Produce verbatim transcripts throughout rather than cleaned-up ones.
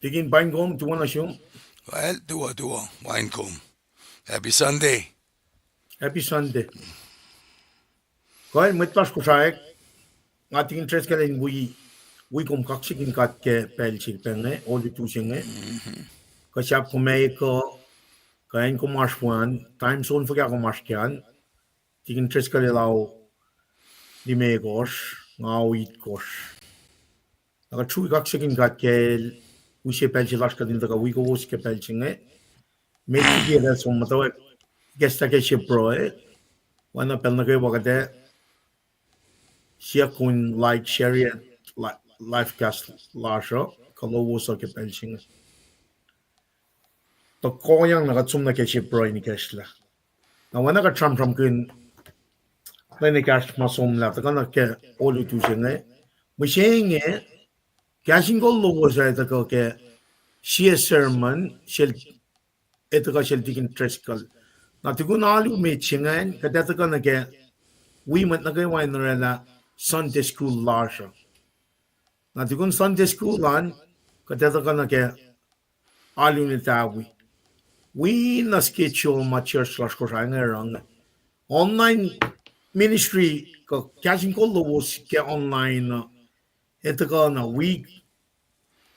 Tikin, paing kom, tuwo nuh sum. Well, tuwo, tuwo, paing kom. Happy Sunday. Happy Sunday. Kuh mwet lasr Kosrae, nga tikin Driscoll in wi, wi kom kaksakihn God ke pacl se pac inge, olutu se inge. Kuh sahp kom ac kuh, kuh acn kom oasr we an, time zone fuhkah kom oasr ke an. Tikin Driscoll el ao limekohsr, nga ao itkosr. Na kuht sruhi kaksakihn God ke el use pacl se lasr kuht in tuhkuh wi kowos ke pacl se inge. Met liki kuht som muhtwacwacack ikacslah ke sie pruhe, oacna pacl nuh kwewa kuht ac siyuck kom in like, share, li-, live cast lasr uh, kuh lowos uh ke pacl se inge. Tuh kolyang na kuht som nuh ke sie pruhe in ikacslah. Na oacna kuht sramsramkihn lwen ekahsr ma somlah tuhkuh nuh ke olutu se inge. Mihsenge, kahs in kol lowos uh ac tuhkuh ke sie sermon, sel, ac tuhkuh sel Tikin Driscoll. Na tukun alu met se ingacn, kuht ac tuhkuh nuh ke wi mwet nuh kwewa in oraclah Sunday school lasr uh. Na tukun Sunday school an, kuht ac tuhkuh nuh ke alu in etawi. Wi na schedule ma church lasr Kosrae inge oruh inge. Online ministry kuh kahs in kol lowos ke online uh, ac tuhkuh na wi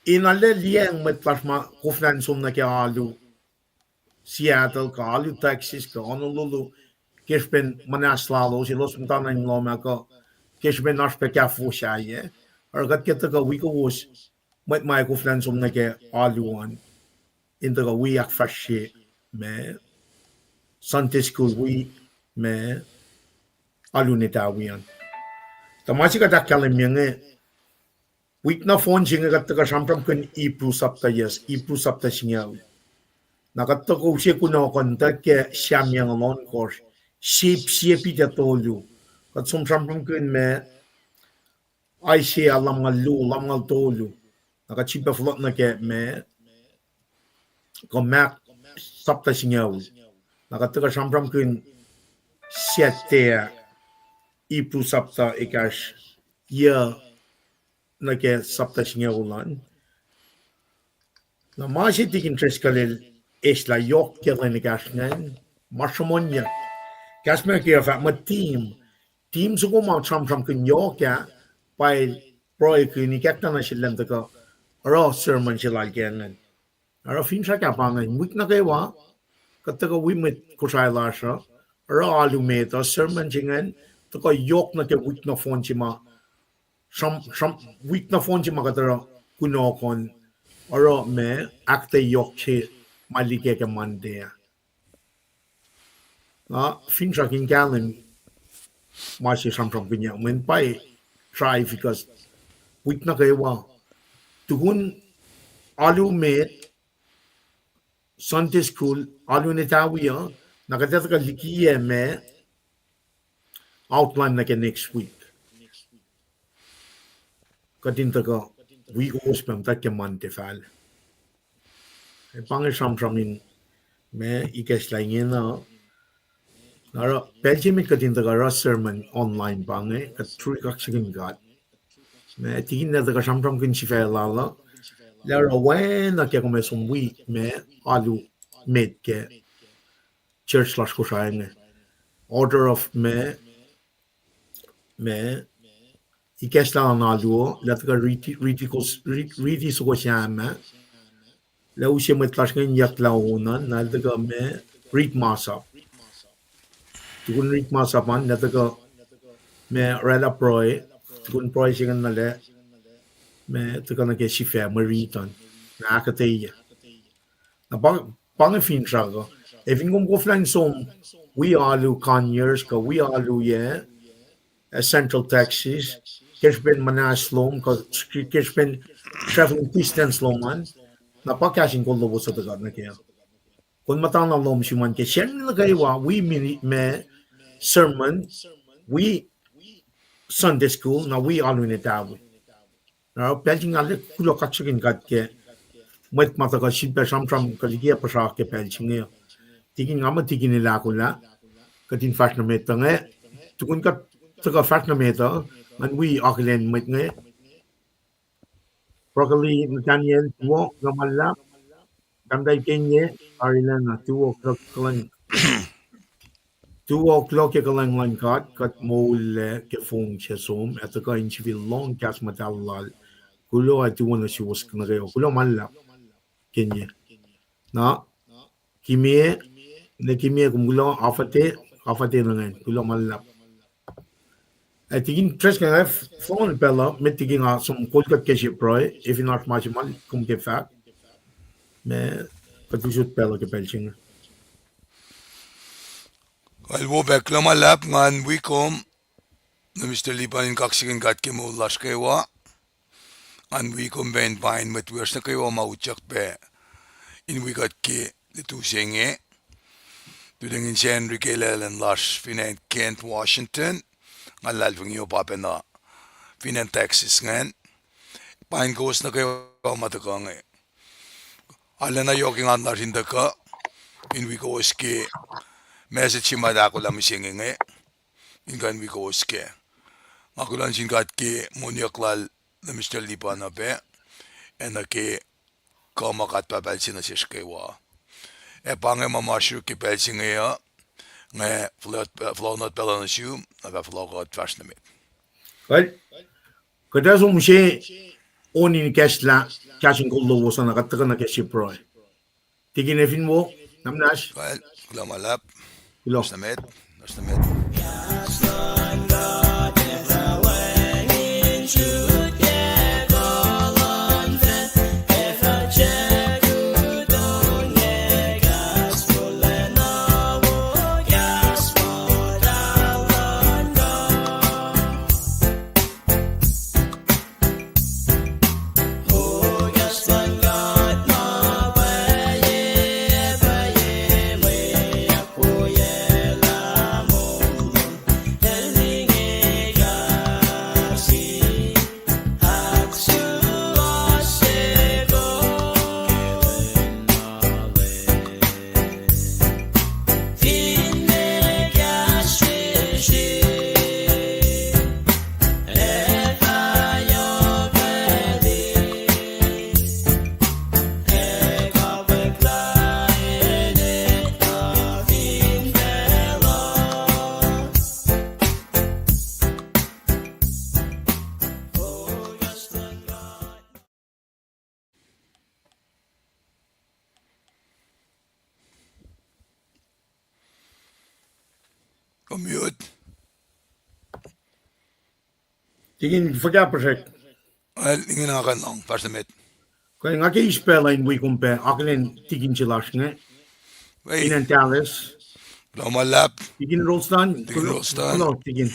in arlac liyacacng mwet lasr ma koflah in som nuh ke alu Seattle, kuh alu Texas, kuh Honolulu, ke srihpen muhnahs lalos, elos muhtana in lohm ah, kuh ke srihpen oasr pac kahfofo sahyac. Oruh kuht ke tuhkuh wi kowos, mwet ma ac koflah in som nuh ke alu an, in tuhkuh wi ahkfahsrye ma Sunday school wi ma alu in etawi an. Tuh ma se kuht ahkkahlwemye inge, wik nohfohn se inge kuht tuhkuh sramsramkihn Hebrew sapta, yes, Hebrew sapta singucul. Na kuht tuhkuh use kunohkohn tuh ke Sam yucngucul ohnkohsr, sip sie pita tolu. Kuht som sramsramkihn ma Isaiah lumngaul luo, lumngaul tolu. Na kuht sifilpac fohlohk nuh ke ma kuh Mark sapta singucul. Na kuht tuhkuh sramsramkihn Saturday, Hebrew sapta ekahsr, yuc nuh ke sapta singucul an. Na ma se Tikin Driscoll el eslah yohk ke lwen ekahsr ingacn, ma sruhmuhnyuck. Kahs ma ke fahk muh theme. Theme soko ma sramsramkihn yohk ah, pa el pruhekihn ikackna nuh sel in tuhkuh oruh sermon se lal ke ingacn. Oruh finsrak ah pa ingacn, wik nuh kwewa, kuht tuhkuh wi mwet Kosrae lasr uh, oruh alu met uh, sermon se ingacn tuhkuh yohk nuh ke wik nohfohn se ma, sram-, sram-, wik nohfohn se ma kuht oruh kunohkohn, oruh ma, ahkuhtweyac yohk se ma likac ke Monday ah. Na finsrak in kahlwem ma se sramsramkihnyuck mweyen pa try, because wik nuh kwewa, tukun alu met, Sunday school, alu in etawi uh, na kuht ac tuhkuh likiyac ma outline nuh ke next week. Kuht in tuhkuh wi kowos pac muhta ke Monday fal. Pa inge sramsram in ma ikacslah ingena. Na oruh pacl se met kuht in tuhkuh oruh sermon online pa inge, kuht sruhi kaksakihn God. Ma Tikin el tuhkuh sramsramkihn sifac lal uh, lah oruh oacna ke kom ac som wi ma alu met ke church lasr Kosrae inge. Order of ma, ma ikacslah luhn alu uh, lah tuhkuh riti, riti kos-, ri-, riti soko Sam ah, lah use mwet lasr inge in yucklah on an, na el tuhkuh ma rit masap. Tukun rit masap an, lah tuhkuh ma oraclah pruhe, tukun pruhe se ingacn na lah ma tuhkuh nuh ke sifac mwe rit an, na ahkuhtweyac. Na pa, pa inge finsrak uh. Ac fin kom koflah in som wi alu Conyers, kuh wi alu yac, ah, Central Texas, ke srihpen muhnahs lom, kuh ke srihpen traveling distance lom an, na pa kahs in kol lowos uh tuhkuh nuh kac. Kom muhtana lohm sum an ke Sacnri nuh kwewa, wi mini-, ma sermon, wi Sunday school, na wi alu in etawi. Na pacl se inge arlac kuloh kaksakihn God ke mwet ma tuhkuh sifilpac sramsram kuh likiyac puhsra ke pacl se inge. Tikin, nga muh Tikin el ahkolah, kuht in fahsr nuh met uh inge, tukun kuht tuhkuh fahsr nuh met uh, ngan wi akihlen mwet inge. Broccoli, Nathaniel, tuwo, kuloh ma luhlahp. Tahmtahel Kenye, Arilana, tuwo, kuloh ke kuhlwacng. Tuwo, kuloh ke kuhlwacng luhn God, kuht moul ke fong se som, ac tuhkuh in sifil lohng kahs muhtahl lal. Kuloh ac tuwo nuh suwos nuh kwewa. Kuloh ma luhlahp, Kenye. Na, Kimie, ne Kimie, kom kuloh, Afate, Afate nuh ingacn, kuloh ma luhlahp. Ac Tikin Treskel, fohn pacl uh, met liki nga som kol kuht ke sie pruhe, ac fin oasr ma se ma kom ke fahk, ma kuht usot pacl uh ke pacl se inge. Kal wo pac, kuloh ma luhlahp, ngan wi kom, na Mister Lipan, in kaksakihn God ke moul lasr kwewa. Ngan wi kom pac in pain mwet wiyacsr nuh kwewa ma utyak pac in wi kuht ke lutu se inge. Tuhlihk in Sacnri ke laclen lasr fin acn Kent, Washington. Ngan luhlahlfongi uh pa pacna fin acn Texas ingacn. Pain kowos nuh kwewa ma tuhkuh inge. Arulacna yohk engan lasr in tuhkuh in wi kowos ke message se ma ahkolah mihsenge inge, in kuh in wi kowos kac. Nga kuloh nuh sin God ke moniyuck lal na Mister Lipan uh pac, ac nuh ke kuh ma God Pahpah El se nuh sesr kwewa. Ac pa inge ma ma srihk ke pacl se inge uh, nga fohlohk nuh pacl uh nuh sum, na fah fohlohk kuht fahsr nuh met. Kuht ac som use on in kahslah, kahs in kol lowos an, kuht tuhkuh nuh ke sie pruhe. Tikin, fin wo, na muhnahs. Kuloh ma luhlahp. Kuloh. Fahsr nuh met. Fahsr nuh met. Kom mute. Tikin, fuhkah puhsrek? Well, ingena kuh in lohng, fahsr nuh met. Kuh nga ke eis pacl uh in wi kom pac akihlen tikin se lasr inge. Fin acn Dallas. Kuloh ma luhlahp. Tikin Rolston. Tikin Rolston. Kuloh, Tikin.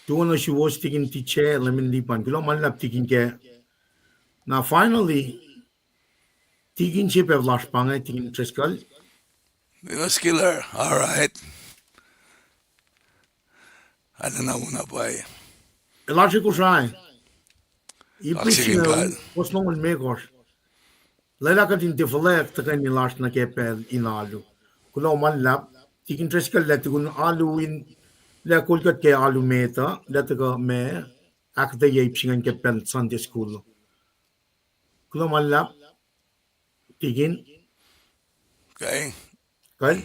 Tuwo nuh suwos Tikin Tiche, Lemin Lipan. Kuloh ma luhlahp Tikin kac. Na finally, tikin se pac lasr pa inge, Tikin Treskel. Milos Killer, all right. Arulacna wo na pwacye. Elasr Kosrae. Ipris, kos longoul limekohsr. Lwelah kuht in tiac fuhlweack tuhkweni lasr nuh ke pacl in alu. Kuloh ma luhlahp, Tikin Treskel, lah tukun alu in, lah kol kuht ke alu met uh, lah tuhkuh ma ahkuhtweyac ip se ingacn ke pacl Sunday school. Kuloh ma luhlahp, Tikin. Kuh,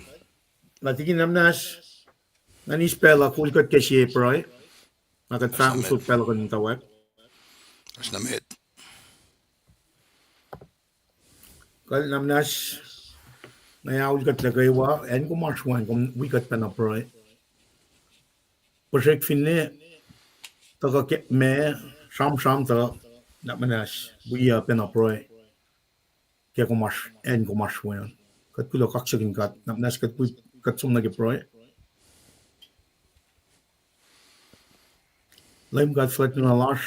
na Tikin Namnas, ngan eis pacl uh kol kuht ke sie pruhe, na kuht fah usot pacl uh kuh in muhtwacwacack. Fahsr nuh met. Kuh Namnas, nga ahol kuht nuh kwewa, acn kom oasr we an, kom wi kuht pacna pruhe. Puhsrek finne, tuhkuh ke ma, sramsram tuh, Namnas, wi uh pacna pruhe. Ke kom oasr, acn kom oasr we an. Kuht kuloh, kaksakihn God, Namnas, kuht wi, kuht som nuh ke pruhe. Leum God fuhlwactlana lasr,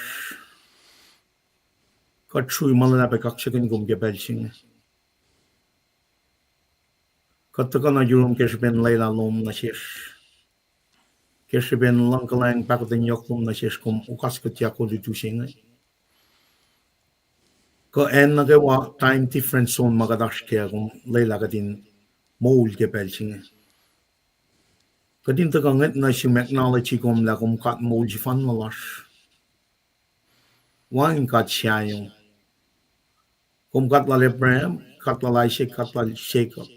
kuht srui ma luhlahp ac kaksakihn kom ke pacl se inge. Kuht tuhkuh nuh yurum ke srihpen lwelah lom nuh sesr. Ke srihpen luhngkuhlwacng pahkotwen yohk lom nuh sesr, kom okaskutyak olutu se inge. Kuh acn nuh kwewa time difference zone ma kuht oasr kac, kom lwelah kuht in moul ke pacl se inge. Kuht in tuhkuh ngwet nuh sum acknowledge kom lah kom God moul sefanna lasr. Wacngihn God sahyom. Kom God lal Abraham, God lal Isaac, God lal Jacob.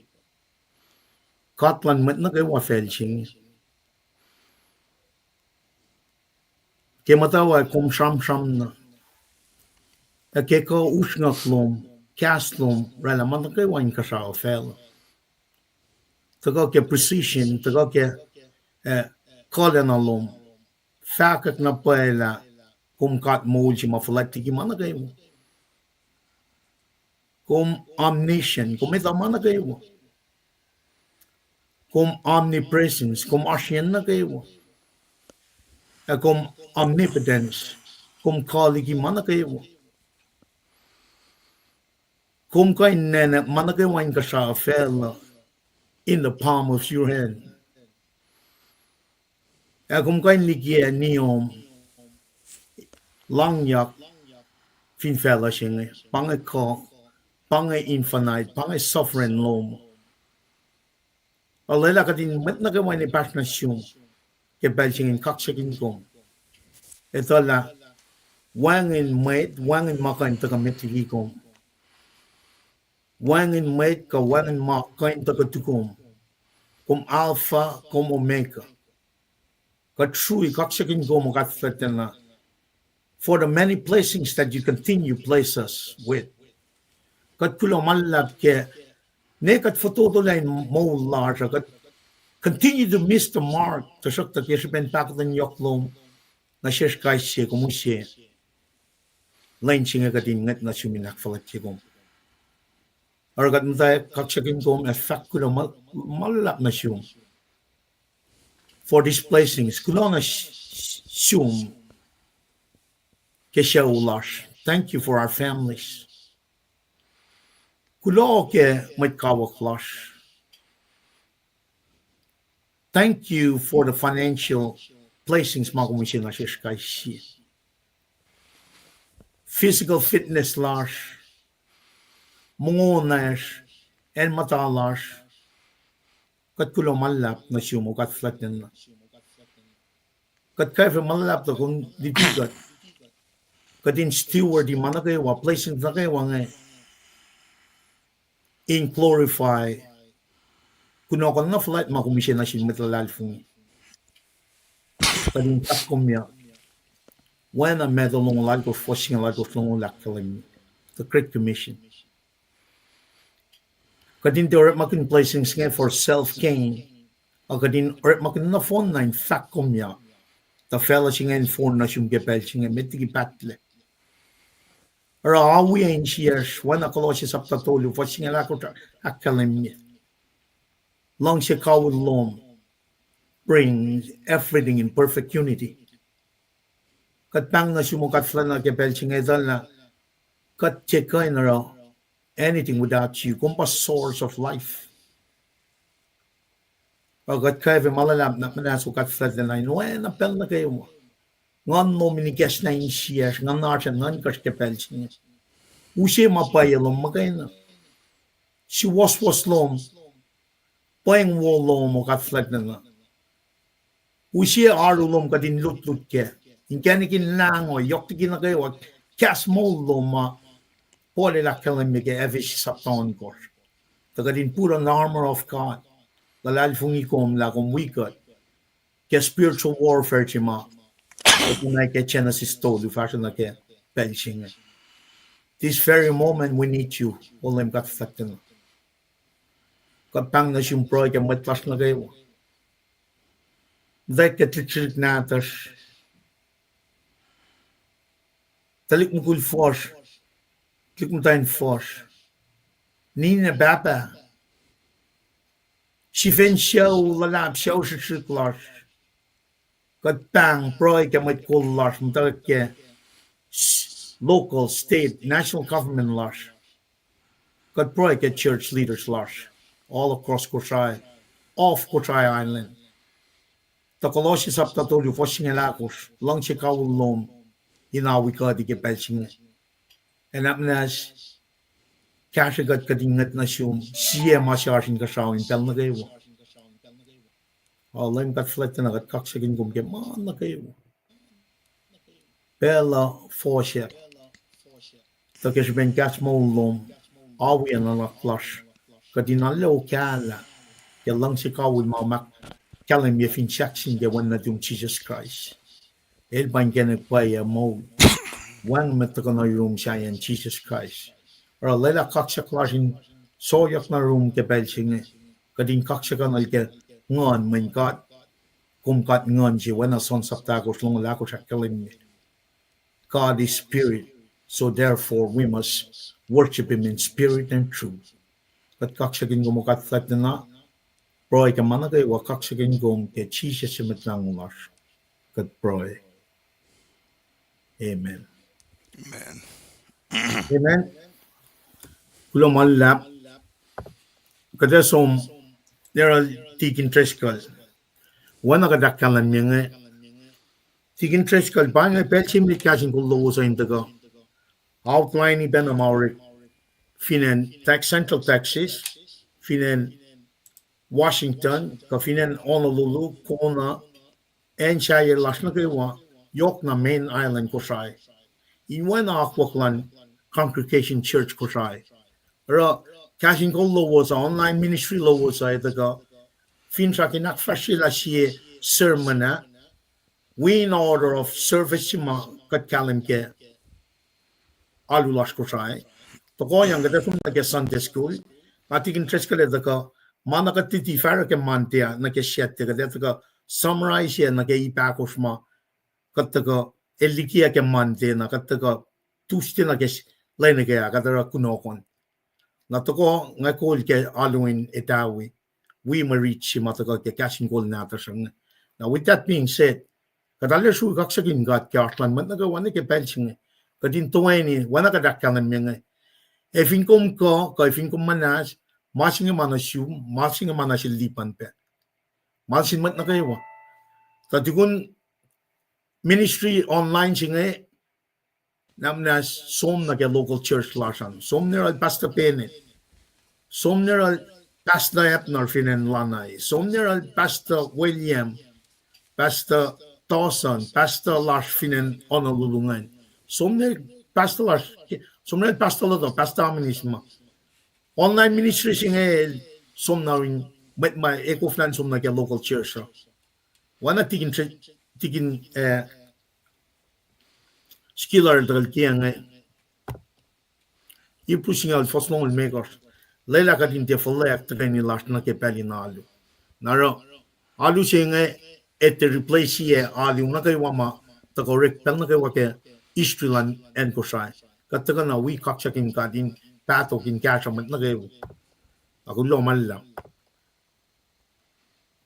God luhn mwet nuh kwewa facl se inge. Ke muhtwacwacack kom sramsram na, ac ke kuh usrnguck lom, kahs lom oraclah ma nuh kwewa inkuhsrao facluh. Tuhkuh ke precision, tuhkuh ke, eh, kuhlacna lom. Fahkwack na pwacye lah kom God moul se ma fuhlwact liki ma nuh kwewa. Kom omniscient, kom etuh ma nuh kwewa. Kom omnipresence, kom oasr yen nuh kwewa. Ac kom omnipotence, kom kuh liki ma nuh kwewa. Kom kuh in nwacnwack ma nuh kwewa inkuhsrao facluh in the palm of your hand. Ac kom kuh in likiyac niom langyak fin facluh se inge, pa inge kuh, pa inge infinite, pa inge sovereign lom. Ac lwelah kuht in mwet nuh kwewa in epahsr nuh sum ke pacl se inge in kaksakihn kom. Etuh lah wacngihn mwet, wacngihn ma kuh in tuhkuh met liki kom. Wacngihn mwet kuh wacngihn ma kuh in tuhkuh tukom. Kom Alpha, kom Omega. Kuht srui kaksakihn kom, O God fuhlwactlacna, for the many blessings that you continue bless us with. Kuht kuloh ma luhlahp ke ne kuht fototolah in moul lasr uh, kuht continue to miss the mark, tuhsruhktuh ke srihpen pahkotwen yohk lom nuh sesr kais sie, kom use lwen se inge kuht in ngwet nuh sum in ahkfuhlwactye kom. Oruh kuht muhta kaksakihn kom ac fahk kuloh ma, ma luhlahp nuh sum for these blessings. Kuloh nuh s-, sum ke sucu lasr. Thank you for our families. Kuloh ke mwet kawuck lasr. Thank you for the financial blessings ma kom use nuh sesr kais sie. Physical fitness lasr, mongo nacsr, acn muhta lasr. Kuht kuloh ma luhlahp nuh sum, O God fuhlwactlacna. Kuht kwacfe ma luhlahp tuh kom luti kuht, kuht in steward ma nuh kwewa, blessings nuh kwewa inge in glorify kunohkohn na fuhlwact ma kom use nuh sin mwet luhlahlfongi. Kuht in fahk kom ya, oacna Matthew longoul alkosr, fuhs singucul alkosr longoul ahkkahlwemye, the Great Commission. Kuht in tiac orekmakihn blessings inge for self gain, a kuht in orekmakihn nohfohn na in fahk kom ya, tuh facluh se inge in fohn nuh sum ke pacl se inge met liki pahtlac. Oruh awi insiyacsr, oacna Colossians sapta tolu, fuhs singucul ahkosr ahkkahlwemye, luhngse kawihl lom brings everything in perfect unity. Kuht pahng nuh sum, O God fuhlwactlacna, ke pacl se inge etuh lah kuht tiac kuh in oruh anything without you. Kom pa source of life. Ac kuht kwacfe ma luhlahp na muhnahs, O God fuhlwactlacna, in oacna pacl nuh kwewa. Nguhn lom in ikacslah insiyacsr, nguhn oasr ac nuhnkacsr ke pacl se inge. Use ma pwacye lom muhkwena. Suwohswohs lom, pweng wo lom, O God fuhlwactlacna. Use oaru lom kuht in lutlut kac, inkacnek in lahngo, yohk liki nuh kwewa, kahs moul lom ma Paul el ahkkahlwemye ke Ephesians sapta ohnkohsr, tuh kuht in put on the armor of God. Luhlahlfongi kom lah kom wi kuht ke spiritual warfare se ma oacna ke Genesis tolu fahsruh nuh ke pacl se inge. This very moment we need you, O Leum God fuhlwactlacna. Kuht pahng nuh sum pruhe ke mwet lasr nuh kwewa, muhtwacwacack ke tuhlihk nahtuhsr, tuhlihk mukul fuhsr, tuhlihk muhtwacn fuhsr, ninac pahpah, sifen sucu luhlahp, sucu srihsrihk lasr. Kuht pahng pruhe ke mwet kol lasr, muhtwacwacack ke local, state, national government lasr. Kuht pruhe ke church leaders lasr all across Kosrae, off Kosrae Island, tuh Colossians sapta tolu fuhs singucul ahkosr, luhngse kawihl lom in awi kuht ke pacl se inge. Ac na muhnahs, kahsrwe kuht kuht in ngwet nuh sum sie ma se oasr inkuhsrao in pacl nuh kwewa. O Leum God fuhlwactlacna, kuht kaksakihn kom ke ma nuh kwewa. pacl uh fohsack, tuh ke srihpen kahs moul lom, awi ac nuhnak lasr, kuht in arlac okahlah ke luhngse kawihl ma ma kahlwemye fin sahk sin ke Wen nuhtum Jisus Kraist. El pa inkacnek pwacye moul. Wacngihn mwet tuhkuh nuh yurum sahyacn Jisus Kraist. Oruh lwelah kaksak lasr in sohyohk nuh yurum ke pacl se inge, kuht in kaksakihnuhl ke Nguhn, mweyen God, kom God Nguhn se, oacna John sapta ahkosr, longoul ahkosr ahkkahlwemye. God is spirit, so therefore we must worship him in spirit and truth. Kuht kaksakihn kom, O God Fuhlwactlacna, pruhe ke ma nuh kwewa, kaksakihn kom ke Jisus Mwet Lahngo lasr, kuht pruhe. Amen. Amen. Amen. Kuloh ma luhlahp. Kuht ac som nuh sel Tikin Driscoll. Oacna kuht ahkkahlwemye inge, Tikin Driscoll pa inge pacl se met kahs in kol lowos uh in tuhkuh outline pacna ma orek fin acn Tex-, Central Texas, fin acn Washington, kuh fin acn Honolulu, Kona, acn sahyac lasr nuh kwewa, yohkna main island Kosrae. In oacna akwuck luhn Congregation Church Kosrae. Oruh kahs in kol lowos uh, online ministry lowos uh, ac tuhkuh finsrak in ahkfahsryelah sie sermon ah, wi in order of service se ma kuht kahlwem ke alu lasr Kosrae. Tohkohyang kuht ac som nuh ke Sunday school. Nga Tikin Driscoll el tuhkuh, ma na kuht luti fahsruh ke Monday ah nuh ke Saturday, kuht ac tuhkuh summarize nuh ke ip ahkosr ma kuht tuhkuh, el likiyac ke Monday na kuht tuhkuh Tuesday nuh ke s-, lwen eke ah kuht oruh kunohkohn. Na tohkoh nga kol ke alu in etawi, wi mwe rit se ma tuhkuh ke kahs in kol nahtuhsr inge. Now, with that being said, kuht arlac srui kaksakihn God ke oasr luhn mwet nuh kwewa nuh ke pacl se inge. Kuht in toeni, oacna kuht ahkkahlwemye inge, ac fin kom kuh, kuh ac fin kom muhnahs, ma se inge ma nuh sum, ma se inge ma nuh sel Lipan pac. Ma sin mwet nuh kwewa. Tuh tukun ministry online se inge, na muhnahs som nuh ke local church lasr an. Som nuh yohrohl Pastor Bennett. Som nuh yohrohl Pastor Abner fin acn Lanai. Som nuh yohrohl Pastor William, Pastor Dawson, pastor lasr fin acn Honolulu ingacn. Som nuh yohrohl pastor lasr, som nuh yohrohl Pastor Lotto, Pastor Aminis ma. Online ministry se inge el som na in mwet ma ekoflah in som nuh ke local church uh. Oacna Tikin, Tikin, eh, Skillar el tuhkuh kiyac inge, Hebrew singucul fuhs longoul limekohsr, lwelah kuht in tiac fuhlweack tuhkweni lasr nuh ke pacl in alu. Na oruh alu se inge ac tiac replace-i alu nuh kwewa ma tuhkuh orek pacl nuh kwewa ke history luhn acn Kosrae. Kuht tuhkuh na wi kaksakihn God in pahtok in kahsruh mwet nuh kwewa. Ac kuloh ma luhlahp.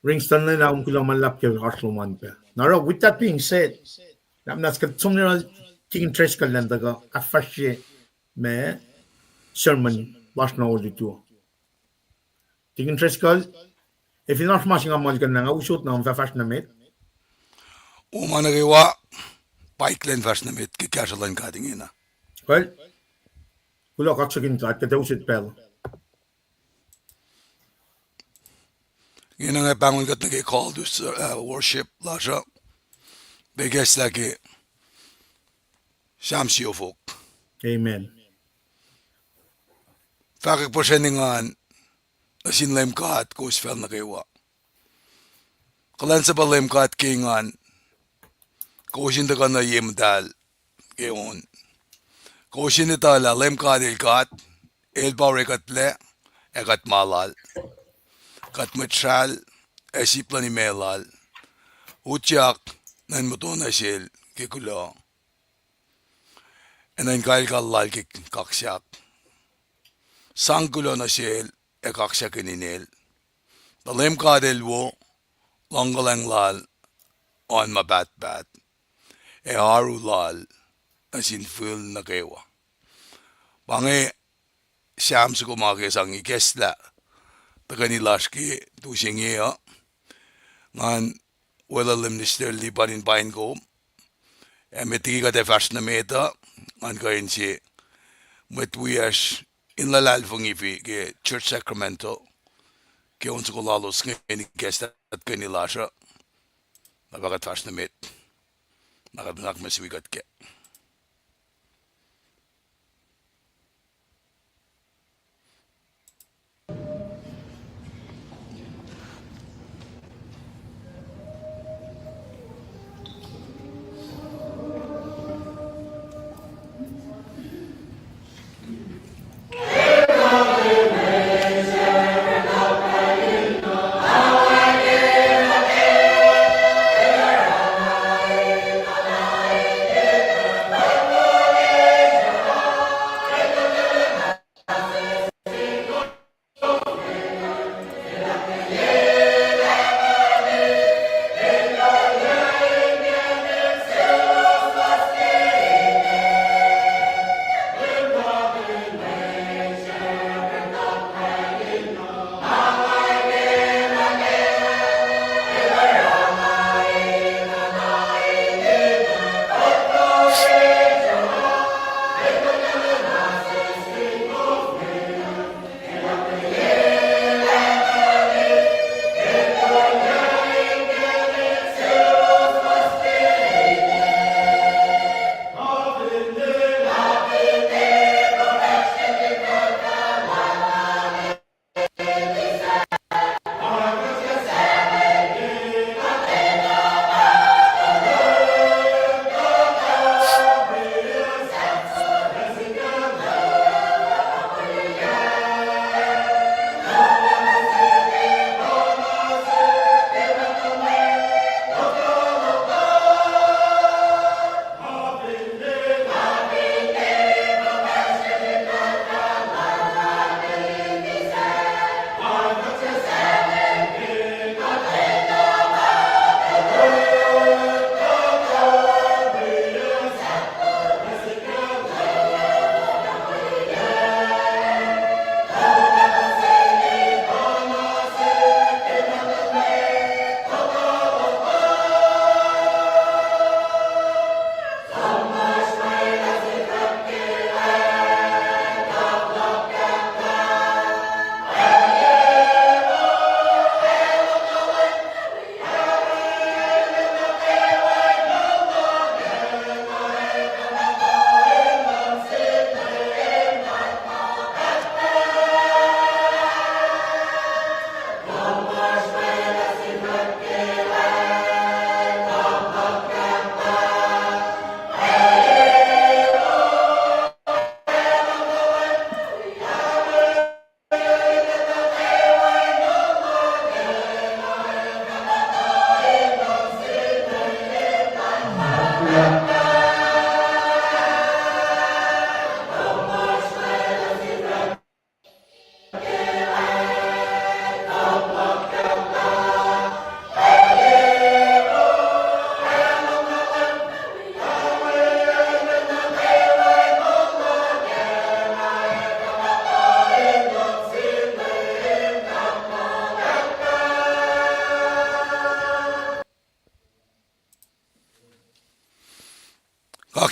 Ringston, lwelah kom kuloh ma luhlahp ke oasr lom an pac. Na oruh, with that being said, na muhnahs kuht som nuh yohrohl Tikin Driscoll elan tuhkuh ahkfahsrye ma sermon lasr na olutu. Tikin Driscoll, ac fin oasr ma se nga muhlkuhnlah, nga usot na kom fah fahsr nuh met. O, ma nuh kwewa, pa elan fahsr nuh met ke kahsruh luhn God ingena. Well, kuloh, kaksakihn God, kuht ac usot pacl. Ingena nga pahngon kuht nuh ke call to, uh, worship lasr uh, pa ikacslah ke Sam siofok. Amen. Fahkwack puhsren engan nuh sin Leum God kowos facl nuh kwewa. Kuhlwacnsapuh Leum God ke engan, kowos in tuhkuh nuh ye muhtahl ke on. Kowos in etuh lah Leum God El God, El pa orekuhtlac ac kuht ma Lal. Kuht mwet sral ac sip luhn imac Lal. Utyak nuh in muhta nuh Sel ke kuloh, ac nuh inkahlkal Lal ke kaksak. Sang kuloh nuh Sel ac kaksakihn Inel. Tuh Leum God El wo, luhngkuhlwacng Lal oan ma pahtpaht, ac oaru Lal nuh sin fihl nuh kwewa. Pa inge Sam soko ma ke sang ikacslah tuhkweni lasr ke tu se inge uh. Ngan weluhl Minister Lipan in paing kom, ac met liki kuht ac fahsr nuh met uh, ngan kuh in se mwet wiyacsr in luhlahlfongi fi ke Church Sacramento ke on soko lalos inge in ikacslah tuhkweni lasr uh. Na pa kuht fahsr nuh met. Na kuht nuhnak mihs wi kuht kac.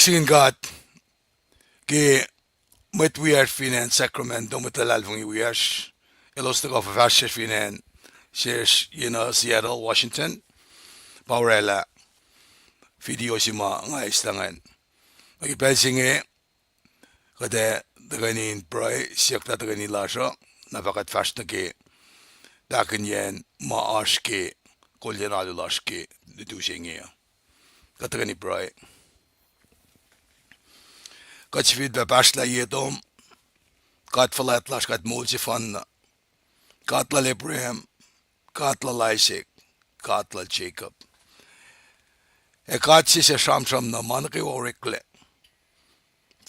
Kaksakihn God ke mwet wiyacsr fin acn Sacramento, mwet luhlahlfongi wiyacsr, elos tuhkuh fuhfahsryucsr fin acn sesr yenuh Seattle, Washington, pa oraclah video se ma nga eis lah ingacn. Nuh ke pacl se inge, kuht ac tuhkweni in pruhe, siyuck lah tuhkweni lasr uh, na fah kuht fahsr nuh ke tahkinyacn ma oasr ke kolyacn alu lasr ke lutu se inge uh. Kuht tuhkweni pruhe. Kuht sifilpac pahsrlah ye tom, God fuhlwact lasr, God moul sefanna, God lal Abraham, God lal Isaac, God lal Jacob, ac God se suc sramsram na ma nuh kwewa oreklac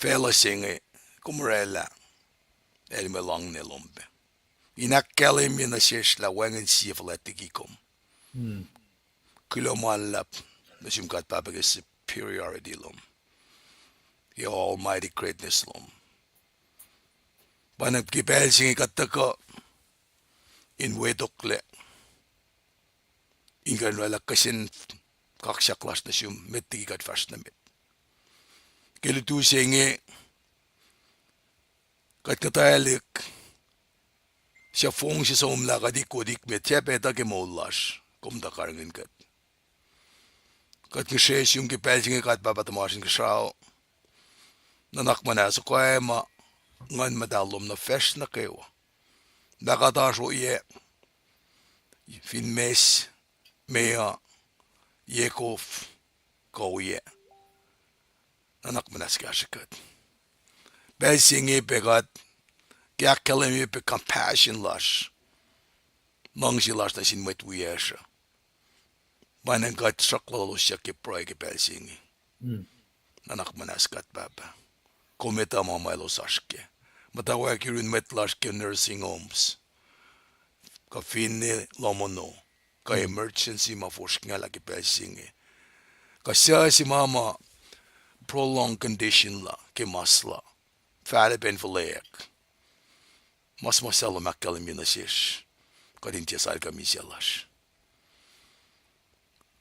facluh se inge, kom oraclah, el mwe loang ne lom pac in ahkkahlwemye nuh sesr lah wacngihn sie fuhlwact liki kom. Kuloh ma luhlahp nuh sum God Pahpah ke superiority lom, ke almighty greatness lom. Pa na ke pacl se inge kuht tuhkuh in wetoklac, in kuh in oraclah kihsen kaksak lasr nuh sum met liki kuht fahsr nuh met. Ke lutu se inge, kuht kuhtwelihk, suc fong se somlah kuht ikot ik met, tiac pac etuh ke moul lasr, kom tuh karihngihn kuht. Kuht ngihsre sum ke pacl se inge, God Pahpah tuhmasr Inkuhsrao. Nuhnak muhnahs okoac ma Nguhn Muhtahl lom nuh facsr nuh kwewa. Lah kuht oasr ohiyac fin mes, meoa, ye kof, kuh ohiyac. Nuhnak muhnahs kahsrwe kuht. Pacl se inge pac kuht ke ahkkahlwemye pac compassion lasr, luhngse lasr nuh sin mwet wiyacsr uh. Pwacnwacng kuht sruhk lalos siyuck ke pruhe ke pacl se inge. Nuhnak muhnahs God Pahpah. Kom etuh ma ma elos oasr kac. Muhtwacwacack yurin mwet lasr ke nursing homes, kuh finne lohm ono, kuh emergency ma fosrngahlah ke pacl se inge, kuh suc se ma ma prolonged condition la ke mas la, fahlac pacna fuhlweack. Ma suhmuhslah lom ahkkahlwemye nuh sesr, kuht in tiac salka misac lasr.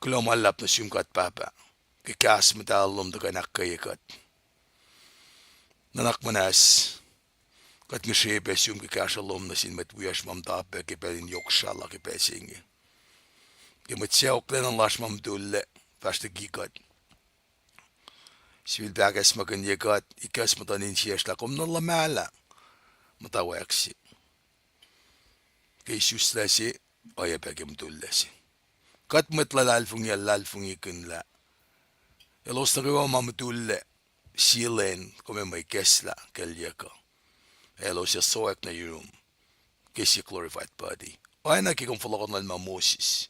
Kuloh ma luhlahp nuh sum God Pahpah, ke kahs muhtahl lom tuhkuh in ahkkweye kuht. Nuhnak muhnahs, kuht ngihsre pac sum ke kahsruh lom nuh sin mwet wiyacsr ma muhta pac ke pacl in yohk srala ke pacl se inge. Ke mwet sacohklacna lasr ma mutullac, fahsr liki kuht. Sifilpac ahkacsmakihnye kuht, ikacs muhtuhn insiyacsr lah kom na luhmahlah muhtwacwacack se ke isuslac se, oacyacpac ke mutullac se. Kuht mwet luhlahlfongi, luhlahlfongikihn lah elos nuh kwewa ma mutullac, sie lwen kom ac mwe ikacslah kaclyuck uh, ac elos ac sowack nuh yurum ke sie glorified body. Oacna ke kom fohlohkohnlah ma Moses,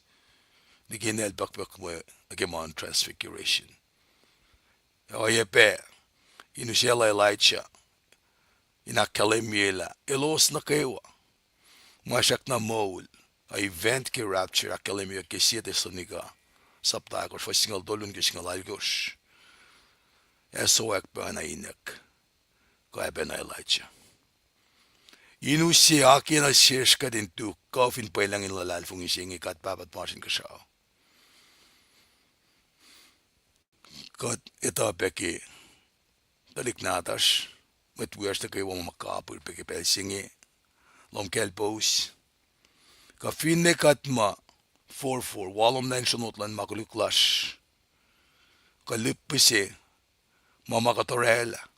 nihke inel pukpuk mwe nuh ke Mount Transfiguration. Oacyacpac, in usaclah Elijah in ahkkahlwemye lah elos nuh kwewa ma srackna moul, a event ke rapture ahkkahlwemyeyuck ke Sie Thessalonica sapta ahkosr fuhs singucul tolu nuh ke singucul alkosr, ac sowack pacna Enoch, kuh pacna Elijah. In use akiyac nuh sesr kuht in tuk kuh fin pwelucng in luhlahlfongi se inge, God Pahpah tuhmasr Inkuhsrao. Kuht etuh pac ke tuhlihk nahtuhsr, mwet wiyacsr nuh kwewa ma kapir pac ke pacl se inge, lohm kaclpous, kuh finne kuht ma forfor walomlah in sronot luhn ma koluk lasr, kuh lihpihse ma ma kuht orwaclah,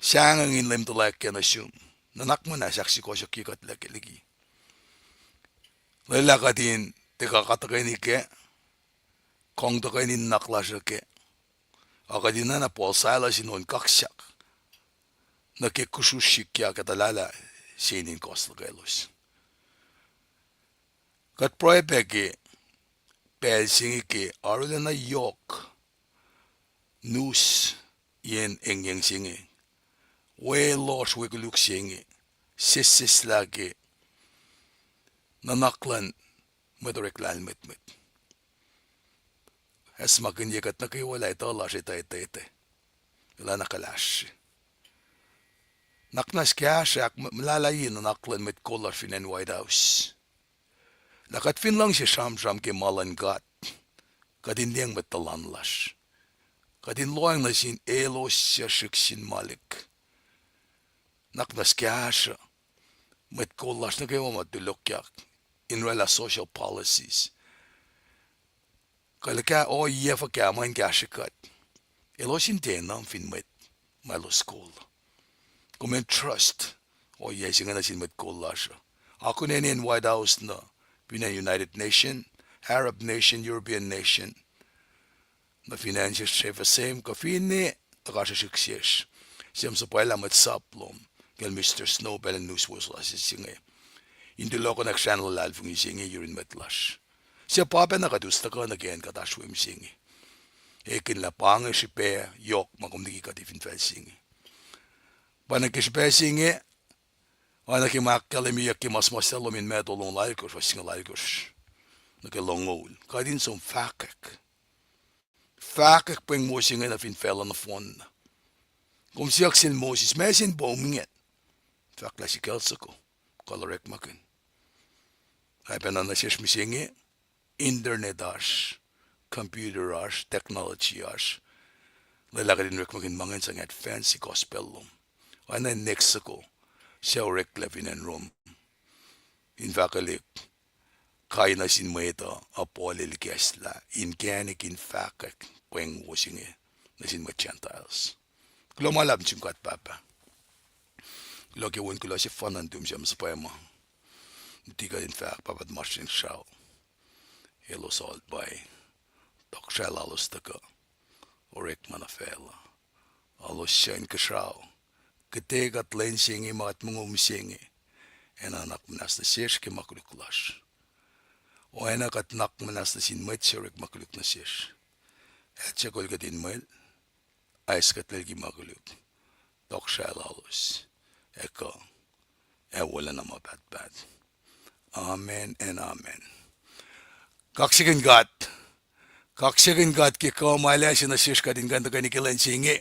sahngweng in Leum tuhlac kac nuh sum. Nuhnak muhnahs ahksukohsohkye kuht liki. Lwelah kuht in tiac kuh tuhkweni kac, kong tuhkweni nuhnak lasr uh kac, a kuht in oacna Paul, Silas in on kaksak nuh ke kusrusr sikyak ac tuhlalah se in kohs luhkaclos. Kuht pruhe pac ke pacl se inge ke arulacna yohk news yen engyeng se inge, we lohsr, we koluk se inge, sesseslah ke nuhnak luhn mwet orek lahlmwetmwet. Ahkacsmakihnye kuht nuh kwewa lah etuh lasr etuh etuh etuh, elan ahkuhlahsrye. Nuhnak muhnahs kahsruh ahkmuhlahlahye nuhnak luhn mwet kol lasr fin acn White House, lah kuht fin luhngse sramsram ke ma luhn God, kuht in liyacacng mwet tuhlan lasr, kuht in lohacng nuh sin elos suc srihk sin malik. Nuhnak muhnahs kahsruh mwet kol lasr nuh kwewa ma tulokyak in oraclah social policies, kuh lah ohiyac fuhkah ma in kahsrwe kuht, elos in tiac enam fin mwet ma elos kol. Kom in trust ohiyac se inge nuh sin mwet kol lasr uh. Akihlen acn White House nuh fin acn United Nation, Arab nation, European nation, nuh fin acn sesr se facsim kuh finne tuhka srihsrihk sesr, sie suhpwaclah mwet sap lom, kacl Mister Snow pacl in us wosasuc se inge, in tulohkohnak sracn luhlahlfongi se inge yurin mwet lasr. Suc pa pacna kuht us tuhkuh nuh ke acn kuht oasr we mihsenge. Ekihn lah pa inge srihpac yohk ma kom liki kuht fin facl se inge. Pa nuh ke srihpac se inge, oacna ke ma ahkkahlwemyeyuck ke ma suhmuhslah lom in Matthew longoul alkosr, fuhs singucul alkosr nuh ke longoul, kuht in som fahkwack, fahkwack pweng wo se inge nuh fin facluh nohfohn. Kom siyuck sel Moses, meac se in poum ingacn? Fahk lah sikucl soko, kuh el orekmakihn. Oacpacna nuh sesr mihsenge, internet oasr, computer oasr, technology oasr. Lwelah kuht in orekmakihn ma ingacn sang advance gospel lom. Oacna in next soko, suc oreklac fin acn Rome, in fahkwelihk, kai nuh sin mwet uh, uh Paul el ikacslah inkacnek in fahkwack pweng wo se inge nuh sin mwet Gentiles. Kuloh ma luhlahp nuh sum God Pahpah. Kuloh ke on kuloh sefanna nuhtum suc suhpwacma. Luti kuht in fahk Pahpah tuhmasr Inkuhsrao, elos all pwacye, tohkohsrahi lalos tuhkuh orekma nuh facluh. Elos suc inkuhsrao, kuhte kuht lwen se inge ma kuht mongo mihsenge, ac nuhnak muhnahs nuh sesr ke ma koluk lasr. Oacna kuht nuhnak muhnahs nuh sin mwet suc orek ma koluk nuh sesr. Ac suk kol kuht in mwel, aiskuhtlelki ma koluk, tohkohsrahi lalos, ac kuh, ac wolacna ma pahtpaht. Amen and amen. Kaksakihn God. Kaksakihn God ke kuh ma El ase nuh sesr kuht in kuh in tuhkweni ke lwen se inge.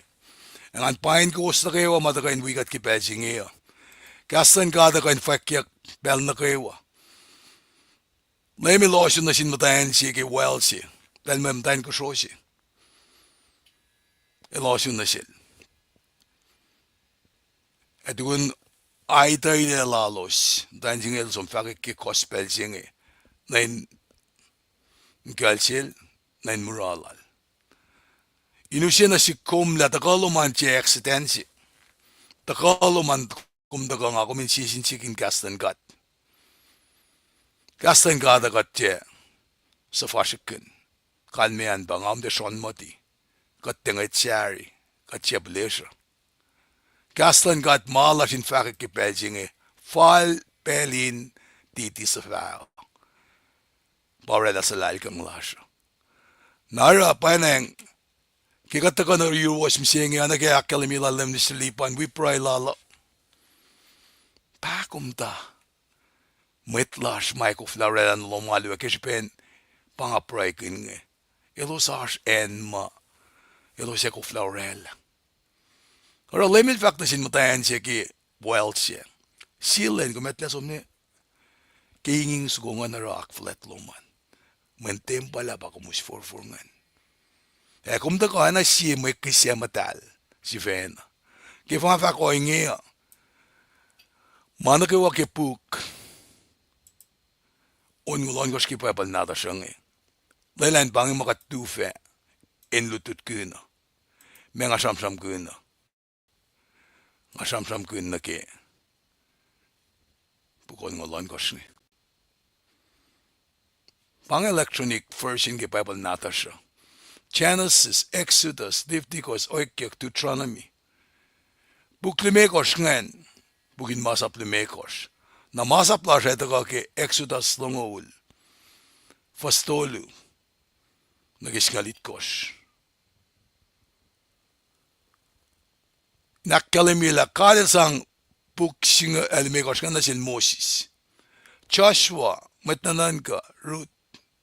Ac ngan pain kowos nuh kwewa ma tuhkuh in wi kuht ke pacl se inge uh. Kahs luhn God uh kuh in fwackyuck pacl nuh kwewa. Leum El ohsun nuh sin muhtwacn se ke wal se, pacl mwe muhtwacn kosro se. El ohsun nuh sel. Ac tukun aituhlac lalos, muhtwacn se inge el som fahkwack ke gospel se inge nuh in muhkwacl sel, nuh in mura lal. In use nuh sihk kom lah tuhkuh lom an tiac accident se. Tuhkuh lom an kom tuhkuh nga kom in sie sin sihk in kahs luhn God. Kahs luhn God uh kuht tiac suhfasrihkkihn. Kalmeyac an pa nga kom tiac srohn muhti. Kuht tiac ngwet Sacri. Kuht tiac pihlesruh. Kahs luhn God ma lasr in fahkwack ke pacl se inge, fal pacl in titi suhfal, pa oraclah suhlahlkihn lasr uh. Na oruh pwacnwacng, ke kuht tuhkuh nuh yuruwos mihsenge, oacna ke ahkkahlwemye lal Minister Lipan, wi pruhe lal uh, pahkomuhta mwet lasr ma ac koflah oraclah nuh lohm alu ah ke srihpen pa nga pruhekihn inge, elos oasr acn ma elos ac koflah oraclah. Oruh Leum El fahk nuh sin muhtwacn se ke wal se, sie lwen kom etuh lah som nuh ke inging soko ingacn oruh ahkfuhlwact lom an, mweyen tempuhl ah pa kom us forfor ingacn. Ac kom tuhkuh oacna sie mwe kihsac muhtahl sifacna. Ke fah fahk ohinge uh, ma nuh kwewa ke puk onngoul ohnkohsr ke Bible nahtuhsr uh inge, lwelah in pa inge ma kuht tuhfah in lutlutkihn uh, ma nga sramsramkihn uh, nga sramsramkihn nuh ke puk onngoul ohnkohsr inge. Pa inge electronic version ke Bible nahtuhsr uh: Genesis, Exodus, Leviticus, Oekyuk, Deuteronomy. Puk limekohsr ingacn, puk in masap limekohsr. Na masap lasr ac tuhkuh ke Exodus longoul, fuhs tolu nuh ke singucul itkohsr. In ahkkahlwemye lah God El sang puk singucul limekohsr ingacn nuh sel Moses. Joshua, Mwet Nuhnuhnkuh, Ruth,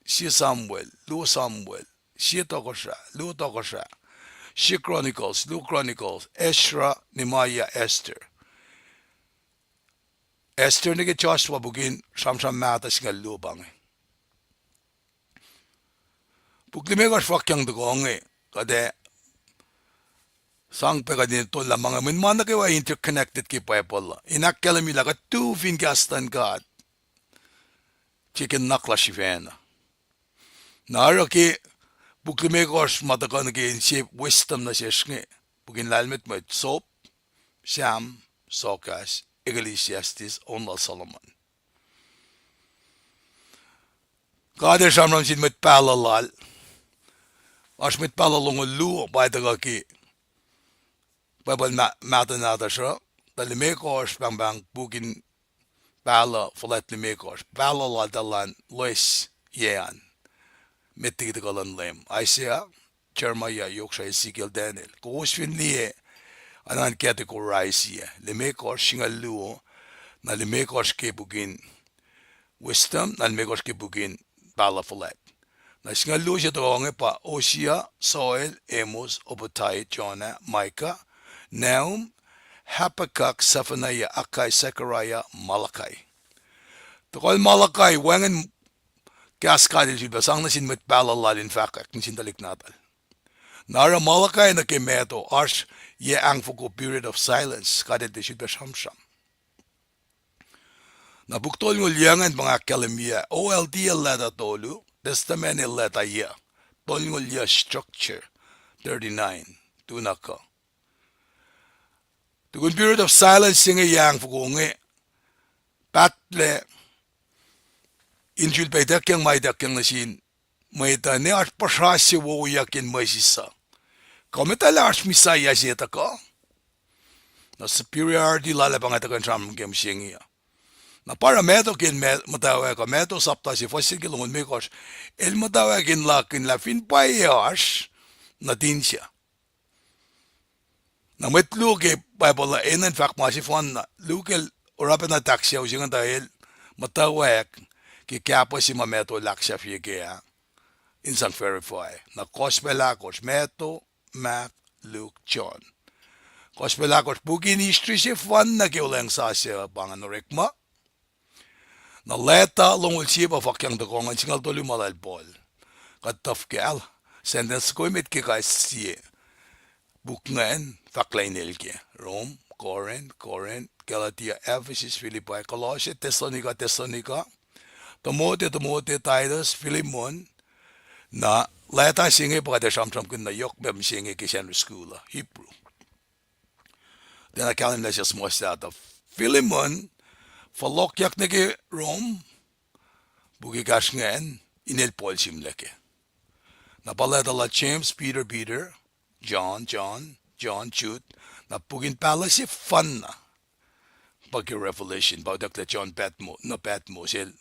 Sie Samuel, Luo Samuel, Sie Tohkohsrah, Luo Tohkohsrah, Sie Chronicles, Luo Chronicles, Ezra, Nehemiah, Esther. Esther nuh ke Joshua puk in sramsram mahtuh singucul luo pa inge. Puk limekohsr fwackyang tohkoh inge, kuht ac sang pac kuht in etwaclah ma inge, mweyen ma nuh kwewa interconnected ke Bible uh. In ahkkahlwemye lah kuht tu fin kahs luhn God, sie ke nuhnak lasr sifacna. Na oruh ke puk limekohsr ma tuhkuh nuh ke inse wisdom nuh sesr inge, puk in lahlmwetmwet, Sop, Sam, Sohkahs, Ecclesiastes, on lal Solomon. God El sramsram sin mwet pahluh lal. Oasr mwet pahluh longoul luo pa tuhkuh ke Bible ma-, mahtuh nahtuhsr uh, tuh limekohsr pahngpahng puk in pahluh fuhlwact limekohsr, pahluh lal tuh elan loes yac an, met liki tuhkuh luhn Leum: Isaiah, Jeremiah, Yohk srah, Ezekiel, Daniel. Kowos fin liye, oacna in categorize-i, limekohsr, singucul luo, na limekohsr ke puk in wisdom, na limekohsr ke puk in pahluh fuhlwact. Na singucul luo se tohkoh inge pa Hosea, Joel, Amos, Obadiah, Jonah, Micah, Nahum, Habakkuk, Zephaniah, Haggai, Zechariah, Malachi. Tohkohl Malachi, wacngihn kahs God El sulpac sang nuh sin mwet pahluh lal in fahkwack nuh sin tuhlihk nahtuhl. Na oruh Malachi nuh ke Matthew, oasr yac ahngfoko period of silence, God El tiac sulpac sramsram. Na puk tolngoul yuc ingacn pa nga ahkkahlwemye, O L T el leta tolu, Testament el leta yuc. Tolngoul yuc, structure, thirty-nine, tu na kuh. Tukun period of silence se inge, yang foko inge pahtlac in sulpac ituckyang ma ituckyang nuh sin mwet uh, ne oasr puhsra se wowoyak in mwesis uh. Kuh metuh lah oasr Messiah se tuhkuh? Na superiority lal ah pa nga tuhkuh in sramsram ke mihsenge uh. Na pa oruh Matthew ke muhtwacwacack uh, Matthew sapta se fuhs se ke longoul limekohsr, el muhtwacwacack in luhk in lah fin pwacye oasr, nuhtin se. Na mwet luo ke Bible uh enenuh in fahk ma sefanna, Luke el oruh pacna tahk sucu se inge tuh el muhtwacwacack ke kahpah se ma Matthew el ahksahfye kac ah, in sang verify. Na gospel ahkosr, Matthew, Mark, Luke, John. Gospel ahkosr, puk in history sefanna ke olweacng sasuc pa ngan orekma. Na leta longoul sie pa fahkyang tohkoh ingacn, singucul tolu ma lal Paul. Kuht tuhfahlah sentence soko emet ke kais sie puk ingacn fahk lah inel kac: Rome, Corinth, Corinth, Galatia, Ephesus, Philippi, Colosse, Thessalonica, Thessalonica, Timothy, Timothy, Titus, Philemon. Na leta se inge pa kuht ac sramsramkihn na yohk ma mihsenge ke Sunday school uh, Hebrew. Tiacna kahlwem lah sesr muhslah tuh Philemon, fohlohkyak nuh ke Rome, puk ekahsr ingacn, inel Paul sihmlac kac. Na pa leta lal James, Peter, Peter, John, John, John, Jude. Na puk in pahluh sefanna pa ke Revelation, pa utucklac John Patmo, nuh Patmos, el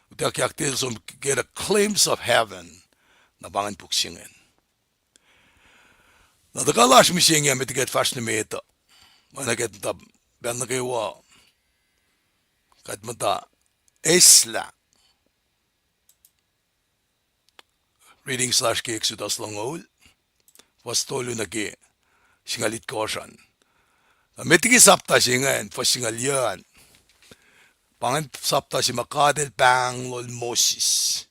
utuckyak tiac som get a glimpse of heaven. Na pa ingacn puk se ingacn. Na tuhkuh lasr mihsenge ah met liki kuht fahsr nuh met uh, oacna ke tuh pacl nuh kwewa kuht muhta eislah readings lasr ke Exodus longoul, fuhs tolu nuh ke singucul itkohsr an. Na met liki sapta se ingacn, fuhs singucul yuc an, pa ingacn sapta se ma God El pahnglol Moses,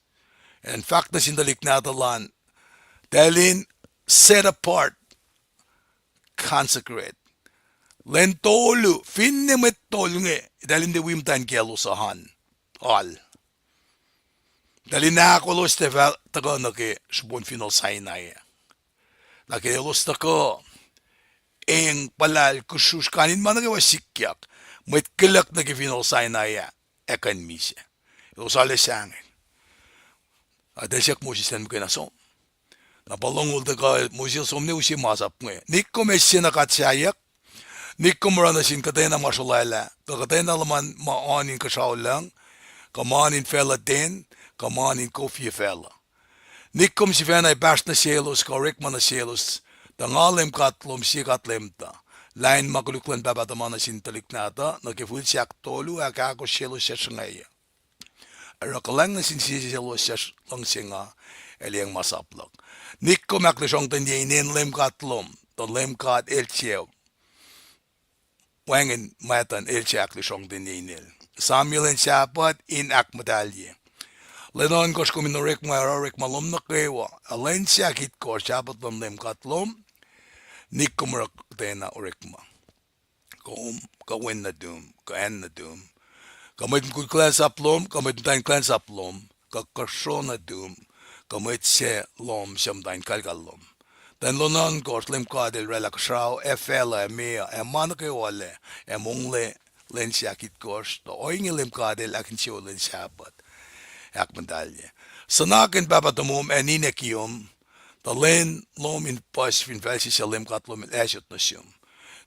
ac in fahk nuh sin tuhlihk nahtuhl an, eltahl in set apart, consecrate, lwen tolu, finne mwet tolu inge eltahl in tiac wi muhta in kaclos uh an, al. Eltahl in ahkolos tiac fah tuhkuh nuh ke srihpen fineol Sinai ah. Na ke elos tuhkuh, eng, puhlahl, kusrusr, kain in ma nuh kwewa sikyak, mwet kiluck nuh ke fineol Sinai ah, ac kuh in misac. Elos arlac sahngweng. Eltahl siyuck Moses lah muhkwena som. Na pa longoul tuhkuh Moses som, ne use masap inge: Nikkom eis sie na god sahyuck, nikkom oruh nuh sin kuhtwena ma srolwaclah, kuh kuhtwena luhman ma oan in kuhsrao lucng, kuh ma oan in facluh ten, kuh ma oan in kofye facluh. Nikkom sifacna ipahsr nuh selos kuh orekma nuh selos, tuh nga Leum God lom sie God Leum tuh. Lain ma koluk luhn pahpah tuhma nuh sin tuhlihk nahtuhl nuh ke fihl se ahktolu ac ahkosr selos sesr ingacn, oruh kuhlwacng nuh sin sie selos sesr luhngse nga, ac liyacacng masap luhk. Nikkom ahklusrohngtenye inen Leum God lom, tuh Leum God El tiac wacngihn mahtuh El tiac ahklusrohngtenye inel. Esam lwen Sahpuht in ahkmuhtahlye. Lwen ohnkohsr kom in orekma, oruh orekma lom nuh kwewa. Ac lwen se ahkitkosr, Sahpuht luhn Leum God lom, nikkom oruh kuhtwena orekma, kom, kuh wen nuhtum, kuh acn nuhtum, kuh mwet mukul kuhlwacnsap lom, kuh mwet muhtwacn kuhlwacnsap lom, kuh kuhsro nuhtum, kuh mwet se lom suc muhta in kalkal lom. Tuh in lwen ohnkohsr Leum God El oraclah kuhsrao ac facluh ac meoa ac ma nuh kwewa lac, ac monglac lwen se ahkitkosr, tuh ohinge Leum God El ahkinsewowoye lwen Sahpuht, ahkmuhtahlye. Suhnakihn pahpah tomom ac ninac kiyom, tuh lwen lom in puhs fin facl se suc Leum God lom El asot nuh sum.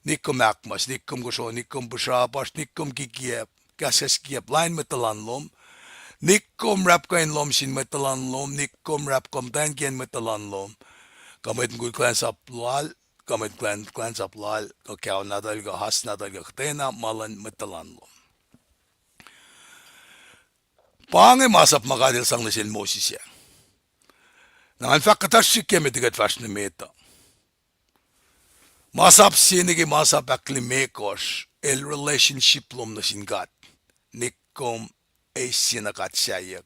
Nikkom ahkmas, nikkom kosro, nikkom pihsrapasr, nikkom kikiacp, kahskahs kikiacp, lain mwet tuhlan lom. Nikkom rapkuh in lohm sin mwet tuhlan lom, nikkom rapkuh muhtwacn kiyacn mwet tuhlan lom, kuh mwet mukul kuhlwacnsap lal, kuh mwet kuhlwacn, kuhlwacnsap lal, kuh kao nahtuhl, kuh has nahtuhl, kuh kuhtwena ma luhn mwet tuhlan lom. Pa inge masap ma God El sang nuh sel Moses ah. Na ngan fahk kuhtuh srihk ke met liki kuht fahsr nuh met uh. Masap se nuh ke masap ahklimekohsr, el relationship lom nuh sin God. Nikkom eis sie na god sahyuck,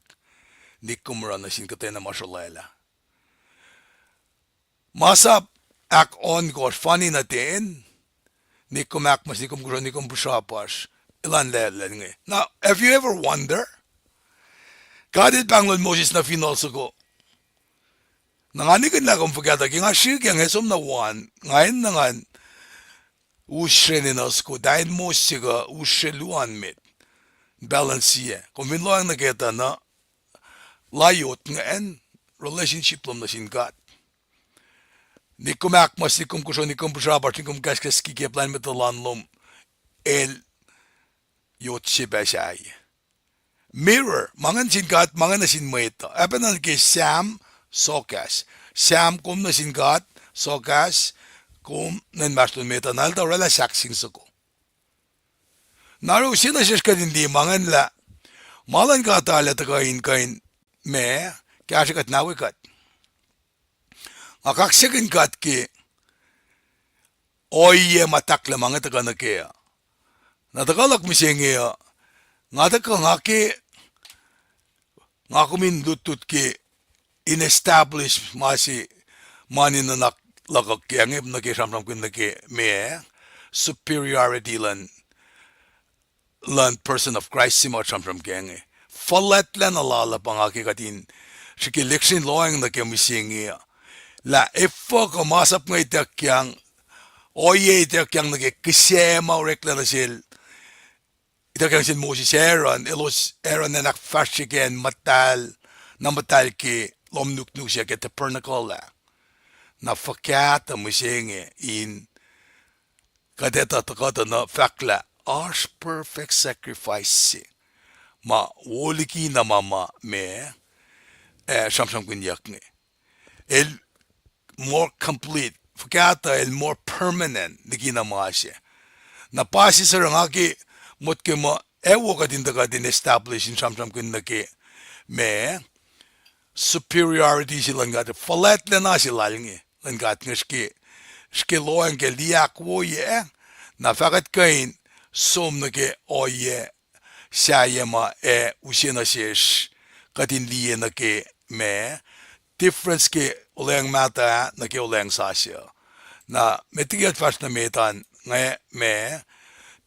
nikkom oruh nuh sin kuhtwena ma srolwaclah. Masap ahkohnkohsr, fani nuh ten, nikkom ahkmas, nikkom kosro, nikkom pihsrapasr, elan lwelah inge. Now, have you ever wonder? God El pahnglol Moses nuh fineol soko. Na nga nikihn lah kom fuhkah tuh ke nga srihke inge som na one, nga enenuh ngan usre enenuh soko, tahin Moses se kuh usre luo an met. Balance sie. Kom fin lohacng nuh ke tuh na, layot ingacn relationship lom nuh sin God. Nik kom ahkmas, nik kom kosro, nik kom pihsrapasr, nik kom kahskahs ke plwacn met luhn lom, el yot se pac sahyac. Mirror, ma ingacn sin God, ma ingacn nuh sin mwet uh. Ac pacna ke Sam, sokahs. Sam, kom nuh sin God, sokahs, kom nuh inmahsrlon mwet uh, na el tuh oraclah sahkseng soko. Na oruh use nuh sesr kuht in liye ma ingacn lah, ma luhn God arlac tuhkuh in kuh in ma, kahsrwe kuht, na we kuht. Nga kaksakihn God ke ohiyac ma tahklah ma inge tuhkuh nuh kac uh. Na tuhkuh luhk mihsenge uh, nga tuhkuh nga ke, nga kom in lutlut ke in establish ma se, ma in nuhnak luhk ke inge nuh ke sramsramkihn nuh ke ma, superiority luhn, luhn person of Christ se ma sramsram ke inge. Fuhlwactlacna lal uh pa nga ke kuht in srihke lihksreni lohacng nuh ke mihsenge uh, lah efuh kuh masap inge ituckyang, ohiyac ituckyang nuh ke kihsac ma oreklac nuh sel, ituckyang sel Moses, Aaron, elos, Aaron elan ahkfahsrye ke acn muhtahl, na muhtahl ke lohm nuknuk se ke tabernacle ah. Na fuhkah tuh mihsenge in kuht etuh tuh kuht uh na fahk lah oasr perfect sacrifice se ma wo liki na ma ma ma, ah, sramsramkihnyuck inge. El more complete, fuhkah tuh el more permanent liki na ma se. Na pa se suc nga ke motko muh ac wo kuht in tuh kuht in establish in sramsramkihn nuh ke ma superiority se luhn God, fuhlwactlacna se lal inge luhn God inge srihke, srihke lohacng ke liye ahkwoyac, na fahkwack kuh in som nuh ke ohiyac sahyac ma ac use nuh sesr kuht in liye nuh ke ma difference ke olweacng mahtuh nuh ke olweacng sasuc. Na met liki kuht fahsr nuh met an inge ma,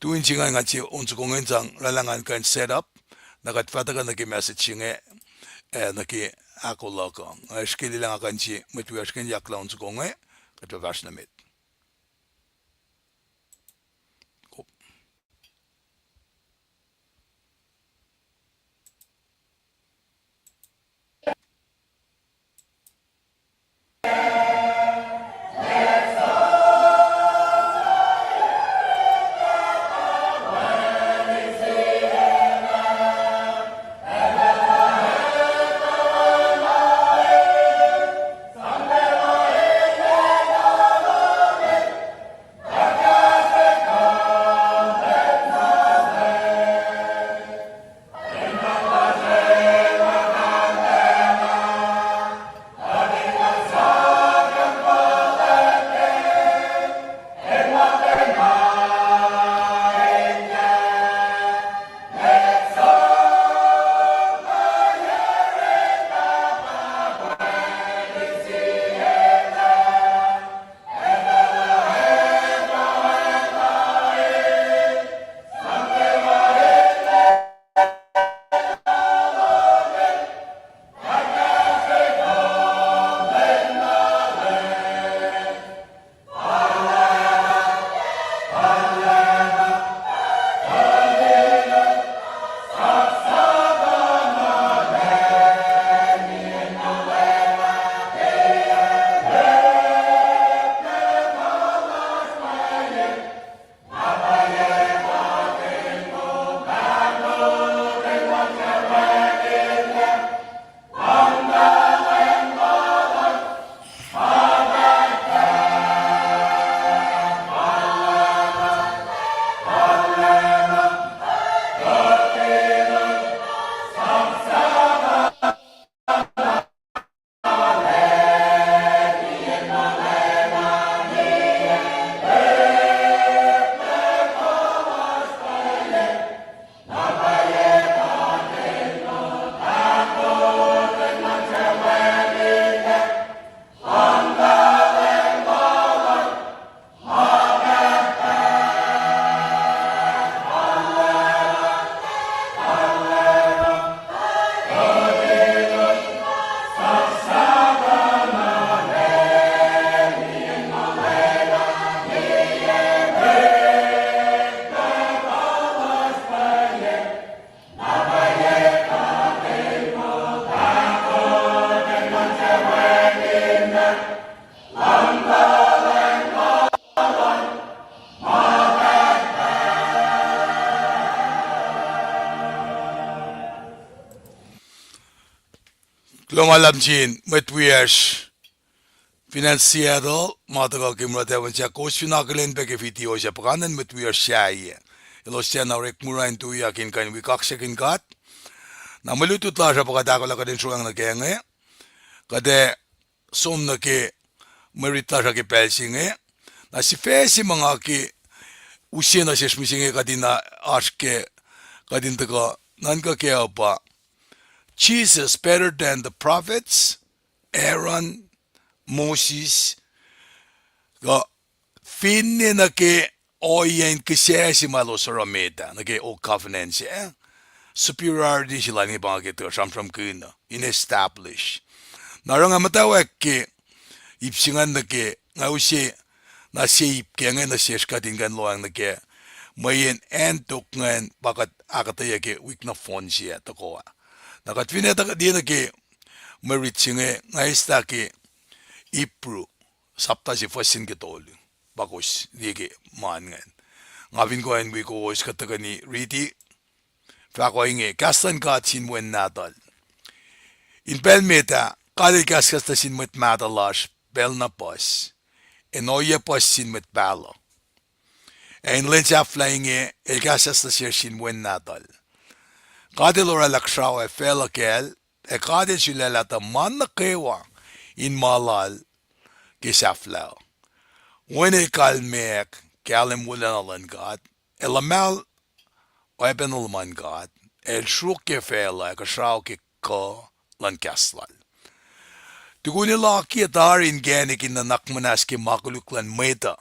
tu in singucul ngan se on soko inge in sang oraclah ngan kuh in set up, na kuht fah tuhkuh nuh ke message se inge, ah, nuh ke ahko luhk uh. Nga srihke lwelah nga kuh in se mwet wiyacsr kuh in yaklah on soko inge, kuht fah fahsr nuh met. Kuloh ma luhlahp nuh sin mwet wiyacsr fin acn Seattle ma tuhkuh ke mura tacwacn sac, kowos fin akihlen pac ke video sac, puhkantwen mwet wiyacsr sahyac. Elos tiacna orek mura in tuyak in kuh in wi kaksakihn God. Na mwe lutlut lasr uh pa kuht ahkolah kuht in sroacng nuh kac inge. Kuht ac som nuh ke mwe rit lasr uh ke pacl se inge. Na sifac se ma nga ke use nuh sesr mihsenge kuht in oasr ke, kuht in tuhkuh nuhnkuh kac uh pa, Jesus better than the prophets, Aaron, Moses, kuh finne nuh ke ohiyacn kihsac se ma elos oruh met ah nuh ke Old Covenant sac, superiority se lal inge pa nga ke tuhkuh sramsramkihn uh in establish. Na oruh nga muhtwacwacack ke ip se ingacn nuh ke nga use na sie ip ke inge nuh sesr kuht in kuh in lohacng nuh ke mweyen acn tok ingacn pa kuht ahkuhtweyac ke wik nohfohn se ah tohkoh ah. Na kuht finne tuh liye nuh ke mwe rit se inge, nga eslah ke Hebrew sapta se fuhs se nuh ke tolu, pa kowos liye ke ma ingacn. Nga fin kuh in wi kowos kuht tuhkweni riti, fahk ohinge: Kahs luhn God sin wen nahtuhl. In pacl met ah God El kahskahs nuh sin mwet mahtuh lasr pacl na puhs, ac ohiyac puhs sin mwet pahluh. Ac in lwen sahflah inge El kahskahs nuh sesr sin wen nahtuhl. God El oraclah kuhsrao ac facluh kacl, ac God El sulaclah tuh ma nuh kwewa in ma lal ke sahflah uh. Wen El kalmac kahlwem wolacna luhn God, ac luhmahl oacpacna luhman God, ac El sruokyac facluh ac kuhsrao ke kuh luhn kahs Lal. Tukun El akiyac tari inkacnek in nuhnak muhnahs ke ma koluk luhn mwet uh,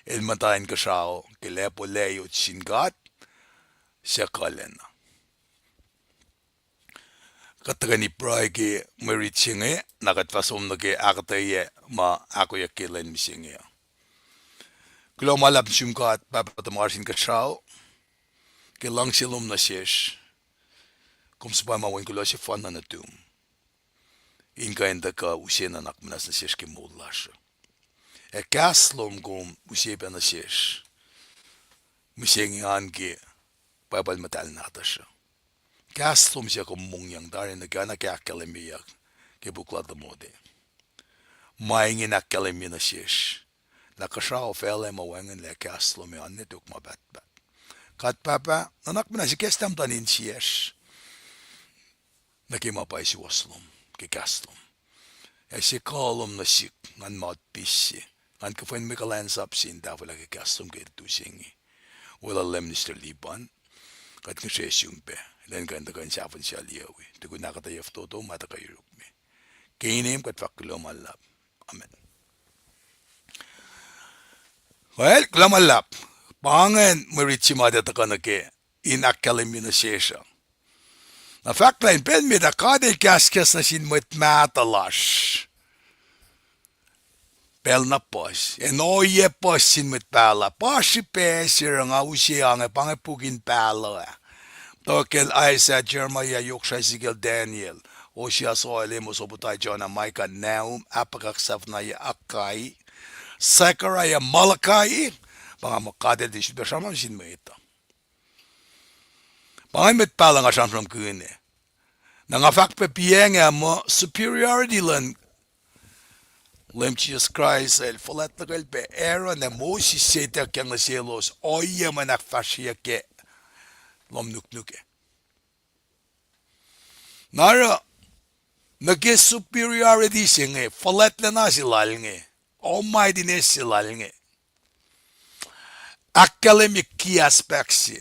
El muhta in kuhsrao ke lacpo layot sin God suc kuhlacna. Kuht tuhkweni pruhe ke mwe rit se inge, na kuht fah som nuh ke ahkuhtweyac ma ahkoeyuck ke lwen mihsenge uh. Kuloh ma luhlahp nuh sum God Pahpah tuhmasr Inkuhsrao, ke luhngse lom nuh sesr. Kom suhpwacma wen kuloh sefanna nuhtum in kuh in tuhkuh use nuhnak muhnahs nuh sesr ke moul lasr uh. Ac kahs lom kom use pac nuh sesr mihsenge an ke Pwacpuhl Muhtahl nahtuhsr uh. Kahs lom suc kom mongyang tari nuh ke, oacna ke ahkkahlwemyeyuck ke puk lal Timothy. Ma ingacn ahkkahlwemye nuh sesr lah kuhsrao facluh ma wacngihnlac kahs lom ac oan ne tok ma pahtpaht. God Pahpah, nuhnak muhnahs ikacslah muhtuhn insiyacsr nuh ke ma pwacye suwohs lom ke kahs lom. Ac se kuh lom nuh sihk, ngan ma otpis se, ngan kuhfwen mwe kuhlwacnsap se in tahfwelah ke kahs lom ke lutlut se inge. Weluhl Leum Minister Lipan, kuht ngihsre sum pac, elan kuh in tuhkuh in sahfihn sel yuc wi, tukun ahkuhtweyac fototo ma tuhkuh yuruk me. Ke inem kuht fahk kuloh ma luhlahp. Amen. Well, kuloh ma luhlahp. Pa ingacn mwe rit se ma tuh tuhkuh nuh ke in ahkkahlwemye nuh sesr uh. Na fahk lah in pacl met ah God El kahskahs nuh sin mwet mahtuh lasr pacl na puhs, ac ohiyac puhs sin mwet pahluh. Pa srihpac se oruh nga use ange, pa inge puk in pahluh ah. Tuh kacl Isaiah, Jeremiah, Yoksra, Ezekiel, Daniel, Hosea, Joel, Amos, Obadiah, Jonah, Micah, Nahum, Habakkuk, Zephaniah, Haggai, Zechariah, Malachi, pa nga muh God El tiac sifilpac sramsram nuh sin mwet uh. Pa ingacn mwet pahluh nga sramsramkihn ah. Na nga fahk pac piacng ah muh superiority luhn Leum Jisus Kraist El fuhlwact nuhkacl pac Aaron ac Moses se ituckyang nuh selos ohiyac ma in ahkfahsryeyuck ke lohm nuknuk ah. Na oruh, nuh ke superiority se inge, fuhlwactlacna se lal inge, almightiness se lal inge, ahkkahlwemye key aspect se.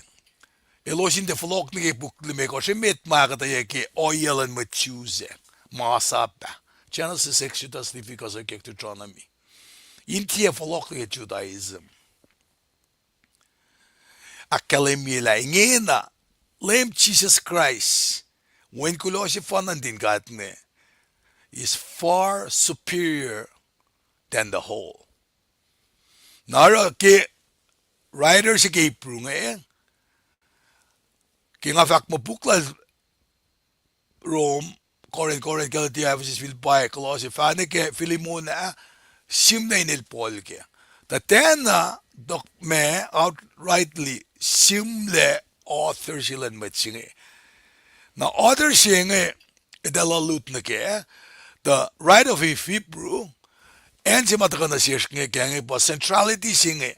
Elos in tiac fohlohk nuh ke puk limekohsr emet ma ahkuhtweyac ke ohiyac luhn mwet Jews ah, masap ah, Genesis, Exodus, Leviticus, Deuteronomy. In tiac fohlohk nuh ke Judaism. Ahkkahlwemye lah ingena Leum Jisus Kraist, Wen kuloh sefanna nuhtin God inge, is far superior than the whole. Na oruh ke writer se ke Hebrew inge, ke nga fahk muh puk lal Rom, Corinth, Corinth, Galatia, Ephesus, Philippi, Colossae, fahne ke Philemon ah, sihmlac inel Paul kac. Tuh tiacna, tok ma outrightly sihmlac author se luhn mwet se inge. Na author se inge, eltahl lut nuh kac, the writer of Hebrew, acn se ma tuhkuh nuh sesr inge ke inge pa centrality se inge.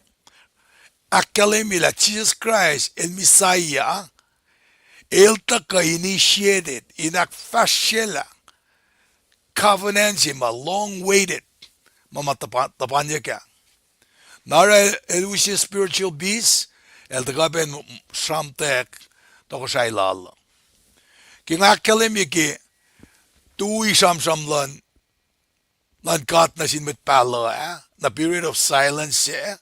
Ahkkahlwemye lah Jisus Kraist el Messiah, el tuhkuh initiated, in ahkfahsryelah covenant se ma long waited, ma ma tuhpan-, tuhpanyuck ah. Na oruh el use spiritual peace, el tuhkuh pac in sramtwack tohkohsrahi lal uh. Ke nga ahkkahlwemye ke tui sramsram luhn, luhn God nuh sin mwet pahluh ah, na period of silence ah,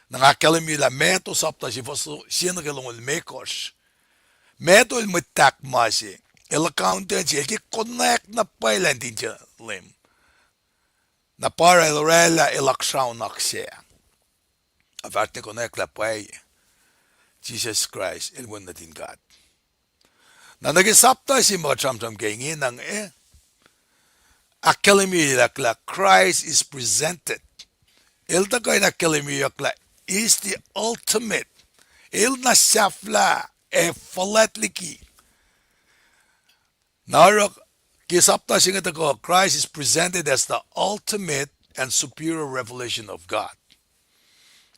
na nga ahkkahlwemye lah Matthew sapta sie fuhs sie nuh ke longoul limekohsr. Matthew el mwet tahk ma se, el accountant se, el ke konwacack na pwacye lah in tinsacl Leum. Na pa oruh el orwaclah el aksraonak se, a fahsr ne konwacack lah pwacye Jisus Kraist el Wen nuhtin God. Na nuh ke sapta se ma kuht sramsram ke ingena inge, ahkkahlwemyeyuck lah Christ is presented. El tuhkuh in ahkkahlwemyeyuck lah is the ultimate. El na sahflah ac fuhlwact liki. Na oruh ke sapta se inge tuhkuh, Christ is presented as the ultimate and superior revelation of God.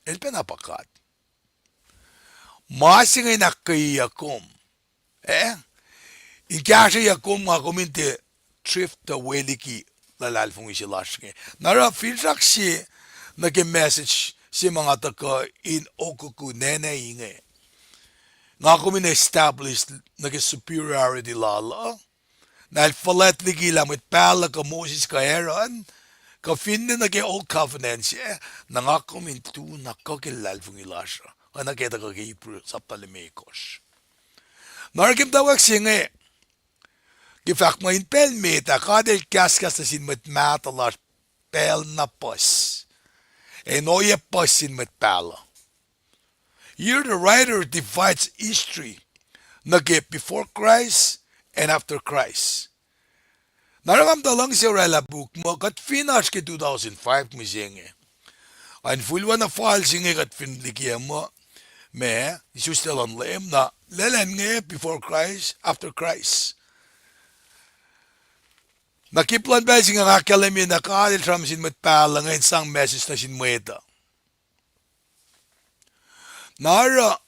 El pacna pa God. Ma se inge in ahkkweyeyuck kom, eh? In kahsrweyuck kom, nga kom in tiac drift away liki luhlahlfongi se lasr inge. Na oruh finsrak se nuh ke message se ma nga tuhkuh in okuku nene inge, nga kom in establish nuh ke superiority lal uh. Na el fuhlwact liki lah mwet pahluh kuh Moses kuh Aaron, kuh finne nuh ke Old Covenant se, na nga kom in tu na kuh ke luhlahlfongi lasr uh. Oacna ke tuhkuh ke Hebrew sapta limekohsr. Na oruh ke muhtwacwacack se inge, ke fahk muh in pacl met ah God el kahskahs nuh sin mwet mahtuh lasr pacl na puhs, ac in ohiyac puhs sin mwet pahluh. Here the writer divides history nuh ke before Christ and after Christ. Na oruh nga muhta luhngse orwaclah puk muh kuht fin oasr ke two thousand five mihsenge, a in fihl oacna fal se inge kuht fin likiyac muh, ma, isuslac luhn Leum, na lwelah inge before Christ, after Christ. Na ke ip luhn pacl se inge nga ahkkahlwemye na God el sramsram nuh sin mwet pahluh inge in sang message nuh sin mwet uh. Na oruh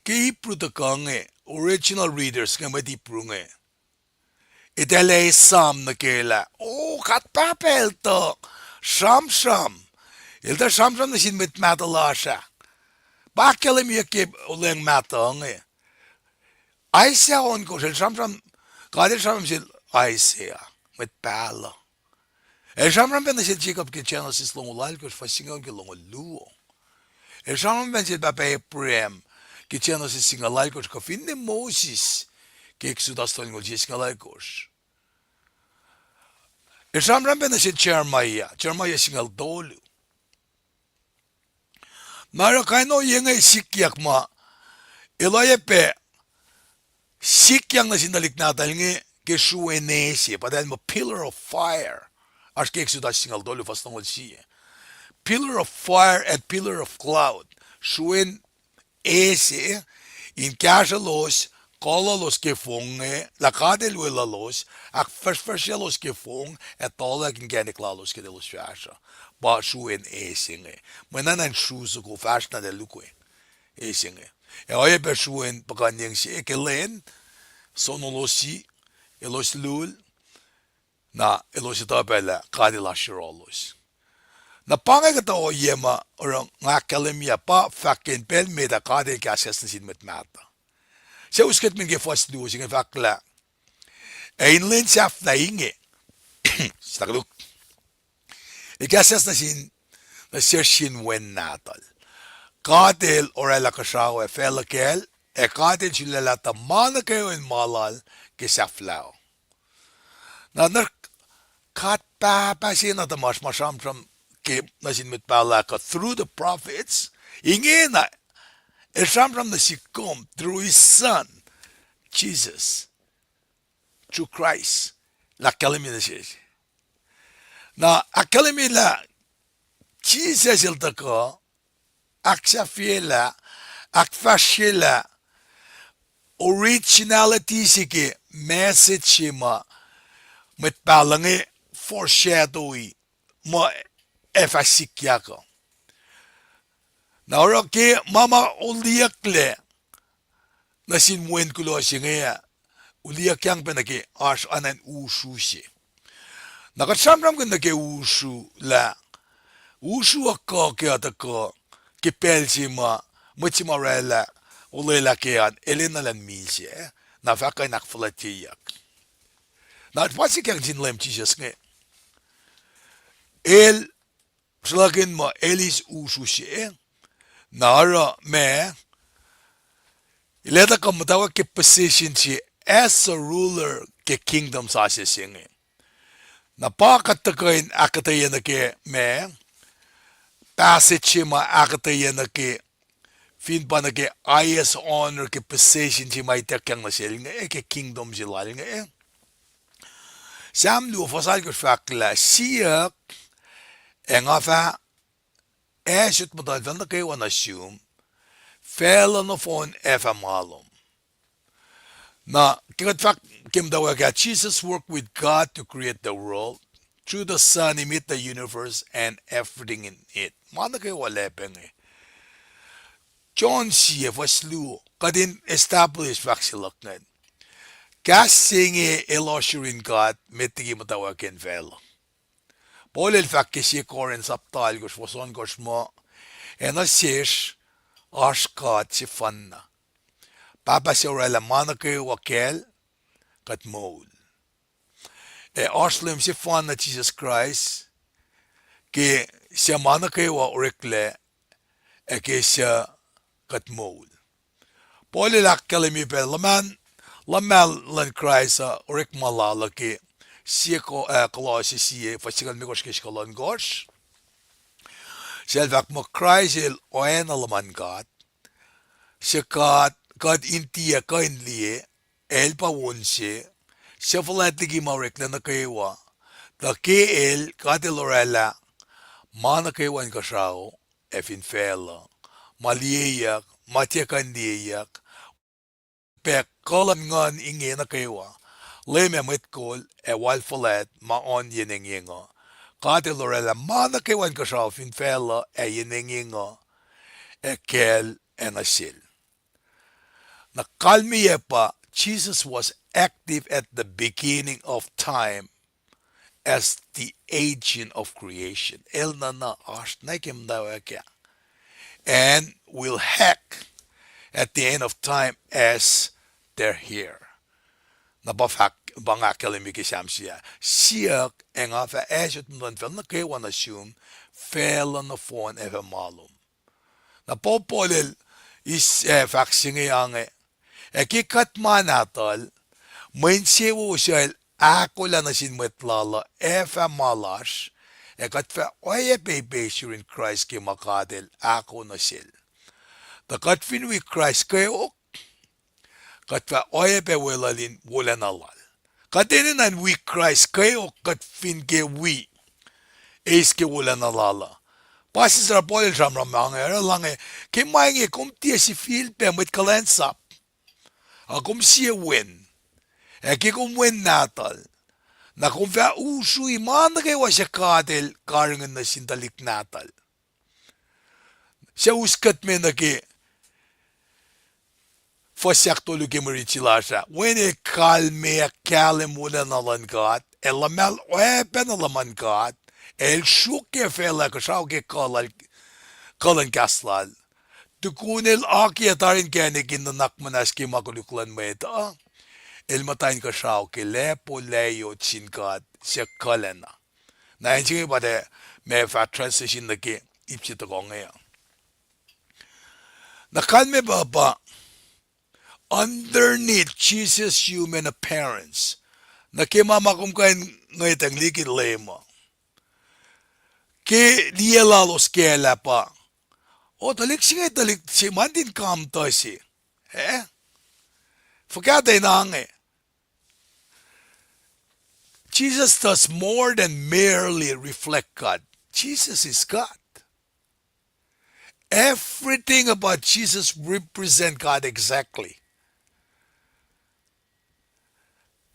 ke Hebrew tuhkuh inge, original readers inge, mwet Hebrew inge, eltahl ac esam nuh ke lah, o, God Pahpah el tuh sramsram. El tuh sramsram nuh sin mwet mahtuh lasr ah. Pa ahkkahlwemyeyuck ke olweacng mahtuh inge. Isaiah ohnkohsr, el sramsram, God el sramsram sel Isaiah, mwet pahluh. El sramsram pac nuh sel Jacob ke Genesis longoul alkohsr, fuhs singucul ke longoul luo. El sramsram pac nuh sel pahpah Abraham ke Genesis singucul alkohsr, kuh finne Moses ke Exodus tolngoul sie singucul alkohsr. El sramsram pac nuh sel Jeremiah, Jeremiah singucul tolu. Na oruh kain ohiyac inge sikyak ma el oacyacpac sikyang nuh sin tuhlihk nahtuhl inge ke sruen e se, pa eltahl muh pillar of fire. Oasr ke Exodus singucul tolu fuhs longoul sie. Pillar of fire and pillar of cloud. Sruen e se, in kahsrwelos, kuhluhlos ke fong inge, lah God el weluhlos, ahkfahsrfahsryelos ke fong, ac tuhlac inkacnek lalos ke elos fahsruh. Pa sruen e se inge. Mwe na in sru soko fahsr na tuh luke e se inge. Ac oacyacpac sruen puhkuhnyeng se ke lwen, sonolos, elos lul, na elos etuh pac lah God el oasr yohrohlos. Na pa inge kuhtuh ohiyac ma oruh nga ahkkahlwemye pa fahk ke in pacl met ah God el kahskahs nuh sin mwet mahtuh. Suc us kuht min ke fuhs luo se inge fahk lah, ac in lwen sahflah inge, staklu, el kahskahs nuh sin, nuh sesr sin Wen Nahtuhl. God el orwaclah kuhsrao ac facluh kacl, ac God el sulaclah tuh ma nuh kwewa in ma lal ke sahflah uh. Na, na God Pahpah se na tuh ma oasr ma sramsram ke nuh sin mwet pahluh kuh through the prophets, ingena el sramsram nuh sihk kom through his son, Jesus, through Christ, el ahkkahlwemye nuh sesr. Na ahkkahlwemye lah Jisus el tuhkuh ahksahfyelah, ahkfahsryelah originality se ke message se ma mwet pahluh inge foreshadow-i muh ac fah sikyak uh. Na oruh ke ma ma oliyucklac nuh sin wen kuloh se inge ah, oliyuckyang pac nuh ke oasr anan usru se. Na kuht sramsramkihn nuh ke usru lah, usru uh kuh ke uh tuhkuh ke pacl se ma mwet se ma orwaclah olwelah ke an el enenuh in misac, na fah kuh in ahkfuhlwactyeyuck. Na pa sikyak sin Leum Jisus inge, el sruhlahkihn muh el eis usru se, na oruh ma el ac tuhkuh muhtwacwacack ke position se as a ruler ke kingdom sasuc se inge. Na pa kuht tuhkuh in ahkuhtweyac nuh ke ma, passage se ma ahkuhtweyac nuh ke, fin pa nuh ke highest honor ke position se ma ituckyang nuh sel inge ke kingdom se lal inge. Sam luo fuhs alkohsr fahk lah, siyuck, ac nga fah asot muhtuhnfacl nuh kwewa nuh sum, facluh nohfohn ac fah ma lom. Na ke kuht fahk ke muhtwacwacack ah, Jesus worked with God to create the world. Through the Son, he made the universe and everything in it. Ma nuh kwewa lacpac inge. John sie fuhs luo, kuht in establish fahk se luhk ingacn. Kahs se inge elos yurin God met liki muhtwacwacack in facluh. Paul el fahk ke sie Corinth sapta alkohsr fuhs ohnkohsr muh, ac nuh sesr oasr God sefanna, Pahpah suc orwaclah ma nuh kwewa kacl kuht moul. Ac oasr Leum sefanna Jisus Kraist, ke suc ma nuh kwewa oreklac, ac ke suc kuht moul. Paul el ahkkahlwemye pac luhman, luhmah luhn Kraist uh orekma lal uh ke sie Ko-, ah, Kolosse sie, fuhs singucul limekohsr ke singucul ohnkohsr. Sel fahk muh Kraist el oacna luhman God, suc God, God in tiac kuh in liye, el pa on se, suc fuhlwact liki ma oreklac nuh kwewa, tuh ke el, God el orwaclah ma nuh kwewa inkuhsrao ac fin facluh, ma liyeyuck, ma tiac kuh in liyeyuck, pac kuh luhn nguhn inge nuh kwewa, leum ac mwet kol, ac wal fuhlwact ma oan yen engyeng uh. God el orwaclah ma nuh kwewa inkuhsrao fin facluh ac yen engyeng uh, ac kacl ac nuh sel. Na kalmeyac pa, Jesus was active at the beginning of time as the agent of creation. El nuhna oasr nuh ke muhtwacwacack ah, and will act at the end of time as their heir. Na pa fahk, pa nga ahkkahlwemye ke Sam se ah, siyuck, ac nga fah asot muhtuhnfacl nuh kwewa nuh sum, facluh nohfohn ac fah ma lom. Na Paul, Paul el eis, ah, fahk se inge ange, ac ke kuht ma nahtuhl, mwe insewowo suc el ahkolah nuh sin mwet lal uh ac fah ma lasr, ac kuht fah oacyacpac ipeis yurin Kraist ke ma God el ahko nuh sel. Tuh kuht fin wi Kraist kweok, kuht fah oacyacpac weluhl in wolacna lal. Kuht enenuh in wi Kraist kweok kuht fin ke wi, eis ke wolacna lal uh. Pa sisra Paul el sramsram ange, oruh lah inge, ke ma inge kom tiac sifilpac mwet kuhlwacnsap, a kom sie wen, ac ke kom wen nahtuhl, na kom fah usrui ma nuh kwewa suc God el karihngihn nuh sin tuhlihk nahtuhl. Suc us kuht me nuh ke fuhs ahktolu ke mwe rit se lasr ah, oacna el kalmeyac kahlwem wolacna luhn God, ac luhmahl oacpacna luhman God, ac el sruokyac facluh ac kuhsrao ke kuh lal, kuh luhn kahs lal. Tukun el akiyac tari inkacnek in nuhnak muhnahs ke ma koluk luhn mwet uh, el muhta in kuhsrao ke lacpo layot sin God suc kuhlacna. Na acn se inge pa tuh ma fah transition nuh ke ip se tohkoh inge uh. Na kalmac pa pa, underneath Jesus' human appearance, nuh ke ma ma kom kuh in ngwetacng liki Leum uh, ke liye lalos kacl ah pa, o, tuhlihk se inge tuhlihk se ma nuhtin kamtuh se. Eh? Fuhkah tuh in ange? Jesus does more than merely reflect God. Jesus is God. Everything about Jesus represent God exactly.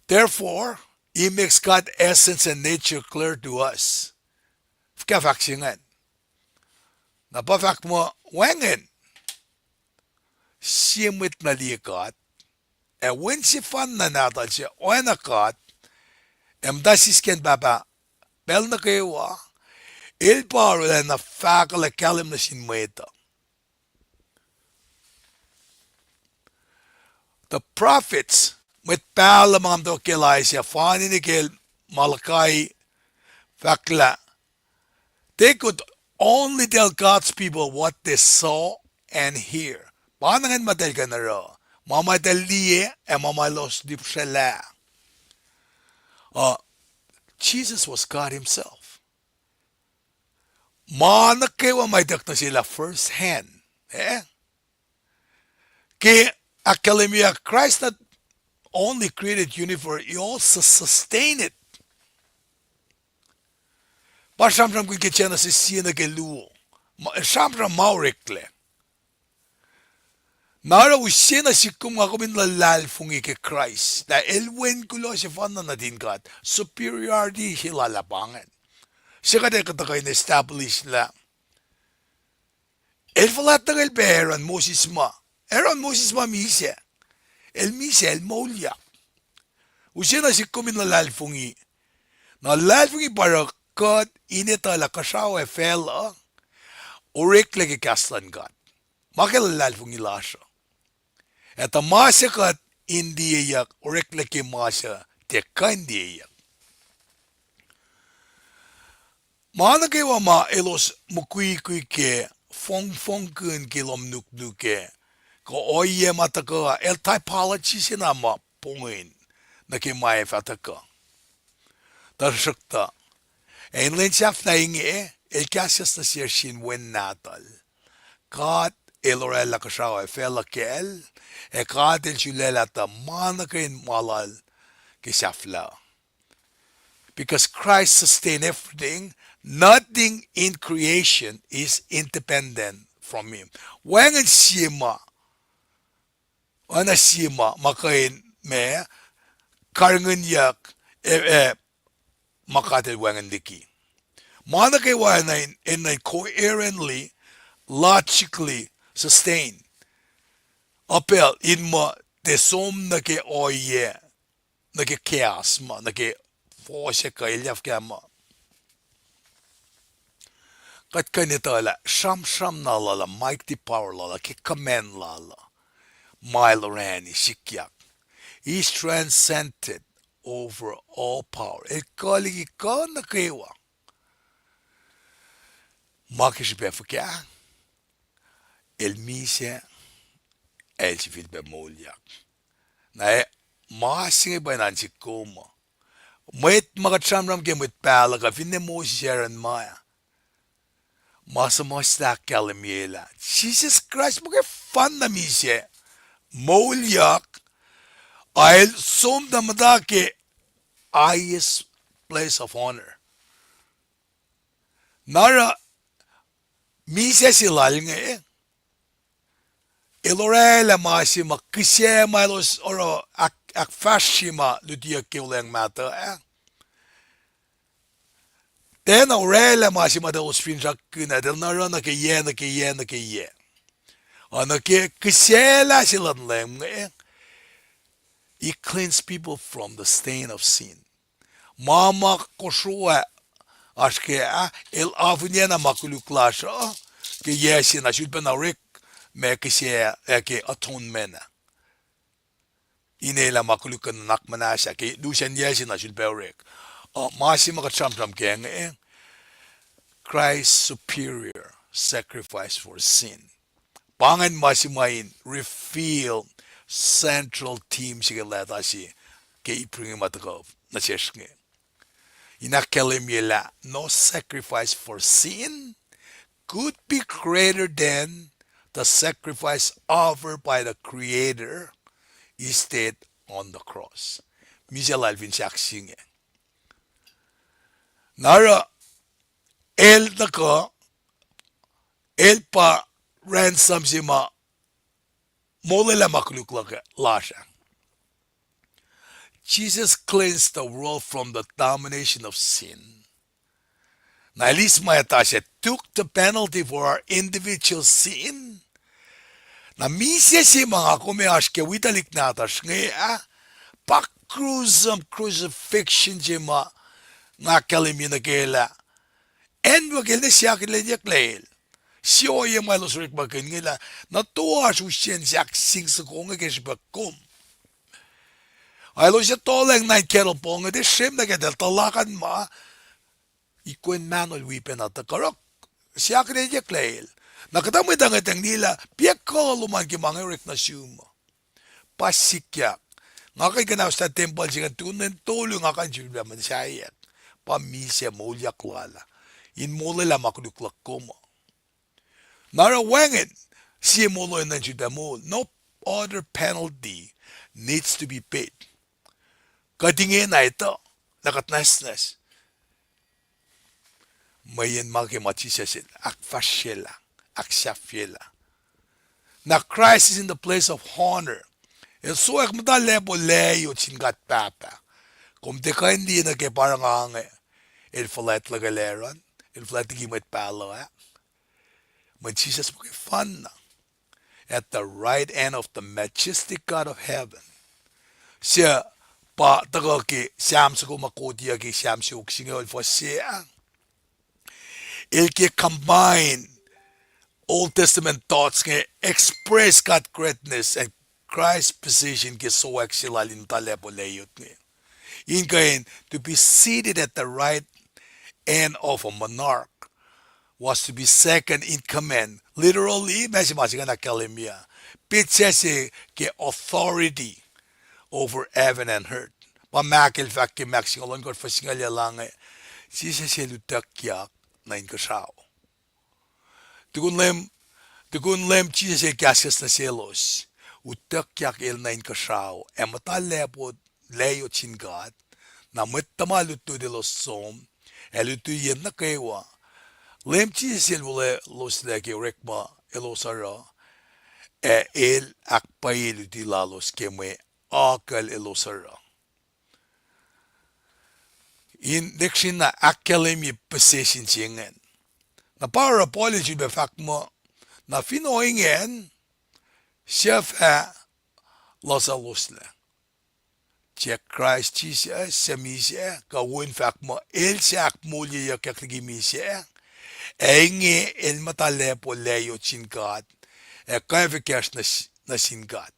Therefore, He makes God's essence and nature clear to us. Fuhkah fahk se ingacn? Na pa fahk muh wacngihn sie mwet na liye God, ac Wen sefanna nahtuhl se oacna God, ac muhta sisken Pahpah pacl nuh kwewa, el pa arulacna fahkwacl ac kahlwem nuh sin mwet uh. The prophets, mwet pahluh ma nga muhtwacwacack ke Isaiah, fani nuh ke Malachi, fahk lah they could only tell God's people what they saw and hear. Pa na ingacn ma eltahl kuh in oruh, ma ma eltahl liye ac ma ma elos lihpsrwaclah. Uh, Jesus was God himself. Ma nuh kwewa ma ituck nuh sel ah first hand, eh? Ke ahkkahlwemye, Christ not only created universe, he also sustained it. Pa sramsramkihn ke Genesis sie nuh ke luo. Ma, sramsram ma oreklac. Na oruh use na sihk kom nga kom in luhlahlfongi ke Christ lah el Wen kuloh sefanna nuhtin God. Superiority se lal ah pa ingacn. Se kuht ac kuh tuhkuh in establish lah el fuhlwact nuh ke el pac Aaron, Moses ma. Aaron, Moses ma misac. El misac, el moulyak. Use na sihk kom in luhlahlfongi. Na luhlahlfongi pa oruh kuht in etuh lah kuhsrao ac facluh oreklac ke kahs luhn God. Ma ke luhlahlfongi lasr uh. Ac tuh ma se kuht in liyeyuck oreklac ke ma suc tiac kuh in liyeyuck. Ma nuh kwewa ma elos mukwikwi kac, fongfongkihn ke lohm nuknuk ac kuh ohiyac ma tuhkuh, el typology se na ma pongihn nuh ke ma ac fah tuhkuh. Tuhsruhktuh, ac in lwen sahflah inge, el kahskahs nuh sesr sin Wen nahtuhl. God El oraclah kuhsrao ac facluh kacl, ac God El sulaclah tuh ma nuh ke in ma lal ke sahflah. Because Christ sustained everything, nothing in creation is independent from him. Wacngihn sie ma, oacna sie ma, ma kuh in ma, karihngihnyuck, eh, eh, ma God El wacngihn liki. Ma nuh kwewa enenuh in coherently, logically sustain. Apel in muh tiac som nuh ke ohiyac, nuh ke chaos ma, nuh ke fohs ac kuh elyah fuhkah ma. Kuht kuh in etuh lah sramsram na lal uh, mighty power lal uh, ke command lal uh, ma el orani sikyak. He's transcended over all power. El kuh liki kuh nuh kwewa. Ma ke srihpac fuhkah? El misac, ac El sifilpac moulyak. Na, ma se inge pa in sihk kom uh. Mwet ma kuht sramsram ke mwet pahluh kuh finne Moses, Aaron ma, ma suhmuhslah ahkkahlwemye lah Jisus Kraist muhkwena misac, moulyak, a El som na muhta ke highest place of honor. Na oruh misac se lal inge, El oraclah ma se ma kihsac ma elos oruh ahk-, ahkfahsrye ma lutiyuck ke olweacng mahtuh ah. Tiacna oraclah ma se ma elos finsrak kihn ah, tiacna oruh nuh ke yac, nuh ke yac, nuh ke yac. Oacna ke kihsaclah se luhn Leum inge, He cleansed people from the stain of sin. Ma ma kosro ah oasr kac ah, El afinyacna ma koluk lasr uh, ke yac se na sulpacna orek ma kihsac ah ke atonement ah. Inela ma koluk kuh nuhnak muhnahs ah ke lusen yac se na sulpac orek. Uh, ma se ma kuht sramsram kac inge, Christ's superior sacrifice for sin. Pa ingacn ma se ma in reveal central theme se ke leta se ke Ipru inge ma tuhkuh nuh sesr inge. In ahkkahlwemye lah no sacrifice for sin could be greater than the sacrifice offered by the Creator, His death on the cross. Misac lal fin sahk se inge. Na oruh El tuhkuh, El pa ransom se ma molwelah ma koluk luhk lasr ah. Jesus cleansed the world from the domination of sin. Na el eis mwacta se, took the penalty for our individual sin. Na misac se ma nga kom ac oasr ke wi tuhlihk nahtuhsr inge ah, pa gruesome crucifixion se ma nga ahkkahlwemye nuh ke lah acn wo ke el ne siyuck leyucklac el. Sie ohiyac ma elos orekmakihn inge lah nuh toasr usacn sahk sing soko inge ke srihpac kom. Ac elos ac tohlacng na in kettle ball inge, tiac srwem nuh ke tuhlakan ma ikwen mahnol wi pacna tuh kurohk siyuck leyucklac el. Na kuhtuh mwet uh ngwetacng liye lah pa kuh lom an ke ma inge orek nuh sum uh. Pa sikyak. Nga kuh in kuhnauslah tempuhl se ingacn tukun lwen tolu nga kuh in sifilpac muhsaheack. Pa misac moulyak lal ah in molwelah ma koluk luhk kom uh. Na oruh wacngihn sie moul oacna in sifilpac moul. No other penalty needs to be paid. Kuht ingena etuh lah kuht nwacsnwacs. Mweyen ma ke ma Jisus el ahkfahsryelah, ahksahfyelah. Na Christ is in the place of honor. El sowack muhta lacpo layot sin God Pahpah. Kom tiac kuh in liye nuh ke pa oruh nga inge, el fuhlwact luhkel Aaron, el fuhlwact liki mwet pahluh ah. Mweyen Jisus muhkwena at the right hand of the majestic God of heaven. Suc pa tuhkuh ke Sam soko ma kotiyuck ke Sam siofok singucul fuhs se ah. El ke combine Old Testament thoughts inge, express God greatness and Christ position ke sowack se lal in muhta lacpo layot inge. In kuh in, to be seated at the right hand of a monarch was to be second in command. Literally, ma se ma se ingacn ahkkahlwemye, petsac se ke authority over heaven and earth. Pa Mark el fahk ke Mark singucul ohnkohsr fuhs singucul yac lah inge, Jisus el utuckyak nuh inkuhsrao. Tukun Leum, tukun Leum Jisus el kahskahs nuh selos, utuckyak el nuh inkuhsrao ac muhta lacpo layot sin God, na mwet tuhma lutlut elos som, ac lutiyacn nuh kwewa. Leum Jisus el wolacloslac ke orekma elos oruh, ac el ahkpwacye luti lalos ke mwe akucl elos oruh. In lihksreni na ahkkahlwemye position se ingacn. Na pa oruh Paul el sifilpac fahk muh, na fin ohingacn, suc fah lohsahloslac? Tiac Kraist Jisus suc misac, kuh wo in fahk muh el suc ahkmoulyeyuckyak liki misac, ac inge el muhta lacpo layot sin God, ac kwacfe kacsr nuh sin God.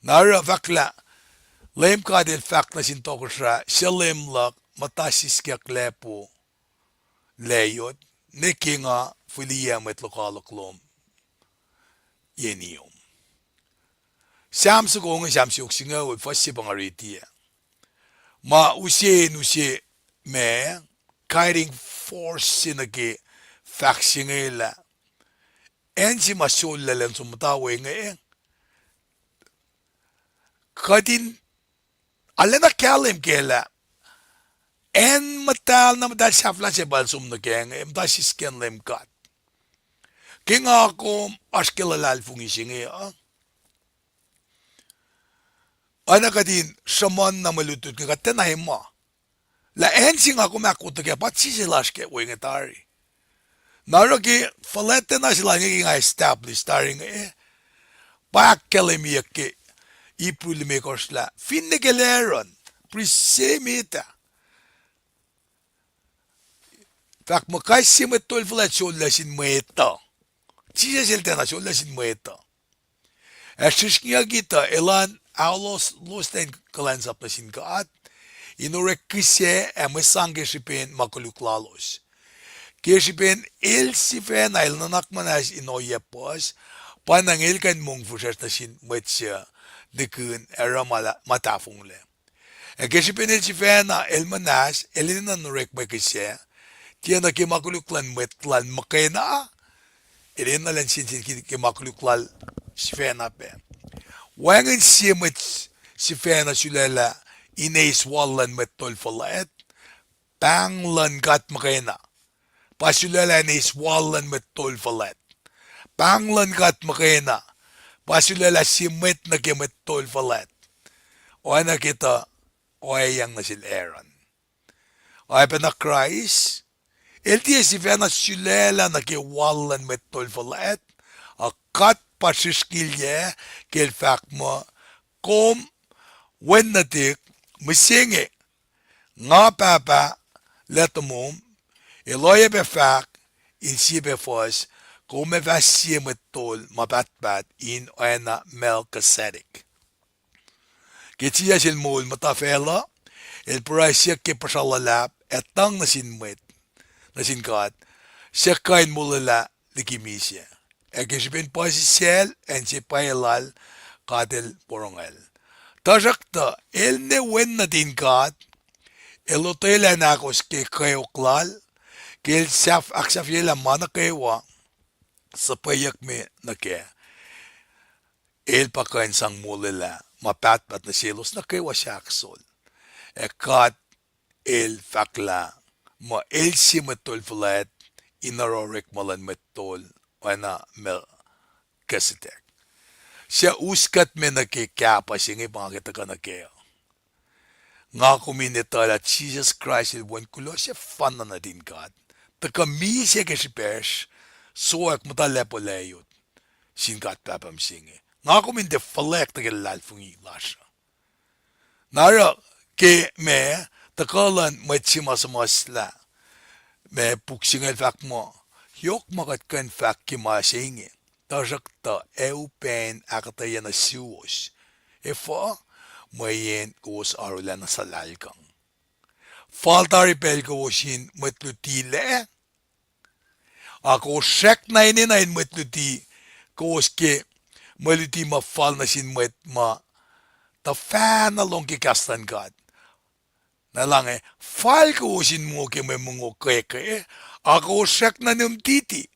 Na oruh fahk lah Leum God el fahk nuh sin tohkohsrah, suc leum luhk, muhta siskyak lacpo layot, nwe ke nga fihliyac mwet lokoalok lom yen iom. Sam soko inge, Sam siofok singucul fuhs se pa nga riti ah. Ma use in use ma guiding force se nuh ke fahk se inge lah acn se ma sollac elan som muhta we inge, kuht in arulacna kahlwem kac lah acn muhtahl na muhtahl sahflah se pa el som nuh kac inge muhta siskacn Leum God. Ke nga kom oasr ke luhlahlfongi se inge uh, oacna kuht in sruhmuhn na mwe lutlut inge kuht tiacna ma lah acn se nga kom ahkoo tuh kac pa Jisus el oasr ke we inge tari. Na oruh ke fuhlwactacna se lal inge ke nga establish tari inge, pa ahkkahlwemyeyuck ke Hebrew limekohsr lah finne ke Aaron, priest se met ah, fahk muh kais sie mwet tol fuhlwact sollac sin mwet uh. Jisus el tiacna sollac sin mwet uh. Ac srihsrngiyucki tuh elan aolos loslah in kuhlwacnsap nuh sin God, in orek kihsac ac mwe sang ke srihpen ma koluk lalos. Ke srihpen el sifacna el nuhnak muhnahs in ohiyac puhs, pa na inge el kuh in mongfihsrwacsr nuh sin mwet suc nihkihn ac oruh ma tahfonglac. Ac ke srihpen el sifacna el muhnahs, el enenuh in orek mwe kihsac, tiacna ke ma koluk luhn mwet lal muhkwena, el enenuh elan sensen ke ma koluk lal sifacna pac. Wacngihn sie mwet sifacna sulaclah in eis wal luhn mwet tol fuhlwact, pahng luhn God muhkwena pa sulaclah in eis wal luhn mwet tol fuhlwact. Pahng luhn God muhkwena pa sulaclah sie mwet nuh ke mwet tol fuhlwact. oacna ke tuh oacyacng nuh sel Aaron. Oacyacpac na Kraist, el tiac sifacna sulaclah nuh ke wal luhn mwet tol fuhlwact, a God pa srihsrkilyac ke el fahk muh, kom wen nuhtihk, mihsenge, nga Pahpah lac tomom, el oacyacpac fahk in sie pac fuhs, kom ac fah sie mwet tol ma pahtpaht in oacna Melchizedek. Ke Jisus el moul muhta facluh, el pruhe siyuck ke puhsra luhlahp ac tuhng nuh sin mwet, nuh sin God, suc kuh in molwelah liki misac. Ac ke srihpen puhsisacl ac inse pwacye lal, God el porongacl. Tuhsruhktuh, el ne wen nuhtin God, el otwelah in ahkos ke kweok lal, ke el sahf-, ahksahfyelah ma nuh kwewa, suhpweyuckme nuh kac. El pa kuh in sang molwelah ma pahtpaht nuh selos nuh kwewa suc ahkos. Ac God el fahklah muh el sie mwet tol fuhlwact in oruh orekma luhn mwet tol oacna Melchizedek. Suc us kuht me nuh ke kahpuh se inge pa nga ke tuhkuh nuh kac uh. Nga kom in etuh lah Jisus Kraist el wen kuloh sefanna nuhtin God, tuhkuh misac ke srihpacsr, sowack muhta lacpo layot sin God Pahpah mihsenge. Nga kom in tiac fuhlwact nuh ke luhlahlfongi lasr uh. Na oruh ke ma tuhkuh luhn mwet se ma suhmuhslah, ma puk se inge el fahk muh, yohk ma kuht kuh in fahk ke ma se inge, tuhsruhktuh ac upac in ahkuhtweyac nuh suwos. Efuh? Mweyen kowos arulacna suhlahlkihn. Fal tari pacl kowos in mwet luti lac, a kowos srackna enenuh in mwet luti, kowos ke mwe luti ma fal nuh sin mwet ma tuhfahna lohng ke kahs luhn God. Na elange, fal kowos in mongo ke mwe mongo kwekwe, a kowos srackna nihm titi.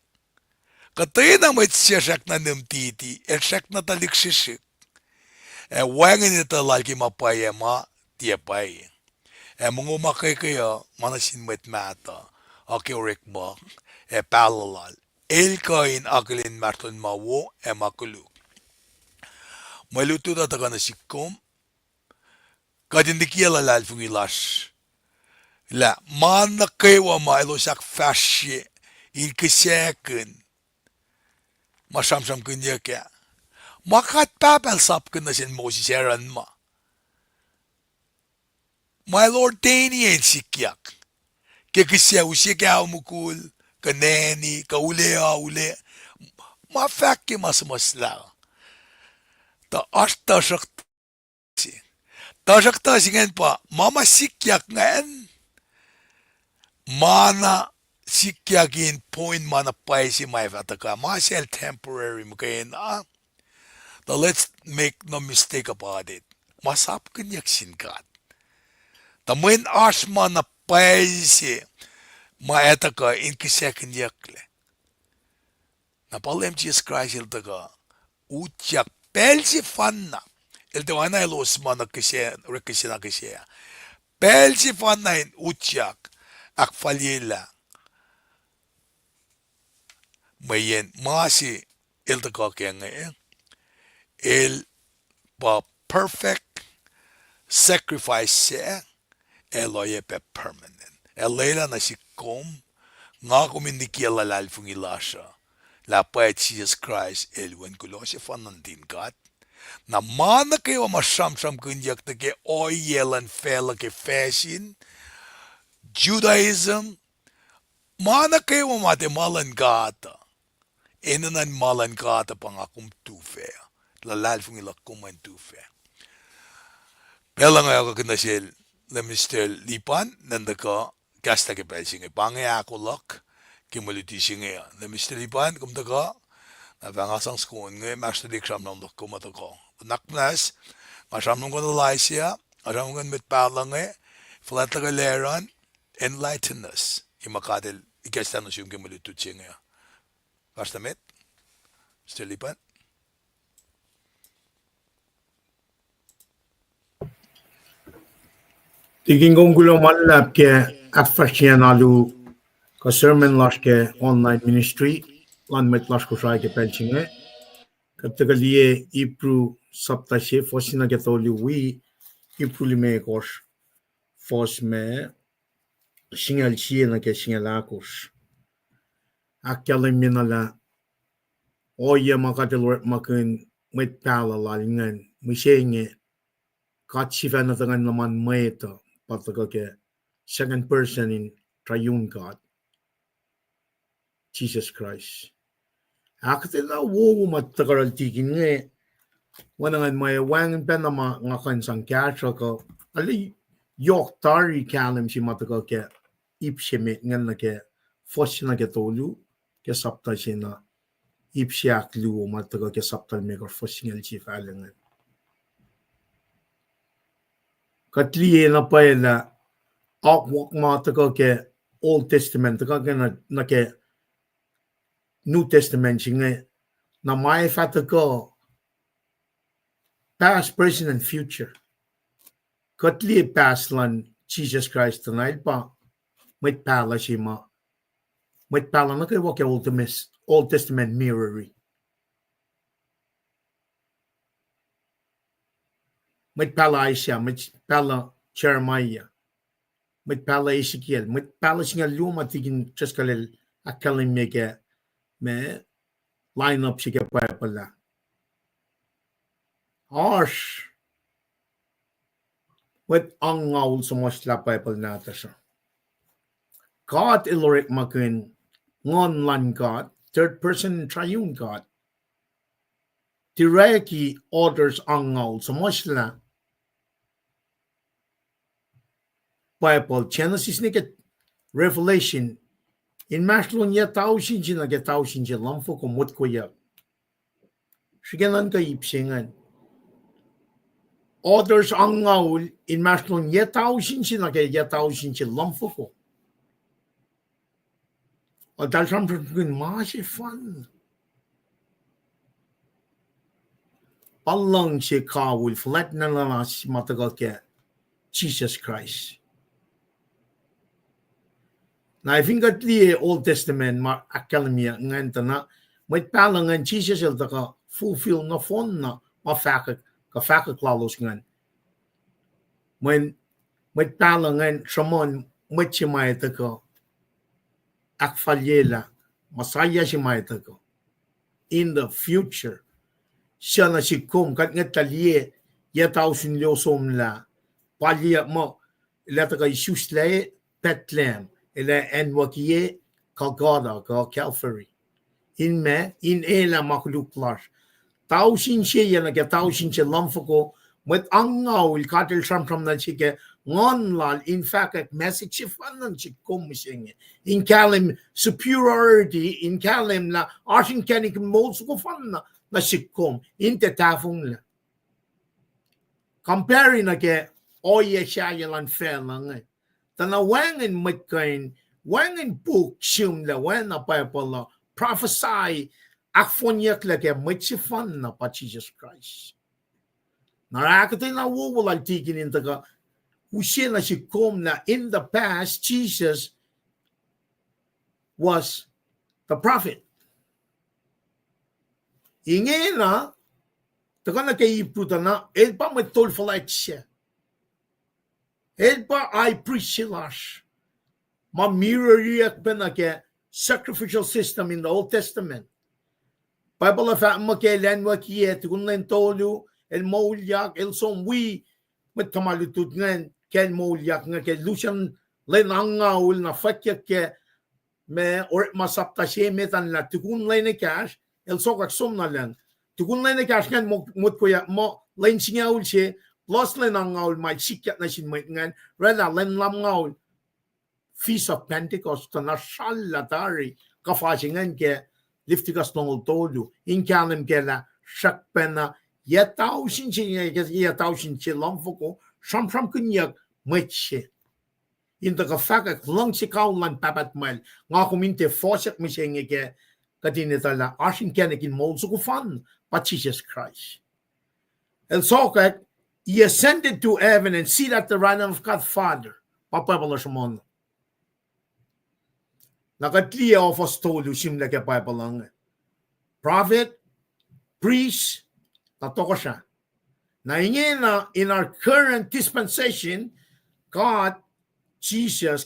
Kuhtwena mwet suc srackna nihm titi, el srackna tuhlihk srihsrihk, ac wacngihn etuh lal ke ma pwacye ac ma tiac pwacye. Ac mongo ma kwekwe uh ma nuh sin mwet mahtuh, a ke orekma ac pahluh lal, el kuh in akihlen inmahsrlon ma wo ac ma koluk. Mwe lutlut uh tuhkuh nuh sihk kom, kuht in likiyac luhlahlfongi lasr lah ma nuh kwewa ma elos ahkfahsrye in kihsackuhn, ma sramsramkihnyuck ah, ma God Pahpah el sapkihn nuh sin Moses, Aaron ma, ma el ordain in sikyak ke kihsac use kaho mukul, kuh neni, kuh ule aule, ma fahk ke ma suhmuhslah uh. Tuh oasr tuhsruhk-, tuhsruhktuh se ingacn pa ma ma sikyak ingacn, ma na sikyak in point ma na pwacye se ma ac fah tuhkuh, ma sel temporary muhkwena. Tuh let's make no mistake about it, ma sapkihnyuck sin God. Tuh mweyen oasr ma na pwacye se ma ac tuhkuh in kihsackuhnyucklac. Na pa Leum Jisus Kraist el tuhkuh utyak pacl sefanna. El tiac oacna elos ma nuh kihsac, orek kihsac na kihsac. Pacl sefanna in utyak, ahkfalyelah. Mweyen ma se el tuhkuh ke inge, el pa perfect sacrifice se, ac el oacyacpac permanent. Ac lwelah nuh sihk kom, nga kom in likiyac luhlahlfongi lasr uh, lah pwacye Jisus Kraist el wen kuloh sefanna nuhtin God. Na ma nuh kwewa ma sramsramkihnyuck nuh ke ohiyac luhn facluh ke facsin, Judaism, ma nuh kwewa ma tiac ma luhn God uh, enenuh in ma luhn God uh pa nga kom tufah, luhlahlfongi luhk kom an tufah. Pacl uh nga kuh in nuh sel Minister Lipan, ngan tuhkuh kahslah ke pacl se inge, pa inge ahko luhk ke mwe luti se inge uh. Minister Lipan, kom tuhkuh, na fah nga sang soko inge, master lik sramsram luhk kom uh tuhkuh. Nuhnak muhnahs, nga sramsram kom nuh Laisia, nga sramsram kom nuh met pahluh inge, fuhlwact luhk Aaron, enlighten us ke ma God el ikacslah nuh sum ke mwe lutlut se inge. Fahsr tuh met, Minister Lipan. Tikin, kom kuloh ma luhlahp ke ahkfahsryeyacn alu kuh sermon lasr ke online ministry luhn mwet lasr Kosrae ke pacl se inge. Kuht tuhkuh liye Hebrew sapta se, fuhs se nuh ke tolu wi, Hebrew limekohsr, fuhs me singucul sie nuh ke singucul ahkosr. Ahkkahlwemye na lah ohiyac ma God El orekmakihn mwet pahluh Lal ingacn, mihsenge God sifacna tuhkuh in luhman mwet uh, pa tuhkuh ke second person in triune God, Jisus Kraist. Ahkuhtweyac na wowo ma tuhkuh lal tikin inge, oacna ngan mwe wacngihn pacna ma nga kuh in sang kahsruh kuh, arlac yohk tari kahlwem se ma tuhkuh ke ip se met ingacn nuh ke fuhs se nuh ke tolu, ke sapta se na, ip se ahkluo ma tuhkuh ke sapta limekohsr fuhs singucul sie fal ingacn. Kuht liye na pwacye lah akwuck ma tuhkuh ke Old Testament, tuhkuh ke na, nuh ke New Testament se inge, na ma ac fah tuhkuh past, present, and future. Kuht liye past luhn Jisus Kraist tuh na el pa mwet pahluh se ma, mwet pahluh nuh kwewa ke Old Testament, Old Testament mirrori. Mwet pahluh Isaiah, mwet pahluh Jeremiah, mwet pahluh Ezekiel, mwet pahluh singucul luo ma tikin Driscoll el ahkkahlwemye ke ma line up se ke Bible ah. Oasr mwet angngaul suhmuhslah Bible nahtuhsr uh. God El orekmakihn Nguhn luhn God, third person triune God, Direct authors angngaul suhmuhslah Bible, Genesis nuh ke Revelation, inmahsrlon yac tausin se nuh ke tausin se luhmfoko motkoyuck. Srihke nuhnkuh ip se ingacn. Authors angngaul inmahsrlon yac tausin se nuh ke yac tausin se luhmfoko. Eltahl sramsramkihn ma sefanna. Pa luhngse kawihl fuhlwact na lasr ma tuhkuh ke Jisus Kraist. Na fin kuht liye Old Testament ma ahkkahlwemye ingacn tuh na mwet pahluh ingacn Jisus el tuhkuh fulfill nohfohn na ma fahkwack, kuh fahkwack lalos ingacn. Mweyen mwet pahluh ingacn sruhmuhn mwet se ma ac tuhkuh ahkfalyelah, Messiah se ma ac tuhkuh in the future. Suc nuh sihk kom, kuht ngwetlah liye yac tausin luo somlah, pa liye muh el ac tuhkuh isuslac Bethlehem, el ac anwuckiye Golgotha kuh Calvary in ma, in elah ma koluk lasr. Tausin se yac nuh ke tausin se luhmfoko, mwet angngaul God el sramsram nuh se ke Nguhn lal in fahkwack message sefanna nuh sihk kom mihsenge, in kahlwem superiority, in kahlwem lah oasr inkacnek moul soko fanna nuh sihk kom in tiac tahfonglac. Compare nuh ke ohiyac sahyac luhn facluh inge. Tuh na wacngihn mwet kuh in, wacngihn puk sihmlac oacna Bible uh prophecy, ahkfohnyucklac ke mwet sefanna pa Jisus Kraist. Na ahkuhtweyac na wowo lal tikin in tuhkuh use nuh sihk kom lah in the past Jesus was the prophet. Ingena, tuhkuh nuh ke Hebrew tuh na el pa mwet tol fuhlwact se. El pa high priest se lasr, ma mirroriyuck pacna ke sacrificial system in the Old Testament. Bible uh fahk muh ke el anwuckiyac tukun lwen tolu, el moulyak, el som wi mwet tuhma lutlut ingacn ke el moulyak inge ke lusacn lwen angngaul. Na fwackyuck ke ma Orekma sapta se met an lah tukun lwen ekahsr el sokwack som na lucng. Tukun lwen ekahsr ingacn motkoyuck muh lwen singucul se plus lwen angngaul ma el sikyak nuh sin mwet ingacn, oraclah lwen lumngaul, Feast of Pentecost, tuh na srallah tari kuhfa se ingacn ke Leviticus longoul tolu in kahlwem kac lah srackpacna yac tausin se, yac tausin se luhmfoko sramsramkihnyuck mwet se in tuhkuh fahkwack luhngse kawihl luhn Pahpah Tuhmwacl. Nga kom in tiac fohsack mihsenge ke kuht in etuh lah oasr inkacnek in moul soko fanna pa Jisus Kraist. El sokwack, He ascended to heaven and seated at the right hand of God Father. Pa Bible uh sruhmuhn. Na kuht liye ohfohs tolu sihmlac ke Bible uh inge: prophet, priest, na tohkohsrah. Na ingena in our current dispensation, God, Jesus,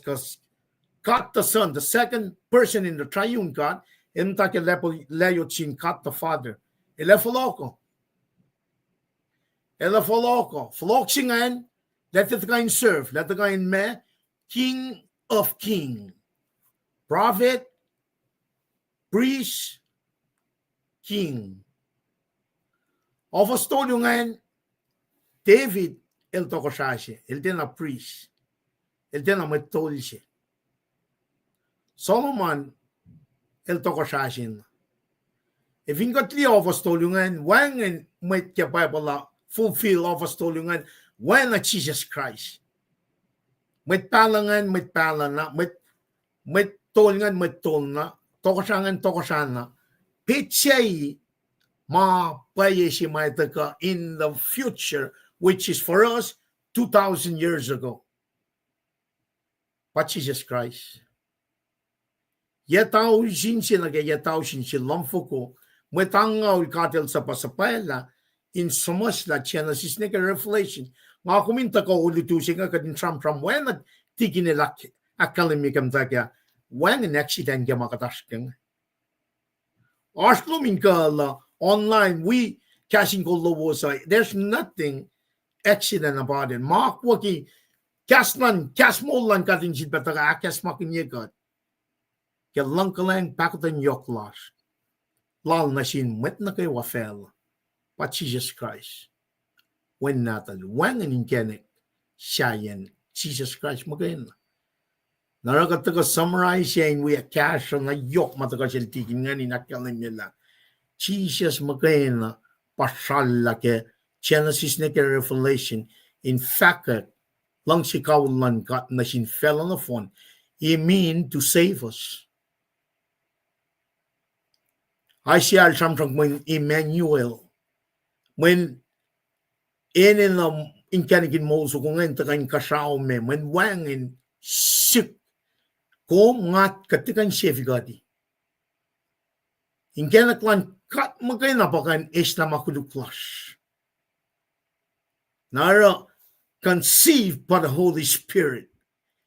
God the Son, the second person in the triune God, el muhta ke level, level sin God the Father. El ac fohlohkoh. El ac fohlohkoh. Fohlohk se ingacn, lah el tuhkuh in serve, lah el tuhkuh in ma, King of King, Prophet, Priest, King. Ohfohs tolu ingacn, David el tohkohsrah se, el tiacna priest, el tiacna mwet tol se. Solomon el tohkohsrah se. Ac fin kuht liye ohfohs tolu ingacn, wacngihn mwet ke Bible uh fulfill ohfohs tolu ingacn, oacna Jisus Kraist. Mwet pahluh ingacn, mwet pahluh na, mwet, mwet tol ingacn, mwet tol na, tohkohsrah ingacn, tohkohsrah na. Petsac ma pwacye se ma tuhkuh in the future, which is for us two thousand years ago. Pa Jisus Kraist. Yac tausin se nuh ke yac tausin se luhmfoko, mwet angngaul God el suhpahsapahlah in suhmuhslah Genesis nuh ke Revelation. Nga kom in tuhkuh olutu se inge kuht in sramsram oacna tikin el ahk-, ahkkahlwemye ke muhtwacwacack, wacngihn accident ke ma kuht oasr ke inge. Oasr lom in kuh lah online wi kahs in kol lowos uh, there's nothing accident about it. Ma akwucki kahs luhn, kahs moul luhn God in sifilpac tuhkuh ahkacsmakihnye kuht ke luhngkuhlwacng pahkotwen yohk lasr lal nuh sin mwet nuh kwewa facluh, pa Jisus Kraist. Wen nahtuhl, wacngihn inkacnek sahyacn Jisus Kraist muhkwena. Na oruh kuht tuhkuh summarize in wi kahsruh na yohk ma tuhkuh sel tikin ingacn in ahkkahlwemye lah Jisus muhkwena pa srallah ke Genesis nuh ke Revelation in fahkwack luhngse kawihl luhn God nuh sin facluh nohfohn. He mean to save us. Isaiah el sramsram mweyen Emmanuel, mweyen enenuh inkacnek in moul soko ingacn tuhkuh inkuhsrao me, mweyen wacngihn sihk, kom, nga, kuht tuhkuh in sef kuht. Inkacnek luhn God muhkwena pa kuh in eslah ma koluk lasr. Na oruh, conceived by the Holy Spirit.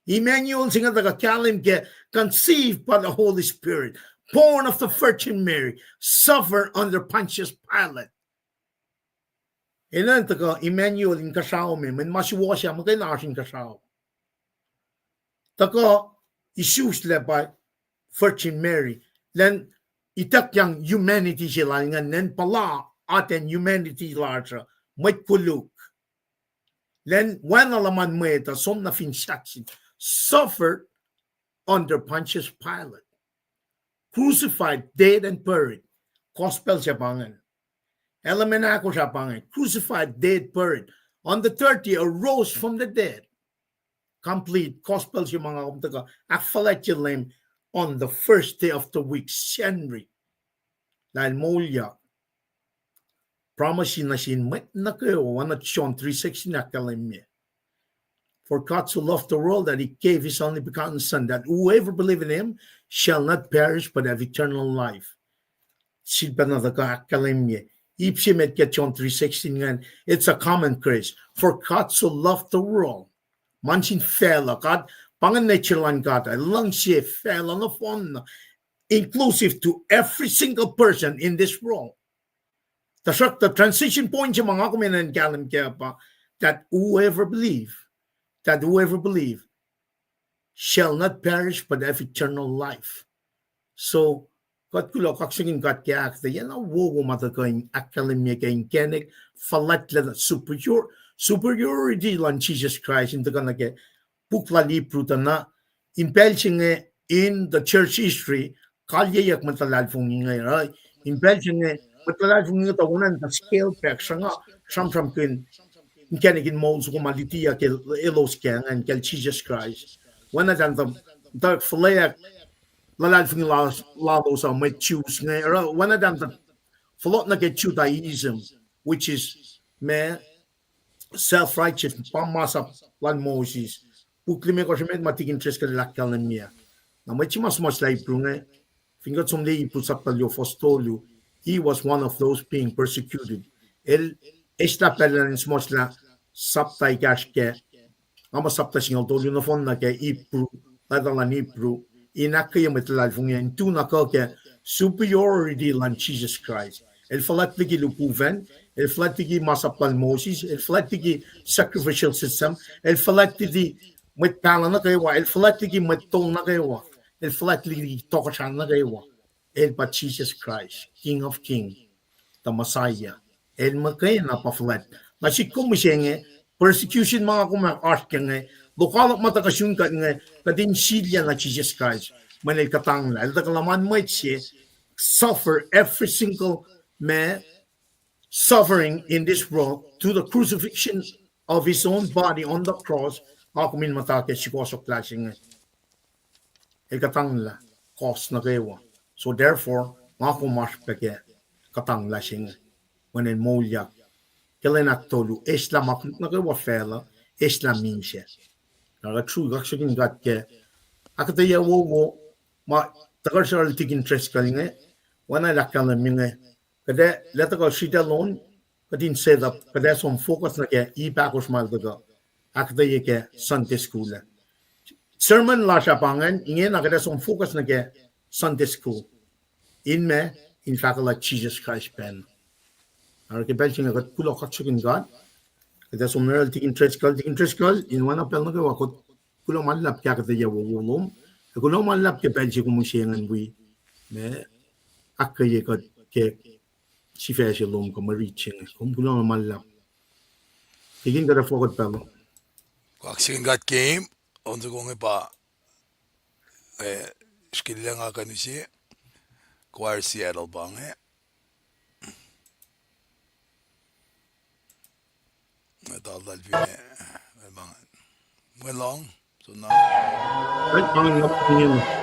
Emmanuel se inge tuhkuh kahlwem ke conceived by the Holy Spirit, born of the Virgin Mary, suffer under Pontius Pilate. Enenuh in tuhkuh Emmanuel inkuhsrao me, mweyen ma suwohs ah muhkwena oasr inkuhsrao. Tuhkuh isuslac pa Virgin Mary, lwen ituckyang humanity se lal ingacn, lwen puhla atacn humanity lasr uh, mwet koluk. Lwen oacna luhman mwet uh, som nuh fin sahk sin, suffered under Pontius Pilate, crucified, dead and buried. Gospel se pa ingacn. Element ahkosr ah pa ingacn, crucified, dead, buried. On the third day, arose from the dead. Complete gospel se ma nga kom tuhkuh ahkfuhlwactye Leum on the first day of the week, Sacnri. Lah el moulyak. Promise nuh sin mwet nuh kwewa, oacna John three sixteen ahkkahlwemye. For God so loved the world that he gave his only begotten Son, that whoever believe in him shall not perish but have eternal life. Sifilpac na tuhkuh ahkkahlwemye. Ip se met ke John three sixteen ingacn, it's a common grace. For God so loved the world. Ma nuh sin facluh, God, pa ingacn nature luhn God, el luhngse facluh nohfohn, inclusive to every single person in this world. Tuhsruhktuh transition point se ma nga kom enenuh kahlwem kac pa, that whoever believe, that whoever believe shall not perish but have eternal life. So, kuht kuloh kaksakihn God ke ahkuhtweyac na wowo ma tuhkuh in ahkkahlwemye ke inkacnek fuhlwactlacna superior-, superiority luhn Jisus Kraist in tuhkuh nuh ke puk lal Hebrew tuh na, in pacl se inge in the church history, kalyeyuck mwet luhlahlfongi inge, right? In pacl se inge mwet luhlahlfongi inge tuh oacna in tuh scale back, sruhnga sramsramkihn inkacnek in moul soko ma lutiyuck elos kac ingacn kacl Jisus Kraist. Oacna tuh, tuh fuhlweack luhlahlfongi lalos uh mwet Jews inge, oruh oacna tuh fohlohk nuh ke Judaism, which is ma self-righteous, pa masap luhn Moses. Puk limekohsr emet ma tikin Driscoll el ahkkahlwemye. Na mwet se ma suhmuhslah Hebrew inge, fin kuht som liye Hebrew sapta luo fuhs tolu, he was one of those being persecuted. El Eslah pacl in suhmuhslah sapta ekahsr ke, nga muh sapta singucul tolu nohfohn nuh ke Hebrew, letuh luhn Hebrew, in ahkkweye mwet luhlahlfongi in tu na kuh ke superiority luhn Jisus Kraist. El fuhlwact liki lihpufacn, el fuhlwact liki masap lal Moses, el fuhlwact liki sacrificial system, el fuhlwact liki mwet pahluh nuh kwewa, el fuhlwact liki mwet tol nuh kwewa, el fuhlwact liki tohkohsrah nuh kwewa. El pa Jisus Kraist, King of King, the Messiah. El muhkwena pa fuhlwact. Na sik kom mihsenge, persecution ma nga kom oasr ke inge, lokoalok ma tuhkuh sun kuht inge, kuht in silyac na Jisus Kraist, mweyen el kuhtanglah. El tuh kuh luhman mwet se, suffer every single ma suffering in this world through the crucifixion of his own body on the cross, nga kom in muhta ke sukohsohklah se inge. El kuhtanglah kos nuh kwewa. So therefore, nga kom oasr pac ke kuhtanglah se inge. Mweyen el moulyak. Ke lwen ahktolu, eslah ma koluk nuh kwewa facluh, eslah misac. Na kuht sruhk kaksakihn God ke ahkuhtweyac wowo, ma tuhkuh sel Tikin Driscoll inge, oacna el ahkkahlwemye inge, kuht ac, lah tuhkuh sritacl on, kuht in set up, kuht ac som focus nuh ke ip ahkosr ma el tuhkuh ahkuhtweye ke Sunday school ah. Sermon lasr ah pa ingacn, ingena kuht ac som focus nuh ke Sunday school. In ma, in fahkwack lah Jisus Kraist pacna. Oruh ke pacl se inge kuht kuloh kaksakihn God, kuht ac som nuh sel Tikin Driscoll, Tikin Driscoll, in oacna pacl nuh kwewa kuht kuloh ma luhlahp ke ahkuhtweyac wowo lom, ac kuloh ma luhlahp ke pacl se kom use ingacn wi, ma, ahkkweye kuht ke sifac se lom kuh mwe rit se inge. Kom kuloh ma luhlahp. Tikin, kuht ac fokot pacl uh. Kaksakihn God ke ip, on soko inge pa, eh, srihkelac nga kuh in use, choir Seattle pa inge. Nga taltal finne, eh, ma, mwe lohng, so na. Right, fine, yep, yeah.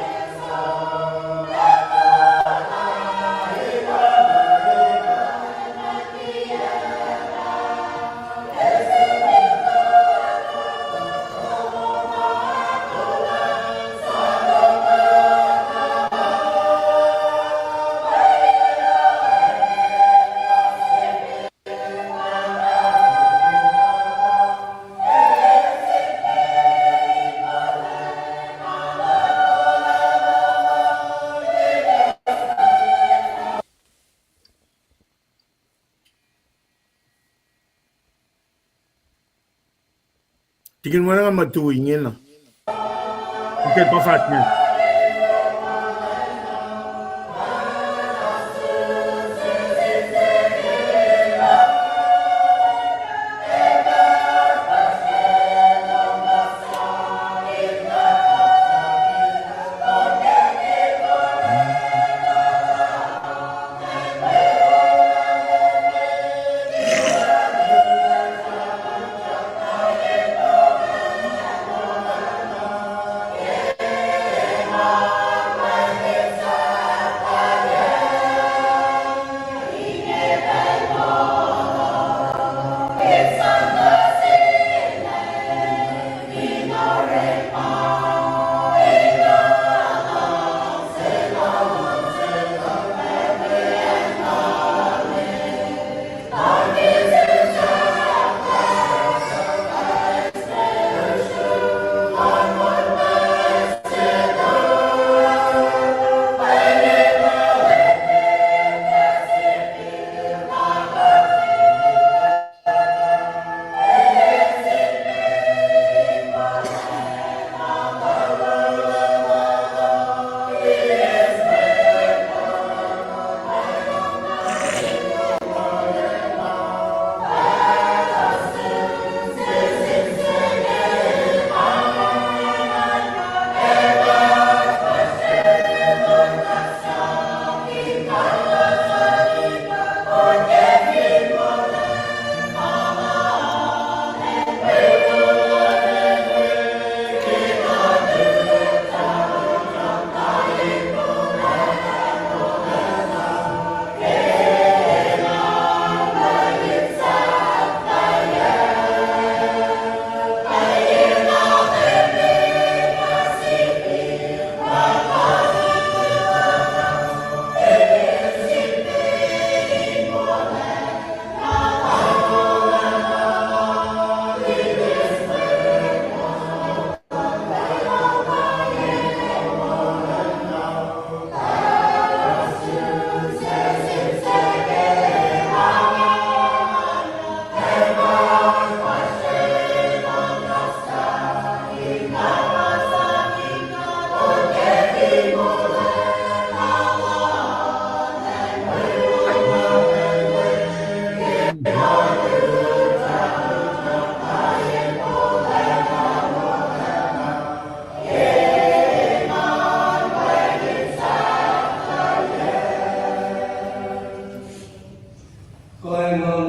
Tikin, wacngihn ma tui ingena. Ke pa fahsr inge.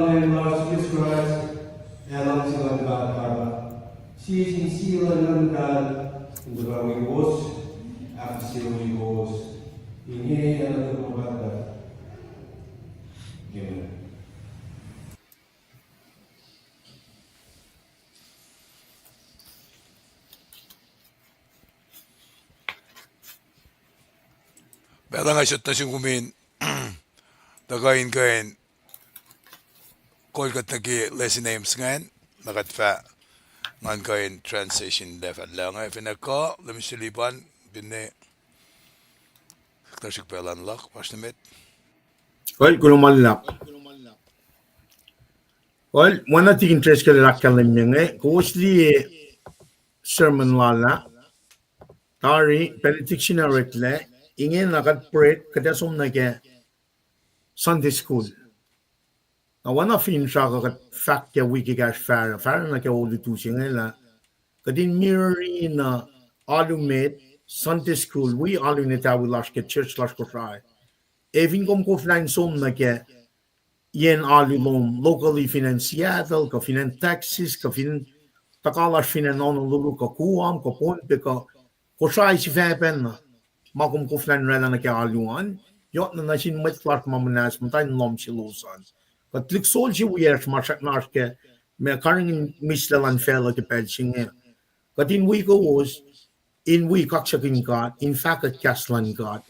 Leum lasr Jisus Kraist, ac luhngse luhn God Pahpah, sie sin sie luhn Nguhn God, in tuhkuh wi kowos, ahkfihsye wi kowos, inge ac nuh ke ma pahtpaht. Amen. Pacl nga sot nuh sin kom in tuhkuh in kuh in kol kuht nuh ke lesson names ingacn, na kuht fah ngan kuh in transition lacfah lah nga finne kuh, let me see, Lipan, finne kuhtuh srihk pacl an luhk, pastor met. Kol, kuloh ma luhlahp. Kol, oacna Tikin Driscoll el ahkkahlwemye inge, kowos liye sermon lal ah, tari benediction oreklac, ingena kuht break, kuht ac som nuh ke Sunday school. Na oacna finsrak uh kuht fahk ke wik ekahsr fahsruh, fahsruh nuh ke olutu se inge lah kuht in mirror-i na alu met Sunday school wi alu in etawi lasr ke church lasr Kosrae. Ac fin kom koflah in som nuh ke yen alu lom locally fin acn Seattle, kuh fin acn Texas, kuh fin tuhka lasr fin acn Honolulu, kuh Guam, kuh Pohnpei, kuh Kosrae sifacpacna, ma kom koflah in oraclah nuh ke alu an, yohk na nuh sin mwet lasr ma muhnahs muhta in lohm selos an. Kuht lihksol se wiyacsr ma srackna oasr ke ma karihngihn mihslac luhn facluh ke pacl se inge. Kuht in wi kowos in wi kaksakihn God, in fahkwack kahs luhn God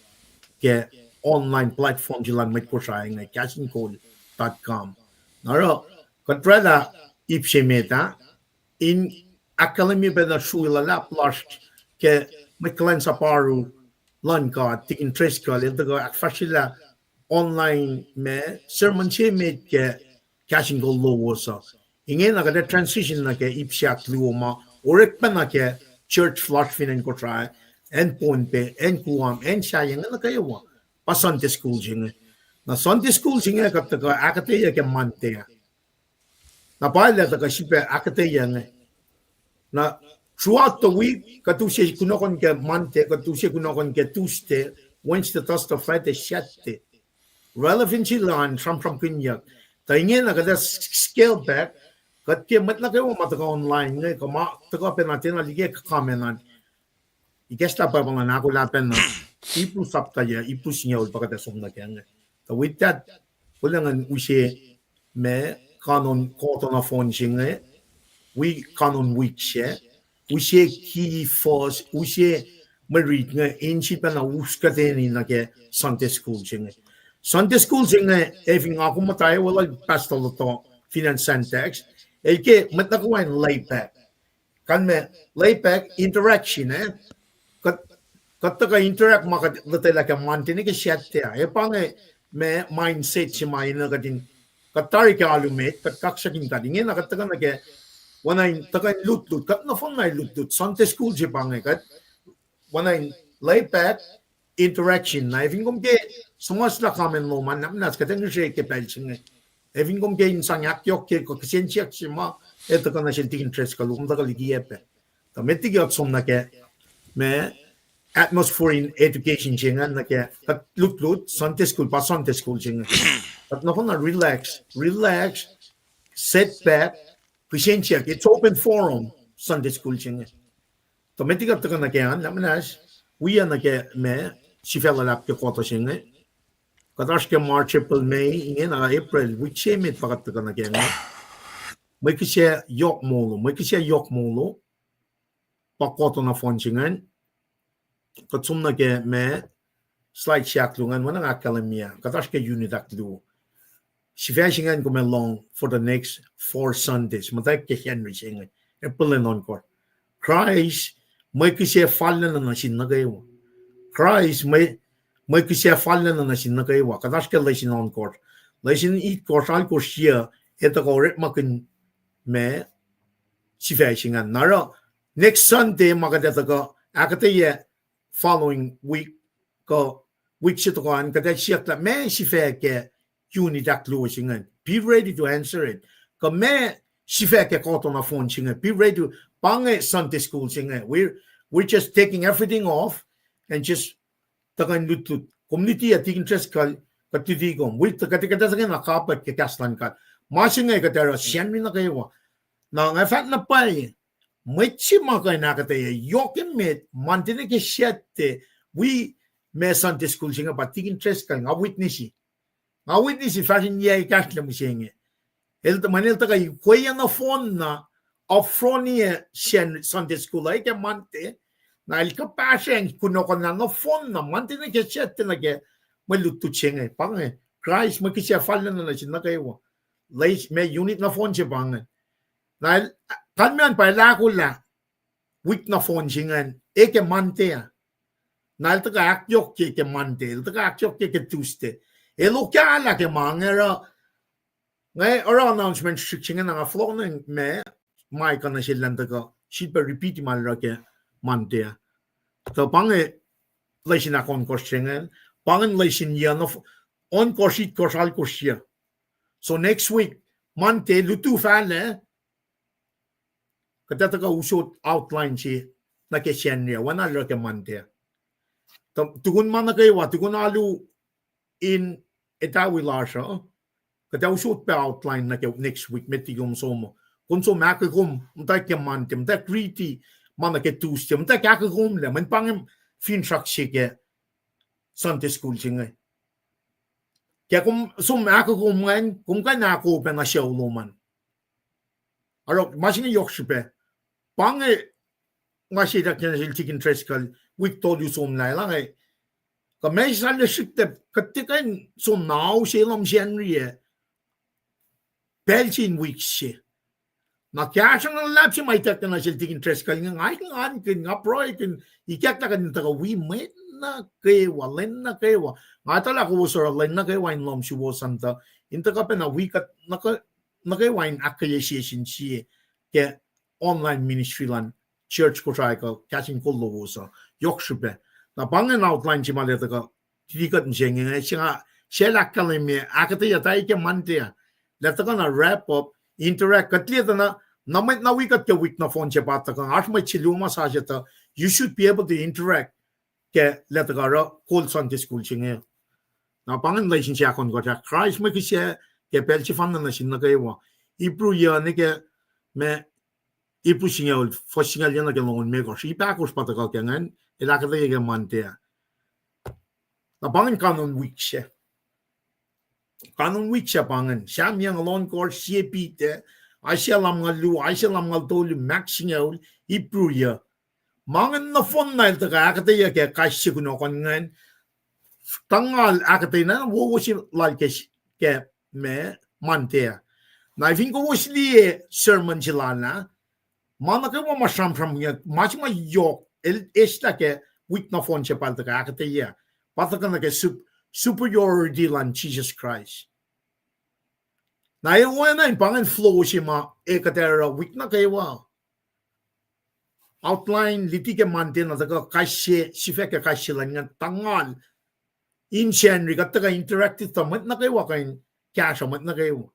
ke online platform se luhn mwet Kosrae inge, kahs in kol dot com. Na oruh, kuht oraclah ip se met ah, in ahkkahlwemye pacna srui luhlahp lasr ke mwet kuhlwacnsap oaru luhn God, Tikin Driscoll, el tuhkuh ahkfahsryelah online ma sermon se met ke kahs in kol lowos uh. Ingena kuht ac transition nuh ke ip se ahkluo ma orekma nuh ke church lasr fin acn Kosrae, acn Pohnpei, acn Guam, acn sahyac inge nuh kwewa, pa Sunday school se inge. Na Sunday school se inge kuht tuhkuh ahkuhtweyac ke Monday ah. Na pa el ac tuhkuh sifilpac ahkuhtweyac inge. Na throughout the week, kuht use kunohkohn ke Monday, kuht use kunohkohn ke Tuesday, Wednesday, Thursday, Friday, Saturday. Relevancy lal an sramsramkihnyuck. Tuh ingena kuht ac scale back, kuht ke mwet nuh kwewa ma tuhkuh online inge, kuh ma tuhkuh pacna tiacna liye comment an. Ikacslah Bible an ahkolah pacna, Hebrew sapta yac, Hebrew singucul pa kuht ac som nuh kac inge. Tuh with that, kuloh ngan use ma kanon koto nohfohn se inge, wi kanon wik se, use ki fos, use mwe rit inge, in sifilpacna us kuhtweni nuh ke Sunday school se inge. Sunday school se inge, ac fin nga kom muhta, ac weluhl Pastor Loto fin acn Santax, el ke mwet nuh kwewa in lay back. Kalmac lay back interaction, eh? Kuht, kuht tuhkuh interact ma kuht lotwelah ke Monday nuh ke Saturday ah. Ac pa inge ma mindset se ma enenuh kuht in, kuht tari ke alu met, kuht kaksakihn God. Ingena kuht tuhkuh nuh ke, oacna in tuhkuh in lutlut, kuht nohfohn na lutlut. Sunday school se pa inge kuht, oacna in lay back interaction. Na ac fin kom ke suhmuhslah comment lom an, na muhnahs kuht ac ngihsre ke pacl se inge. Ac fin kom ke in sang ahkyohkye kuh kihsen siyuck se ma, ac tuhkuh nuh sel Tikin Driscoll, kom tuhkuh likiyac pac. Tuh met liki kuht som nuh ke ma atmosphere in education se ingacn nuh ke kuht lutlut, Sunday school pa Sunday school se inge. Kuht nohfohn na relax, relax, set back, kihsen siyuck, it's open forum, Sunday school se inge. Tuh met liki kuht tuhkuh nuh ke an, na muhnahs, wi nuh ke ma sifacna luhlahp ke koto se inge. Kuht oasr ke March, April, May, ingena April, wik se met pa kuht tuhkuh nuh ke inge. Mwe kihsac yohk molo, mwe kihsac yohk molo, pa koto nohfohn se ingacn. Kuht som nuh ke ma slide se ahkluo ingacn, oacna nga ahkkahlwemye, kuht oasr ke unit ahkluo. Sifac se ingacn kom ac lohng for the next four Sundays, muhtwacwacack ke Sacnri se inge, April ohnkohsr. Kraist, mwe kihsac fallacna nuh sin nuh kwewa. Kraist, mwe, mwe kihsac fallacna nuh sin nuh kwewa. Kuht oasr ke lesin ohnkohsr. Lesin itkohsr, alkohsr, yuc, ac tuhkuh orekmakihn ma sifac se ingacn. Na oruh, next Sunday ma kuht ac tuhkuh ahkuhtweyac following week, kuh wik se tohkoh an, kuht ac siyuck lah ma sifac ke unit ahkluo se ingacn. Be ready to answer it. Kuh ma sifac ke koto nohfohn se inge. Be ready to, pa inge Sunday school se inge. We're, we're just taking everything off and just tuhkuh in lutlut. Kom luti ah, Tikin Driscoll, kuht luti kom. Wi, kuht, kuht ac tuhkweni kapwack ke kahs luhn God. Ma se inge kuht oruh Sacnri nuh kwewa. Na nga fahk na pwacye, mwet se ma kuh in ahkuhtweyac, yohk emet, Monday nuh ke Saturday, wi ma Sunday school se inge pa Tikin Driscoll, nga witness-i. Nga witness-i fahsr in yac ekahsr lac mihsenge. El tuh, mweyen el tuhkuh ikweyac nohfohn na, upfront-i, Sunday school uh ke Monday. Na el kuhpahsracng kunohkohn na nohfohn na Monday nuh ke Saturday nuh ke mwe lutlut se inge. Pa inge, Kraist mwe kihsac fal nuh sin nuh kwewa. Leis ma unit nohfohn se pa inge. Na el, kalmeyac pa el ahkolah wik nohfohn se ingacn, e ke Monday ah. Na el tuhkuh ahkyohkye ke Monday, el tuhkuh ahkyohkye ke Tuesday. El okahlah ke ma inge oruh, nga oruh announcement srihk se inge na nga fohlohk nuh ma, ma kuh nuh sel elan tuhkuh, sifilpac repeat ma el oruh ke Monday ah. Tuh pa inge lesin ahkohnkohsr se inge, pa inge lesin yac nohf-, ohnkohsr, itkohsr, alkohsr yac. So next week, Monday, lutu fahlac, kuht ac tuhkuh usot outline se nuh ke Sacnri ah, oacna el oruh ke Monday. Tuh tukun ma nuh kwewa, tukun alu in etawi lasr uh, kuht ac usot pac outline nuh ke next week, met liki kom som. Kom som ahkkweye kom muhta ke Monday, muhta riti ma nuh ke Tuesday, muhta ahkkweye kom lac, mweyen pa inge finsrak se ke Sunday school se inge. Ke kom som ahkkweye kom ingacn, kom kuh in ahkoo pac nuh sucu lom an. Oruh ma se inge yohk srihpac. Pa inge ma se ituckyang nuh sel Tikin Driscoll, wik tolu somlah lah inge, kuh ma se sahyac srihklac, kuht tiac kuh in som na ao se lom Sacnri ah pacl se in wik se. Na kahsruh na luhlahp se ma ituckyang nuh sel Tikin Driscoll inge, nga engankihn, nga pruhekihn, ikacklah kuht in tuhkuh wi mwet nuh kwewa, lwen nuh kwewa. Nga etuh lah kowos oruh lwen nuh kwewa in lohm suwos an tuh, in tuhkuh pacna wi kuht nuh ke, nuh kwewa in ahkkweye sie sin sie ke online ministry luhn church Kosrae kuh kahs in kol lowos uh, yohk srihpac. Na pa ingacn outline se ma el tuhkuh, titi kuht mihsenge inge, se nga sel ahkkahlwemye, ahkuhtweyac tari ke Monday ah, el tuhkuh na wrap up, interact, kuht liye tuh na, na mwet na wi kuht ke wik nohfohn se pa tuhkuh, oasr mwet se luo ma sasuc tuh, you should be able to interact ke el tuhkuh oruh kol Sunday school se inge. Na pa ingacn lesin se ahkohnkohsr ah, Kraist mwe kihsac ke pacl sefanna nuh sin nuh kwewa. Hebrew yac nuh ke, ma, Hebrew singucul, fuhs singucul yac nuh ke longoul limekohsr. Ip ahkosr pa tuhkuh ke ingacn, el ahkuhtweyac ke Monday ah. Na pa ingacn kanon wik se. Kanon wik se pa ingacn. Sam yac ohnkohsr, sie Peter, Isaiah lumngaul luo, Isaiah lumngaul tolu, Mark singucul, Hebrew yac. Ma ingacn nohfohn na el tuhkuh ahkuhtweyac ke kais sie kunohkohn ingacn. Tuhngal ahkuhtweyac na wowo se lal ke, ke ma, Monday ah. Na fin kowos liye sermon se lal ah, ma nuh kwewa ma sramsram inge, ma se ma yohk, el eslah ke wik nohfohn se pa el tuhkuh ahkuhtweyac. Pa tuhkuh nuh ke sup-, superiority luhn Jisus Kraist. Na e oacna in pa ingacn flow se ma e kuht ac oruh wik nuh kwewa. Outline luti ke Monday na tuhkuh kais sie, sifac ke kais sie luhn ingacn tuhngal in Sacnri kuht tuhkuh interactive tuh mwet nuh kwewa kuh in kahsruh mwet nuh kwewa.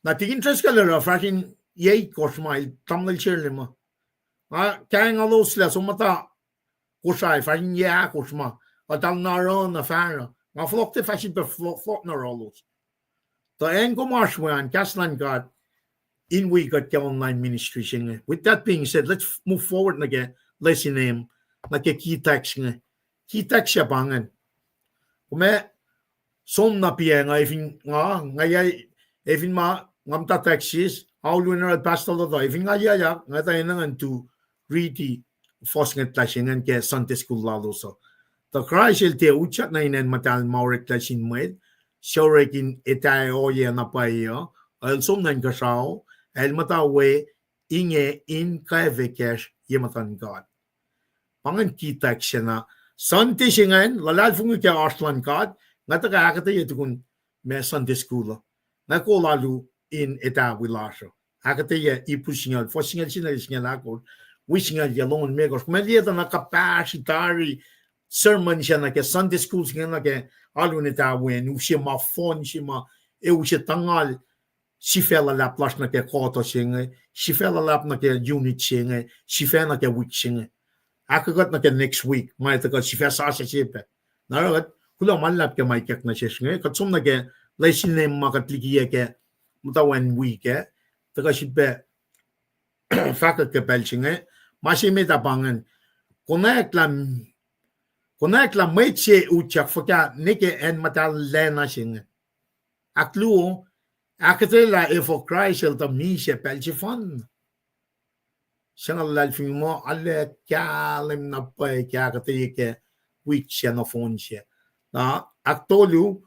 Na Tikin Driscoll el oruh fahsr in yac itkohsr ma el tamuhlwel Sacnri ma. Nga kaingaloslac som muhta Kosrae fahsr in yac ahkosr ma, eltahl na oruh na fahsruh. Nga fohlohk tiac fahsr in pac fohlohk, fohlohk na oruhlos. Tuh acn kom oasr we an, kahs luhn God in wi kuht ke online ministry se inge. With that being said, let's move forward nuh ke lesson em, nuh ke key text inge. Key text se pa ingacn. Kom ac som na piac nga, efin nga, nga yac, efin ma, nga muhta Texas, aulun oruh pastor luhk uh, efin nga yac, nga tuh enenuh in tu riti fuhs ngwetlah se ingacn ke Sunday school lalos uh. Tuh Kraist el tiac utyak nuh in acn muhtahl ma oreklac sin mwet, suc orek in etahi ohiyac na pwacye uh, el som nuh inkuhsrao, el muhta we inge in kwacfe kacsr ye muhtuhn God. Pa ingacn key text se na. Sunday se ingacn, luhlahlfongi ke oasr luhn God, nga tuhkuh ahkuhtweyac tukun ma Sunday school uh. Nga kol alu in etawi lasr uh. Ahkuhtweyac Hebrew singucul, fuhs singucul se nuh ke singucul ahkosr, wi singucul ke longoul limekohsr. Kom liye tuh na kuhpahsri tari sermon se nuh ke Sunday school se inge nuh ke alu in etawi an, use ma fohn se ma, ac use tuhngal sifac luhlahp lasr nuh ke kuhtuh se inge, sifac luhlahp nuh ke unit se inge, sifac nuh ke wik se inge. Ahkkweye kuht nuh ke next week, ma etuh kuht sifac sasuc se pac. Na oruh kuht kuloh ma luhlahp ke ma ikack nuh sesr inge, kuht som nuh ke lesin ma kuht likiyac ke muhtwacn wik ah, tuhkuh srihpac fahkwack ke pacl se inge, ma se met ah pa ingacn, konwacack lah, konwacack lah mwet se utyak fuhkah nuh ke acn muhtahl lacna se inge. Ahkluo, ahkuhtweyac lah efuh Kraist el tuh misac pacl sefanna. Se nga luhlahlfongi muh arlac kahlwem na pwacye ke ahkuhtweyac ke wik se nohfohn se. Na ahktolu,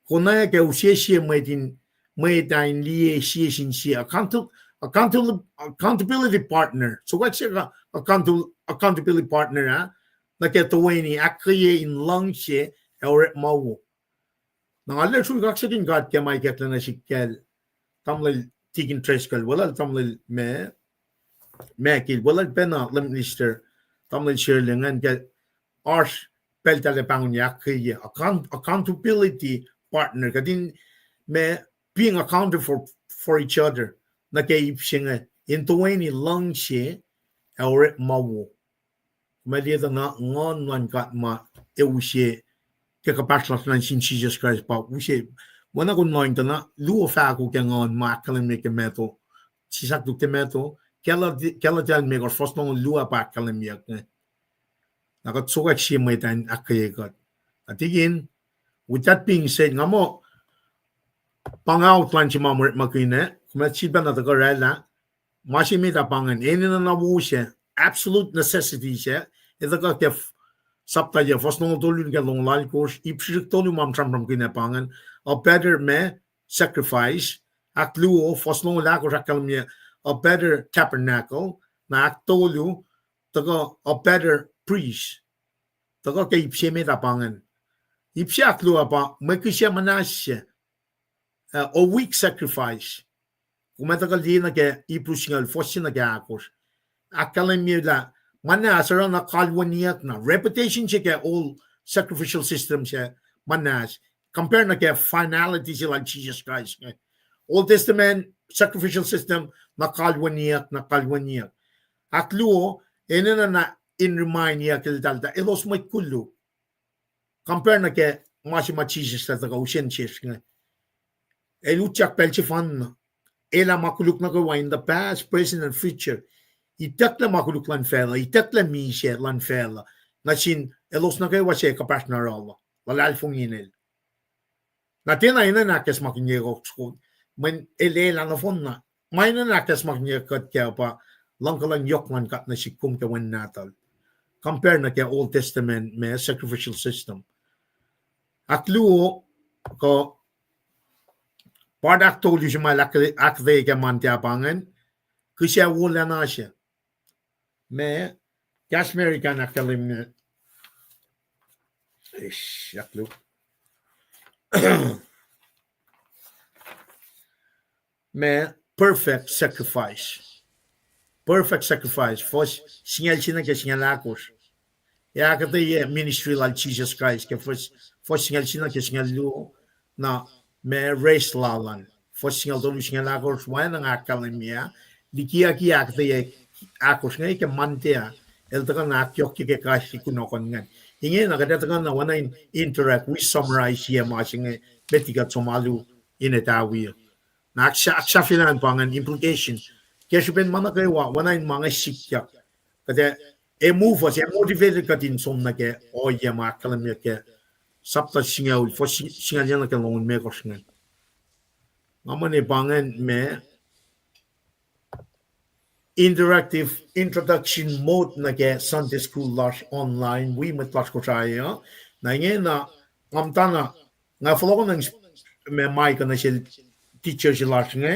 konwacack ke usesie mwet in, mwet ah in liye sie sin sie, account-, account-, accountability partner. Sokwack se ka-, account-, accountability partner ah, nuh ke toeni ahkkweye in luhngse ac orekma wo. Na nga arlac sruhk kaksakihn God ke ma ikacklah nuh sihk kacl, tamuhlwel Tikin Driscoll, weluhl tamuhlwel ma, ma kil, weluhl pacna Lay Minister, tamuhlwel Shirley ingacn ke oasr pacl tahl pahngon ahkkweye, account-, accountability partner, kuht in ma being accountable for, for each other, nuh ke ip se inge, in toeni luhngse ac orekma wo. Kom liye tuh na Nguhn luhn God ma ac use ke kuhpahsr lasr nuh sin Jisus Kraist pa use, oacna kom nuhnkuh na luo fahko ke Nguhn ma ahkkahlwemye ke Matthew. Sisaktuk ke Matthew, Galatia, Galatia limekohsr, fuhs longoul luo ah pa ahkkahlwemyeyuck inge. Na kuht sokwack sie mwet ah in ahkkweye kuht. Na Tikin, with that being said, nga muh pa inge outline se ma orekmakihn ah, kom ac sifilpac na tuhkuh oraclah, ma se met ah pa ingacn, enenuh na wo se, absolute necessity se, el tuhkuh ke f-, sapta yac, fuhs longoul tolu nuh ke longoul alkosr, ip srihsrihk tolu ma sramsramkihn ah pa ingacn, a better ma, sacrifice, ahkluo, fuhs longoul ahkosr ahkkahlwemye, a better tabernacle, na ahktolu, tuhkuh a better priest. Tuhkuh ke ip se met ah pa ingacn. Ip se ahkluo ah pa mwe kihsac muhnahs se, uh, a weak sacrifice. Kom ac tuhkuh liye nuh ke Hebrew singucul, fuhs se nuh ke ahkosr. Ahkkahlwemye lah muhnahs oruh na kalweniyuck na. Reputation se ke old sacrificial system se muhnahs. Compare nuh ke finality se lal Jisus Kraist inge. Old Testament sacrificial system na kalweniyuck, na kalweniyuck. Ahkluo, enenuh na in remindiyuck eltahl tuh elos mwet koluk. Compare nuh ke ma se ma Jisus el tuhkuh usen sesr inge. El utyak pacl sefanna. El ah ma koluk nuh kwewa in the past, present, and future. Itucklac ma koluk luhn facluh, itucklac misac luhn facluh. Nuh sin elos nuh kwewa se kuhpahsr na oruh, luhlahlfongi in el. Na tiacna enenuh ahkacsmakihnye kuht, mweyen el, el ah nohfohn na. Ma enenuh ahkacsmakihnye kuht kac pa luhngkuhlwacng yohk luhn God nuh sihk kom ke wen nahtuhl. Compare nuh ke Old Testament ma sacrificial system. Ahkluo, kuh part ahktolu se ma el ahk-, ahkuhtweyac ke Monday ah pa ingacn, kihsac wolacna se. Ma, kahs American ahkkahlwemye. Ish, ahkluo. Ma, perfect sacrifice. Perfect sacrifice. Fuhs singucul se nuh ke singucul ahkosr. Ac ahkuhtweyac ministry lal Jisus Kraist ke fuhs, fuhs singucul se nuh ke singucul luo. Na ma, race lal an. Fuhs singucul tolu, singucul ahkosr, oacna nga ahkkahlwemye ah. Likiyucki ahkuhtweyac ahkosr inge ke Monday ah, el tuhkuh na ahkyohkye ke kahs kunohkohn ingacn. Ingena kuht ac tuhkuh na oacna in interact, wi summarize ye ma se inge, met liki kuht som alu in etawi. Na ahksahfyelah an pa ingacn implication. Ke srihpen ma nuh kwewa, oacna in ma inge sikyak, kuht ac, ac move us, ac motivate kuht in som nuh ke ohiyac ma ahkkahlwemyeyuck ke sapta singucul, fuhs singucul yac nuh ke longoul-limekohsr ingacn. Nga mane pa ingacn ma interactive introduction mode nuh ke Sunday school lasr online, wi mwet lasr Kosrae uh. Na ingena, nga muhtana, nga fohlohkohnacng ma mic uh nuh sel teacher se lasr inge,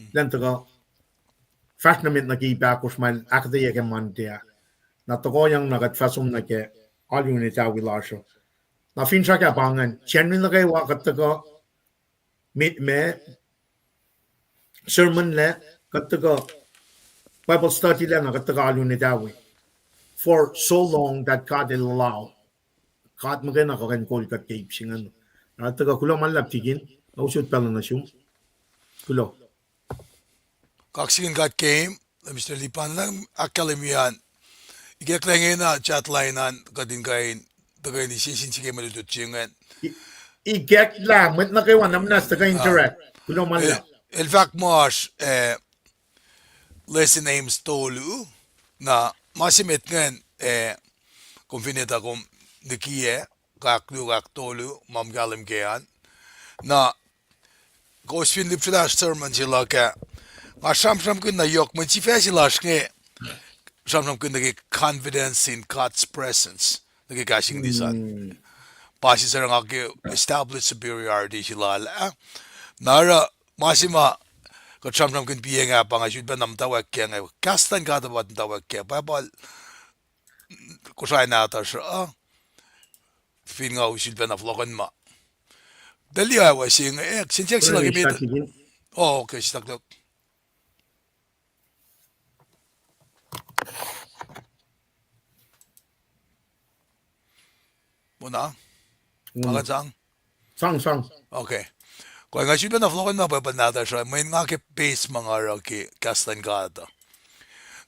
elan tuhkuh fahsr nuh met nuh ke ip ahkosr ma el ahkuhtweyac ke Monday ah. Na tohkohyang na kuht fah som nuh ke alu in etawi lasr uh. Na finsrak ah pa ingacn, Sacnri nuh kwewa kuht tuhkuh ma, ma sermon lac, kuht tuhkuh Bible study lac, na kuht tuhkuh alu in etawi. For so long that God will allow. God muhkwena kuh in kol kuht ke ip se ingacn. Na tuhkuh kuloh ma luhlahp Tikin, na usot pacl uh nuh sum. Kuloh. Kaksakihn God Keim, Mister Lipan, na ahkkahlwemye an. Ikacklah ingena chat line an, kuht in kuh in, tuhkuh in sie sin srihke mwe lutlut se ingacn. ikacklah mwet nuh kwewa na muhnahs tuhkuh interact. Kuloh ma luhlahp. El fahk muh oasr, eh, lesson aims tolu, na ma se met ingacn, eh, kom fin etuh kom likiyac, kahk luo, kahk tolu, ma kom kahlwem kac an. Na kowos fin lihpsrelah sermon se luhk ah, nga sramsramkihn na yohk mwe sifac se lasr inge, sramsramkihn nuh ke confidence in God's presence nuh ke kahs English an. Pa sisac nga ke establish superiority se lal ah. Na oruh ma se ma kuht sramsramkihn piyac ah pa nga sulpac na muhtwacwacack kac inge, kahs luhn God pa muhtwacwacack kac, Bible, Kosrae nahtuhsr uh, fin nga sulpac na fohlohkohnma. Tuh liye wa se inge, eh, sensen se luhk ke met. Oh, okay, sitak luhk. Muna? Muna sang? Sang, sang. Okay. Kuh nga sulpac na fohlohkohnma Bible nahtuhsr uh, mweyen nga ke base ma nga oruh ke kahs luhn God uh.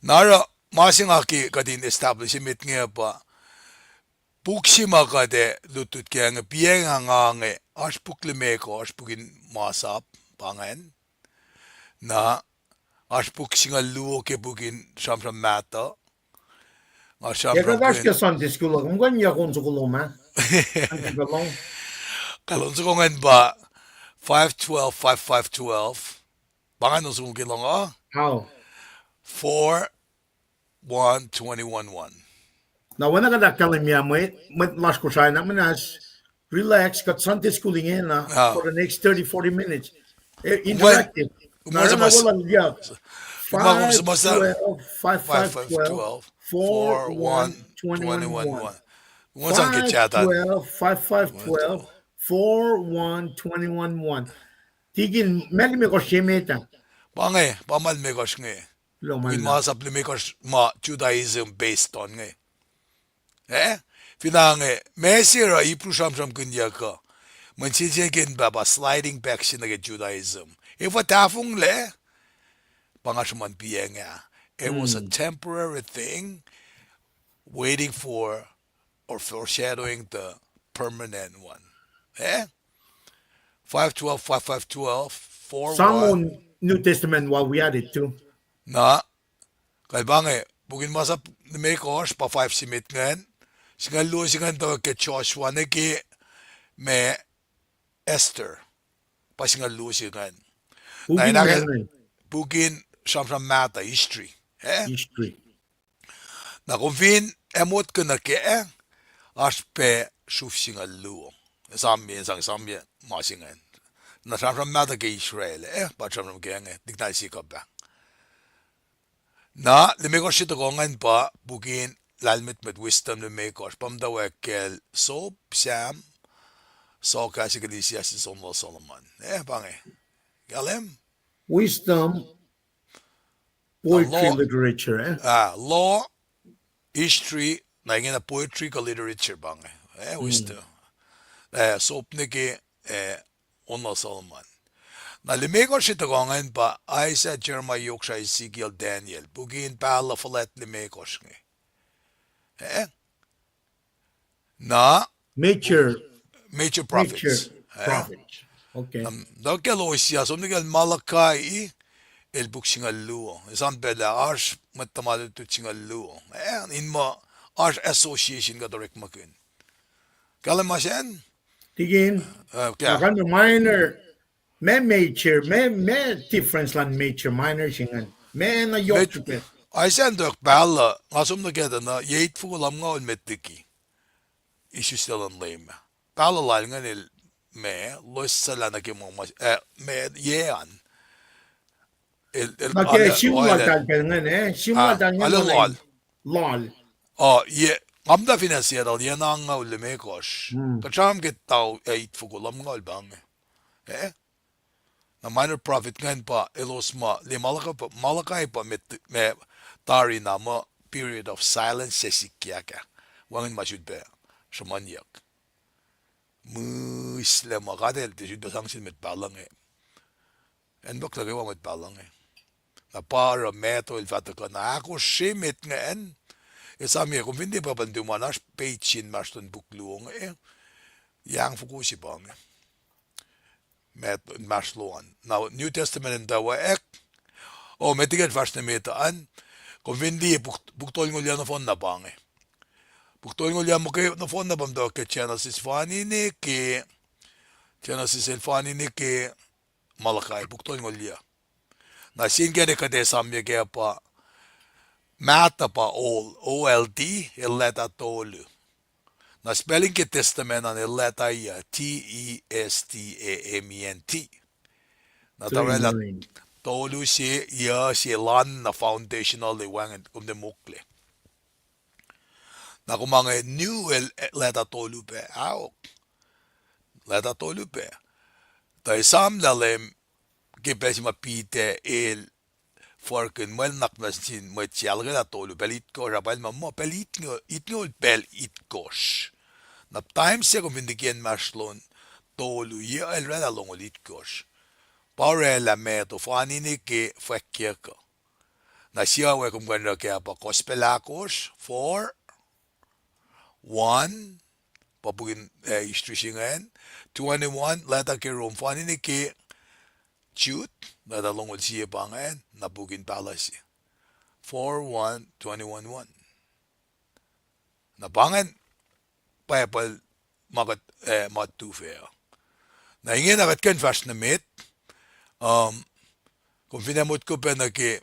Na oruh ma se nga ke kuht in establish met inge pa puk se ma kuht ac lutlut kac inge, piyac nga nga inge, oasr puk limekohsr, puk in masap, pa ingacn. Na oasr puk singucul luo ke puk in sramsram mahtuh. Nga sramsram ke Sunday school, kom kuh in yakon soko lom ah. Kalon soko ingacn pa five twelve, five five twelve. Pa ingacn on soko ke lohng uh? Four one twenty-one one. Na oacna kuht ahkkahlwemye, mwet, mwet lasr Kosrae na muhnahs, relax, kuht Sunday school ingena for the next thirty, forty minutes. Eh, interactive. Na oruh ma wolacna, five twelve, five five twelve, four one twenty-one one. Five twelve, five five twelve, four one twenty-one one. Tikin, ma limekohsr se met ah? Pa inge, pa ma limekohsr inge. Kuloh ma luhlahp. Masap limekohsr ma Judaism based on inge. Eh? Finne inge, ma se oruh Hebrew sramsramkihnyuck uh, mwe sensenkackihn pa pa sliding back se nuh ke Judaism. Efuh tahfonglac? Pa nga sruhmuhn piyac ah. It was a temporary thing, waiting for or foreshadowing the permanent one. Eh? Five twelve, five five twelve, four one. Sang on New Testament while we at it too. Na, kuh pa inge, puk in masap limekohsr pa five se met ingacn, singucul luo se ingacn tuh ke Joshua nuh ke ma Esther. Pa singucul luo se ingacn. Na, puk in sramsram mahtuh, history. Eh? Na kom fin ac motko nuh kac, oasr pac sruf singucul luo. Esamye, sang esamye ma se ingacn. Na sramsram mahtuh ke Israel, eh, pa sramsram ke inge, Tiknal Sikap ah. Na limekohsr se tohkoh ingacn pa puk in lahlmwetmwet, Wisdom limekohsr, pa muhtwacwacack kacl Sop, Sam, Sohkahs, Ecclesiastes, Song of Solomon. Eh, pa inge. Kahlwem? Wisdom, poetry, literature, eh? Ah, law, history, na ingena poetry kuh literature pa inge. Eh, wisdom. Eh, Sop nuh ke, eh, Song of Solomon. Na limekohsr se tohkoh ingacn pa Isaiah, Jeremiah, Yoksra, Ezekiel, Daniel. Puk in pahluh fuhlwact limekohsr inge. Eh? Na major, major prophets. Tuh kacl Hosea, som nuh kacl Malachi, el puk singucul luo. Esam pacl ah oasr mwet tuhma lutlut singucul luo, eh, in muh oasr association kuht orekmakihn. Kahlwem ma sacn? Tikin, minor, ma major, ma, ma difference luhn major, minor se ingacn. Ma na yohk srihpac. Isaiah tok pahluh, nga som nuh kac tuh na, yac eight foko lumngaul met liki Isus el luhn Leum ah. Pahluh lal ingacn el ma, loes suclah nuh ke ma, eh, ma yac an. El, el, na ke simu laltal pacl ingacn, eh, simu laltal ingacn lal. Lal. Oh, ye, nga muhta fin acn Seattle, yac angngaul limekohsr. Kuht sramsram ke tau eight foko lumngaul pa inge. Eh? Na minor prophet ingacn pa elos ma, le Malachi pa, Malachi pa met, ma tari na muh period of silence se sikyak ah. Wacngihn ma sulpac sruhmuhnyuck. Mihslac ma God el tiac sulpac sang sin mwet pahluh inge. Acn puk nuh kwewa mwet pahluh inge. Na pa oruh Matthew el fah tuhkuh na ahkosr se met ingacn. Esamye, kom fin tiac pahpah in tuh ma na oasr page inmahsrlon puk luo inge. Yang fokoko se pa inge. Met inmahsrlon. Na New Testament in tuh wek. O, met liki kuht fahsr nuh met an. Kom fin liye puk, puk tolngoul yac nohfohn na pa inge. Puk tolngoul yac muhkwena nohfohn na pa muhtwacwacack ke Genesis fani nuh ke, Genesis el fani nuh ke Malachi, puk tolngoul yac. Na sie inkacnek kuht ac esamyac kac pa, mahtuh pa old, O L D, el leta tolu. Na spelling ke Testament an el leta yac, T E S T A M E N T. Na tuh oraclah tolu se, yac se lana foundational, wacngihn kom tiac mokle. Na kom inge new el, eh, leta tolu pac, ahok. Leta tolu pac. Tuh esam lah Leum ke pacl se ma Peter el furkihn mwel nuhnak muh sin mwet se ahluhkwelah tolu, pacl itkohsr, ah, pacl ma muh, pacl itngo-, itngoul pacl itkohsr. Na times se kom fin liye inmahsrlon tolu, yac el oraclah longoul itkohsr. Pa oraclah met oh fani nuh ke fwackyuck uh. Na sie we kom kuh in oruh kac pa Gospel ahkosr, four, one, pa puk in, eh, history se ingacn, twenty-one, leta ke Rome, fani nuh ke Jude, leta longoul sie pa ingacn, na puk in pahluh se. Four one, twenty-one one. Na pa ingacn Bible ma kuht, eh, ma tuhfac uh. Na ingena kuht kuh in fahsr nuh met, um, kom fin ac motko pac nuh ke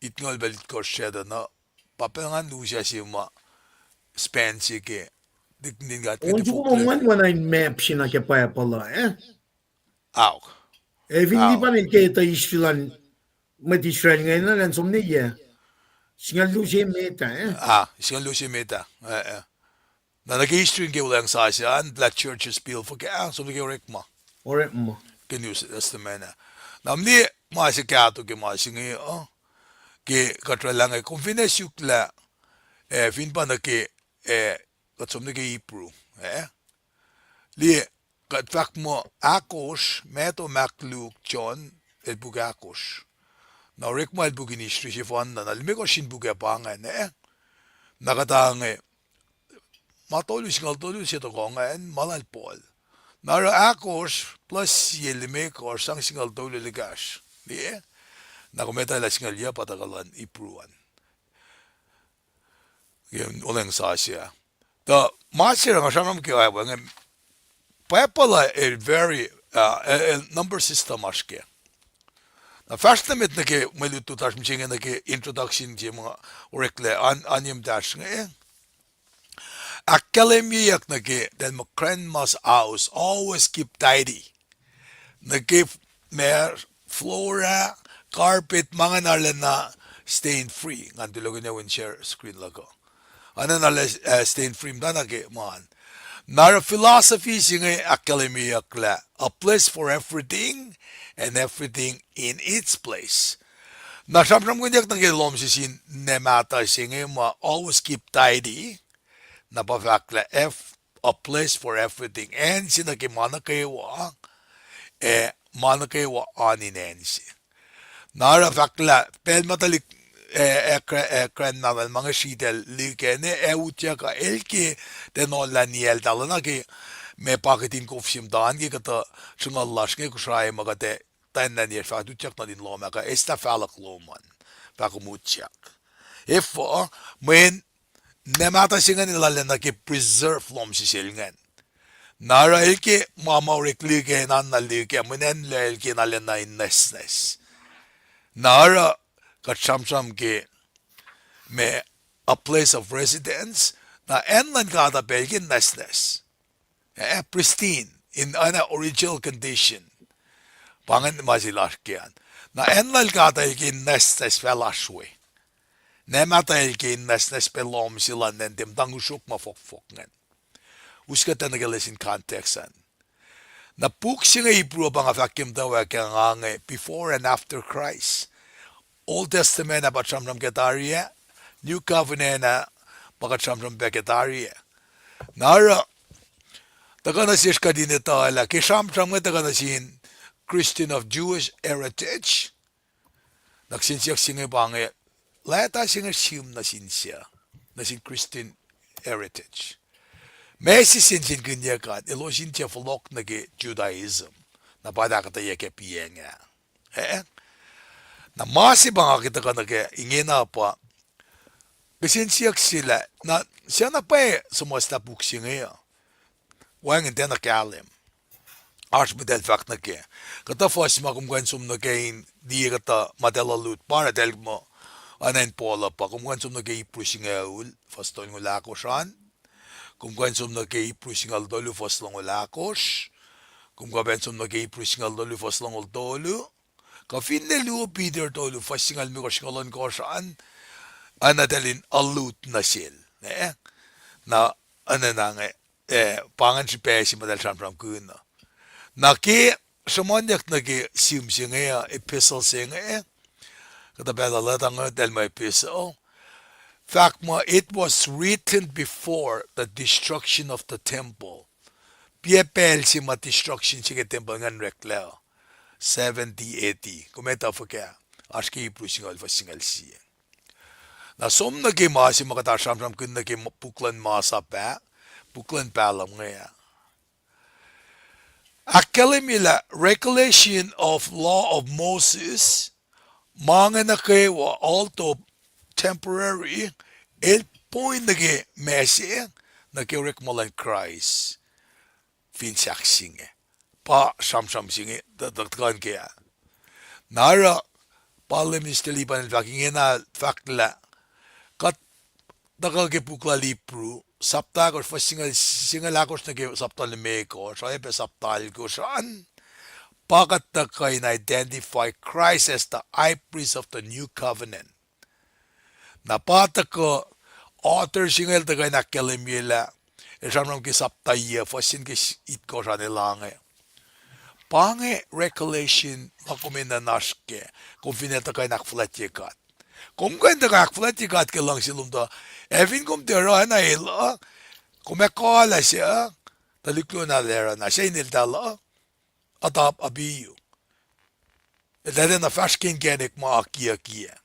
itngoul pacl itkohsr se tuh na, pa pacl ngan lusac se ma span se ke, dik-, dik-, dik-, on soko ma ngan oacna in map se nuh ke Bible uh, eh? Aok. Eh, fin liye pa inge ke tuh history luhn mwet Israel ingena, elan som nuh yac singucul luo se met ah, eh? Ah, singucul luo se met ah, eh, eh. Na nuh ke history ke Wuhlweacng Sasuc an, lah churches built fuhkah, ah, som nuh ke orekma. Orekma. Ke New Testament ah. Na mli ma se kahto ke ma se inge uh, ke kuht oraclah inge, kom fin ac suk lah, eh, fin pa nuh ke, eh, kuht som nuh ke Hebrew, eh? Liye, kuht fahk muh ahkosr, Matthew, Mark, Luke, John, el puk ahkosr. Na orekma el puk in history sefanna, na limekohsr in puk ah pa ingacn, eh? Na kuht inge, ma tolu, singucul tolu se tohkoh ingacn, ma lal Paul. Na oruh ahkosr plus sie limekohsr sang singucul tolu likacsr. Liye? Na kom etuh lah singucul yac pa tuhkuh luhn Hebrew an. Ke Wuhlweacng Sasuc ah. Tuh ma se nga sramsram ke ah, wacngihn Bible ah el very, uh, el, el number system oasr ke. Na fahsr nuh met nuh ke mwe lutlut lasr mihsenge nuh ke introduction se ma oreklac an, an ye muhtahsr inge. Ahkkahlwemyeyuck nuh ke, then my grandma's house always keep tidy. Nuh ke ma floor ah, carpet, ma ingacn arulacna stain free. Ngan tulokihnyac in share screen luhk uh. Arulacna, eh, stain free muhtana ke ma an. Na oruh philosophy se inge ahkkahlwemyeyuck lah a place for everything and everything in its place. Na sramsramkihnyuck nuh ke lohm se sin nwe mahtuh se inge ma always keep tidy. Na pa fahk lah a place for everything. Acn se nuh ke ma nuh kwewa, eh, ma nuh kwewa oan in acn se. Na oruh fahk lah pacl ma tuhlihk, eh, eh, gra-, eh, grandmother ma inge sritacl lihkac inge, ac utyak uh el ke tiac nohllah niyacl taluhna ke ma pakitin kof se muhta an ke kuhtuh sruhnguhl lasr inge Kosrae ma kuht ac tanlaniyacsr fah utyak nuh in lohm ah kuh eslah fahluhk lom an, fah kom utyak. Efuh, mweyen nwe mahtuh se ingacn el arulacna ke preserve lohm se sel ingacn. Na oruh el ke ma ma orek lihkac, enanna lihkac, mweyen acn lal el ke na arulacna in nwacsnwacs. Na oruh kuht sramsram ke ma a place of residence, na acn luhn God uh pa el ke nwacsnwacs. Eh, pristine, in an original condition. Pa ingacn ma se lasr ke an. Na acn lal God uh el ke in nwacsnwacs fah lasr we. Nwe mahtuh el ke in nwacsnwacs pac lohm se lal an, tiac muhta ngihsrok ma fohkfohk ingacn. Us kuht nuh ke lesin context an. Na puk se inge Hebrew pa nga fahk ke muhtwacwacack ah nge before and after Christ. Old Testament ah pa sramsram ke tari ah, New Covenant ah pa kuht sramsram pac ke tari ah. Na oruh, tuhkuh nuh sesr kuht in etuh lah ke sramsram inge tuhkuh nuh sin Christian of Jewish heritage, na kihsen siyuck se inge pa inge, leta se inge sihm nuh sin suc, nuh sin Christian heritage. Ma se sensenkihnyuck an, elos in tiac fohlohk nuh ke Judaism, na pa tuh ahkuhtweyac ke piacng ah. Eh? Na ma se pa nga ke tuhkuh nuh ke ingena pa, kihsen siyuck se lah, na, sacna pwacye suhmuhslah puk se inge uh. Wacngihn tiacna kahlwem. Oasr muhtahl fahk nuh ke, kuhtuh fuhs ma kom kuh in som nuh ke in liye kuhtuh ma eltahl lut, pa eltahl muh, oacna in Paul uh pa, kom kuh in som nuh ke Hebrew singucul, fuhs tolngoul ahkosr an. Kom kuh in som nuh ke Hebrew singucul tolu, fuhs longoul ahkosr. Kom kuh pac in som nuh ke Hebrew singucul tolu, fuhs longoul tolu. Kuh finne luo Peter tolu, fuhs singucul limekohsr, singucul ohnkohsr an, oacna eltahl in allude nuh sel, eh? Na, enenuh inge, eh, pa ingacn srihpac se ma eltahl sramsramkihn uh. Na ke sruhmuhnyuck nuh ke sihm se inge uh, epistle se inge, kuhtuh pacl uh leta inge eltahl muh epistle, fahk muh, it was written before the destruction of the temple. Piac pacl se ma destruction se ke tempuhl ingacn oreklac uh, seventy A D. Kom etuh fuhkah? Oasr ke Hebrew singucul, fuhs singucul sie. Na som nuh ke ma se ma kuht sramsramkihn nuh ke puk luhn Masap ah, puk luhn Pahluh inge ah. Ahkkahlwemye lah recollection of law of Moses, ma inge nuh kwewa, although temporary, el point nuh ke ma se, nuh ke orekma luhn Kraist fin sahk se inge. Pa sramsram se inge, tuhkuh nuh ke ah. Na oruh, pa Minister Lipan el fahk ingena, fahk lah, kuht tuhkuh ke puk lal Hebrew, sapta ahkosr, fuhs singucul, singucul ahkosr nuh ke sapta limekohsr, oacyacpac sapta alkosr an, pa kuht tuhkuh in identify Christ as the high priest of the new covenant. Na pa tuhkuh, author se inge el tuhkuh in ahkkahlwemye lah, el sramsram ke sapta yuc, fuhs se ke itkohsr an el ange. Pa inge recollection ma kom enenuh in oasr kac, kom fin tuhkuh in ahkfuhlwactye God. Kom kuh in tuhkuh ahkfuhlwactye God ke luhngse lom tuh, ac fin kom tiac oruh na el uh, kom ac kuh lah se uh, tuhlihk lom na el ac oruh na se in eltahl uh, atap abiu. Eltahl tiacna fahsr ke inkacnek ma akiyucki ah.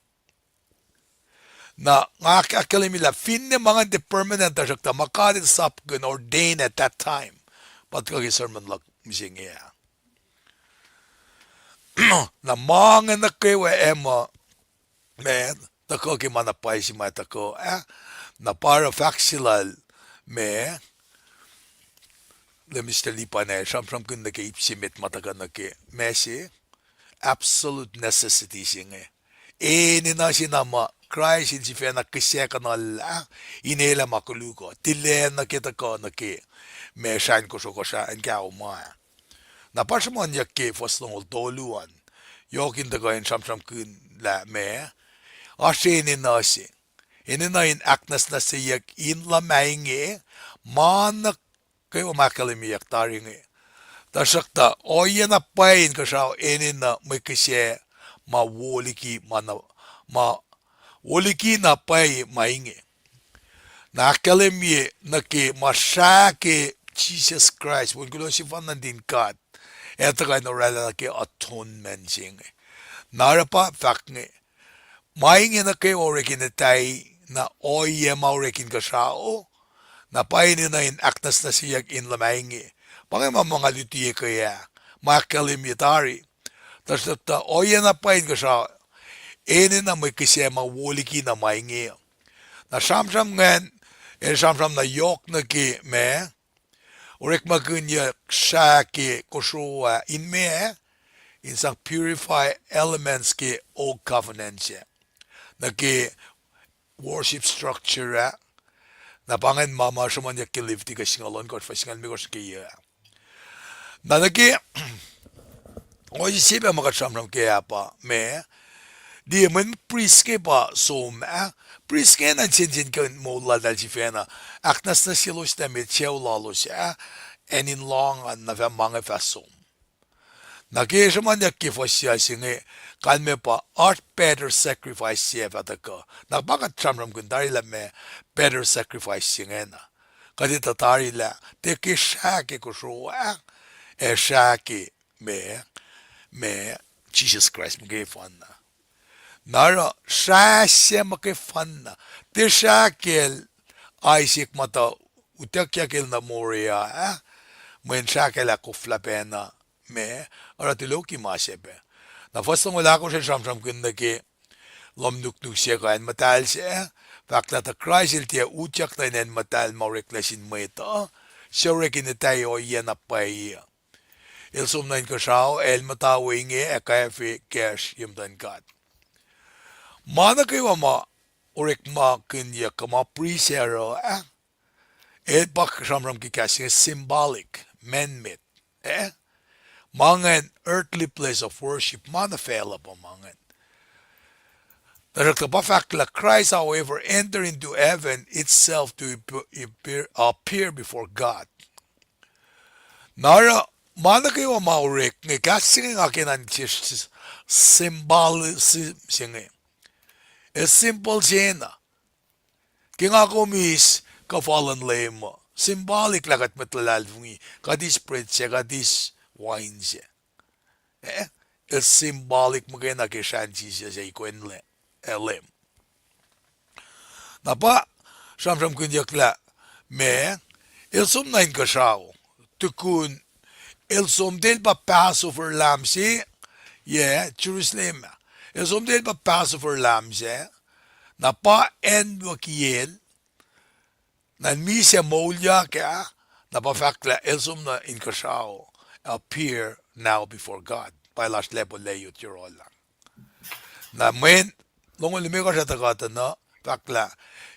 Na nga ahkkahlwemye lah finne ma ingacn tiac permanent, tuhsruhktuh ma God el sapkihn, ordain at that time, pa tuhkuh ke sermon luhk mihsenge ah. Na ma inge nuh kwewa ac muh, ma, tuhkuh ke ma na pwacye se ma tuhkuh ah, na pa oruh fahk se lal, ma, Minister Lipan el sramsramkihn nuh ke ip se met ma tuhkuh nuh ke ma se, absolute necessity se inge. Enenuh se na ma Kraist in sifacna kihsac kuhnahoslah, in elah ma koluk uh, tilac nuh ke tuhkuh nuh ke, ma srahn kosro kuh srahn kaoma. Na pa sruhmuhnyuck ke fuhs longoul tolu an, yohk in tuhkuh in sramsramkihn lah ma, oasr enenuh se, enenuh in ahknwacsnwacsyeyuck in luhmah inge, ma nuh kwewa ma ahkkahlwemyeyuck tari inge. Tuhsruhktuh ohiyac na pwacye inkuhsrao enenuh mwe kihsac ma wo liki ma, ma wo liki na pwacye ma inge. Na ahkkahlwemye nuh ke ma srah ke Jisus Kraist, wen kuloh sefanna nuhtin God, el tuhkuh in oraclah nuh ke atonement se inge. Na oruh pa fahk inge, ma inge nuh kwewa orek in etwacl, na ohiyac ma orek inkuhsrao, na pa enenuh in ahknwacsnwacsyeyuck in luhmah inge. Pa inge ma ma nga luti ke ah, ma ahkkahlwemye tari. Tuhsruhktuh ohiyac na pwacye inkuhsrao, enenuh mwe kihsac ma wo liki na ma inge. Na sramsram ingacn, el sramsram na yohk nuh ke ma, orekmakihnyuck srah ke kosro ah in ma, in sang purify elements ke old covenant ah, nuh ke worship structure ah. Na pa ingacn ma ma sruhmuhnyuck ke Leviticus singucul ohnkohsr, fuhs singucul limekohsr ke yuc ah. Na nuh ke, ohiyac se pac ma kuht sramsram ke ah pa ma, liye mweyen prist inge pa som ah, prist inge na sensen ke moul laltahl sifacna, ahknwacsnwacsyelos lah met sucu lalos ah, acn in lohng an na fah ma inge fah som. Na ke sruhmuhnyuck ke fuhs se inge, kalmac pa oasr better sacrifice se fah tuhkuh. Na pa kuht sramsramkihn tari lah ma better sacrifice se ingena. Kuht etuh tari lah tiac ke srah ke kosro ah, ac srah ke ma, ma, Jisus Kraist muhkwena. Na oruh srah se muhkwena, tiac srah kacl Isaac muhtuhn utuckyak el nuh Moriah, ah, mweyen srahkacl ah koflah pacna, ma, oruh tuloki ma se pac. Na fuhs longoul ahkosr el sramsramkihn nuh ke lohm nuknuk se kuh acn muhtahl se, fahk lah tuh Kraist el tiac utyak nuh in acn muhtahl ma oreklac sin mwet uh, suc orek in etwaclah ohiyac na pwacye. El som nuh inkuhsrao, el muhta we inge ac kwacfe kacsr ye muhtuhn God. Ma nuh kwewa ma orekmakihnyuck kuh ma priest oruh ah, el pa sramsram ke kahs inge symbolic, man-made, eh? Ma ingacn earthly place of worship, ma nuh facluh pa ma ingacn. Tuhsruhktuh pa fahk lah Christ, however, entered into heaven itself to appear, appear before God. Na oruh ma nuh kwewa ma orek inge, kahs se inge nga kena in symbolism se inge. El symbol se na. Ke nga kom eis kuhfa luhn Leum uh, symbolic lah kuht mwet luhlahlfongi, kuht eis bread se, kuht eis wine se. Eh, el symbolic muhkwena ke srahn Jisus ac ikwenlac, eh, Leum. Na pa sramsramkihnyuck lah ma, el som nuh inkuhsrao, tukun el som, tiac el pa Passover lamb se, yac, Jerusalem ah. El som, tiac el pa Passover lamb se, na pa acn wo kiyacl, na el misac moulyak ah, na pa fahk lah el som nuh inkuhsrao, appear now before God. Pa el oasr level lacyot yohrohl ah. Na mweyen longoul limekohsr ah tuhkuh tuh na fahk lah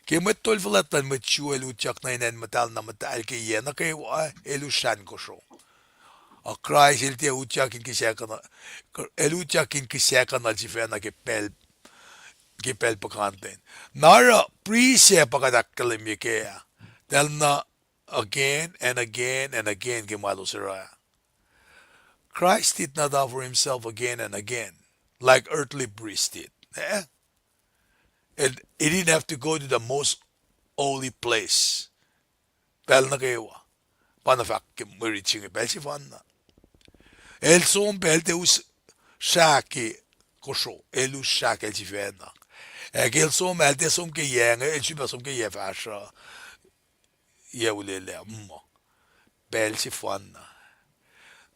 ke mwet tol fuhlwact luhn mwet Jew el utyak nuh in acn muhtahl na muhtahl ke yac nuh kwewa, el us srahn kosro. Ac Kraist el tiac utyak in kihsac kuhnuhl, el utyak in kihsac kuhnuhl sifacna ke pacl, ke pacl puhkantwen. Na oruh priest se pa kuht ahkkahlwemye kac ah, eltahl na again and again and again ke ma elos oruh ah. Christ did not offer himself again and again, like earthly priest did. Eh? And he didn't have to go to the most holy place. Pacl nuh kwewa. Pa na fahk ke mwe rit se inge pacl sefanna. El som pac, el tiac us srah ke kosro, el us srah kacl sifacna. Ac ke el som ah, el tiac som ke yac inge, el sulpac som ke yac fahsruh, yac olwelah, muh. Pacl sefanna.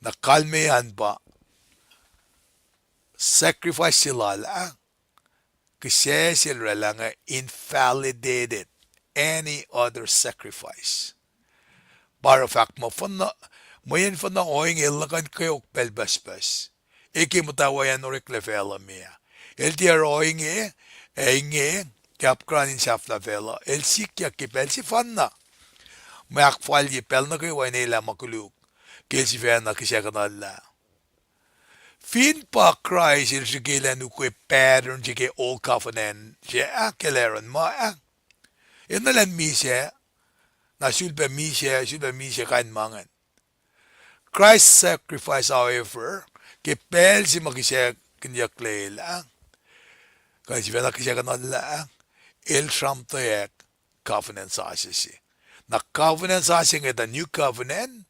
Na kalmeyac an pa sacrifice se lal ah, kihsac sel oraclah inge invalidated any other sacrifice. Pa oruh fahk muh, mweyen fuhnuh ohinge el nuh kuh in kweok pacl pucspucs, e ke muhtwacwacack in oreklac facluh me ah. El tiac oruh ohinge, ac inge, ke apkuhran in sahflah facluh, el sikyak ke pacl sefanna mwe ahkfalye pacl nuh kwewa in elah ma koluk, ke el sifacna kihsac kuhnuhllah. Fin pa Kraist el srihke elan ukwe pattern se ke Old Covenant se ah, ke Aaron ma ah, enenuh elan misac, na sulpac misac, sulpac misac kain ma ingacn. Christ's sacrifice, however, ke pacl se ma kihsackuhnyucklac el ah, kuh sifacna kihsac kuhnuhllah, el sramtweack covenant sasuc se. Na covenant sasuc inge, the new covenant,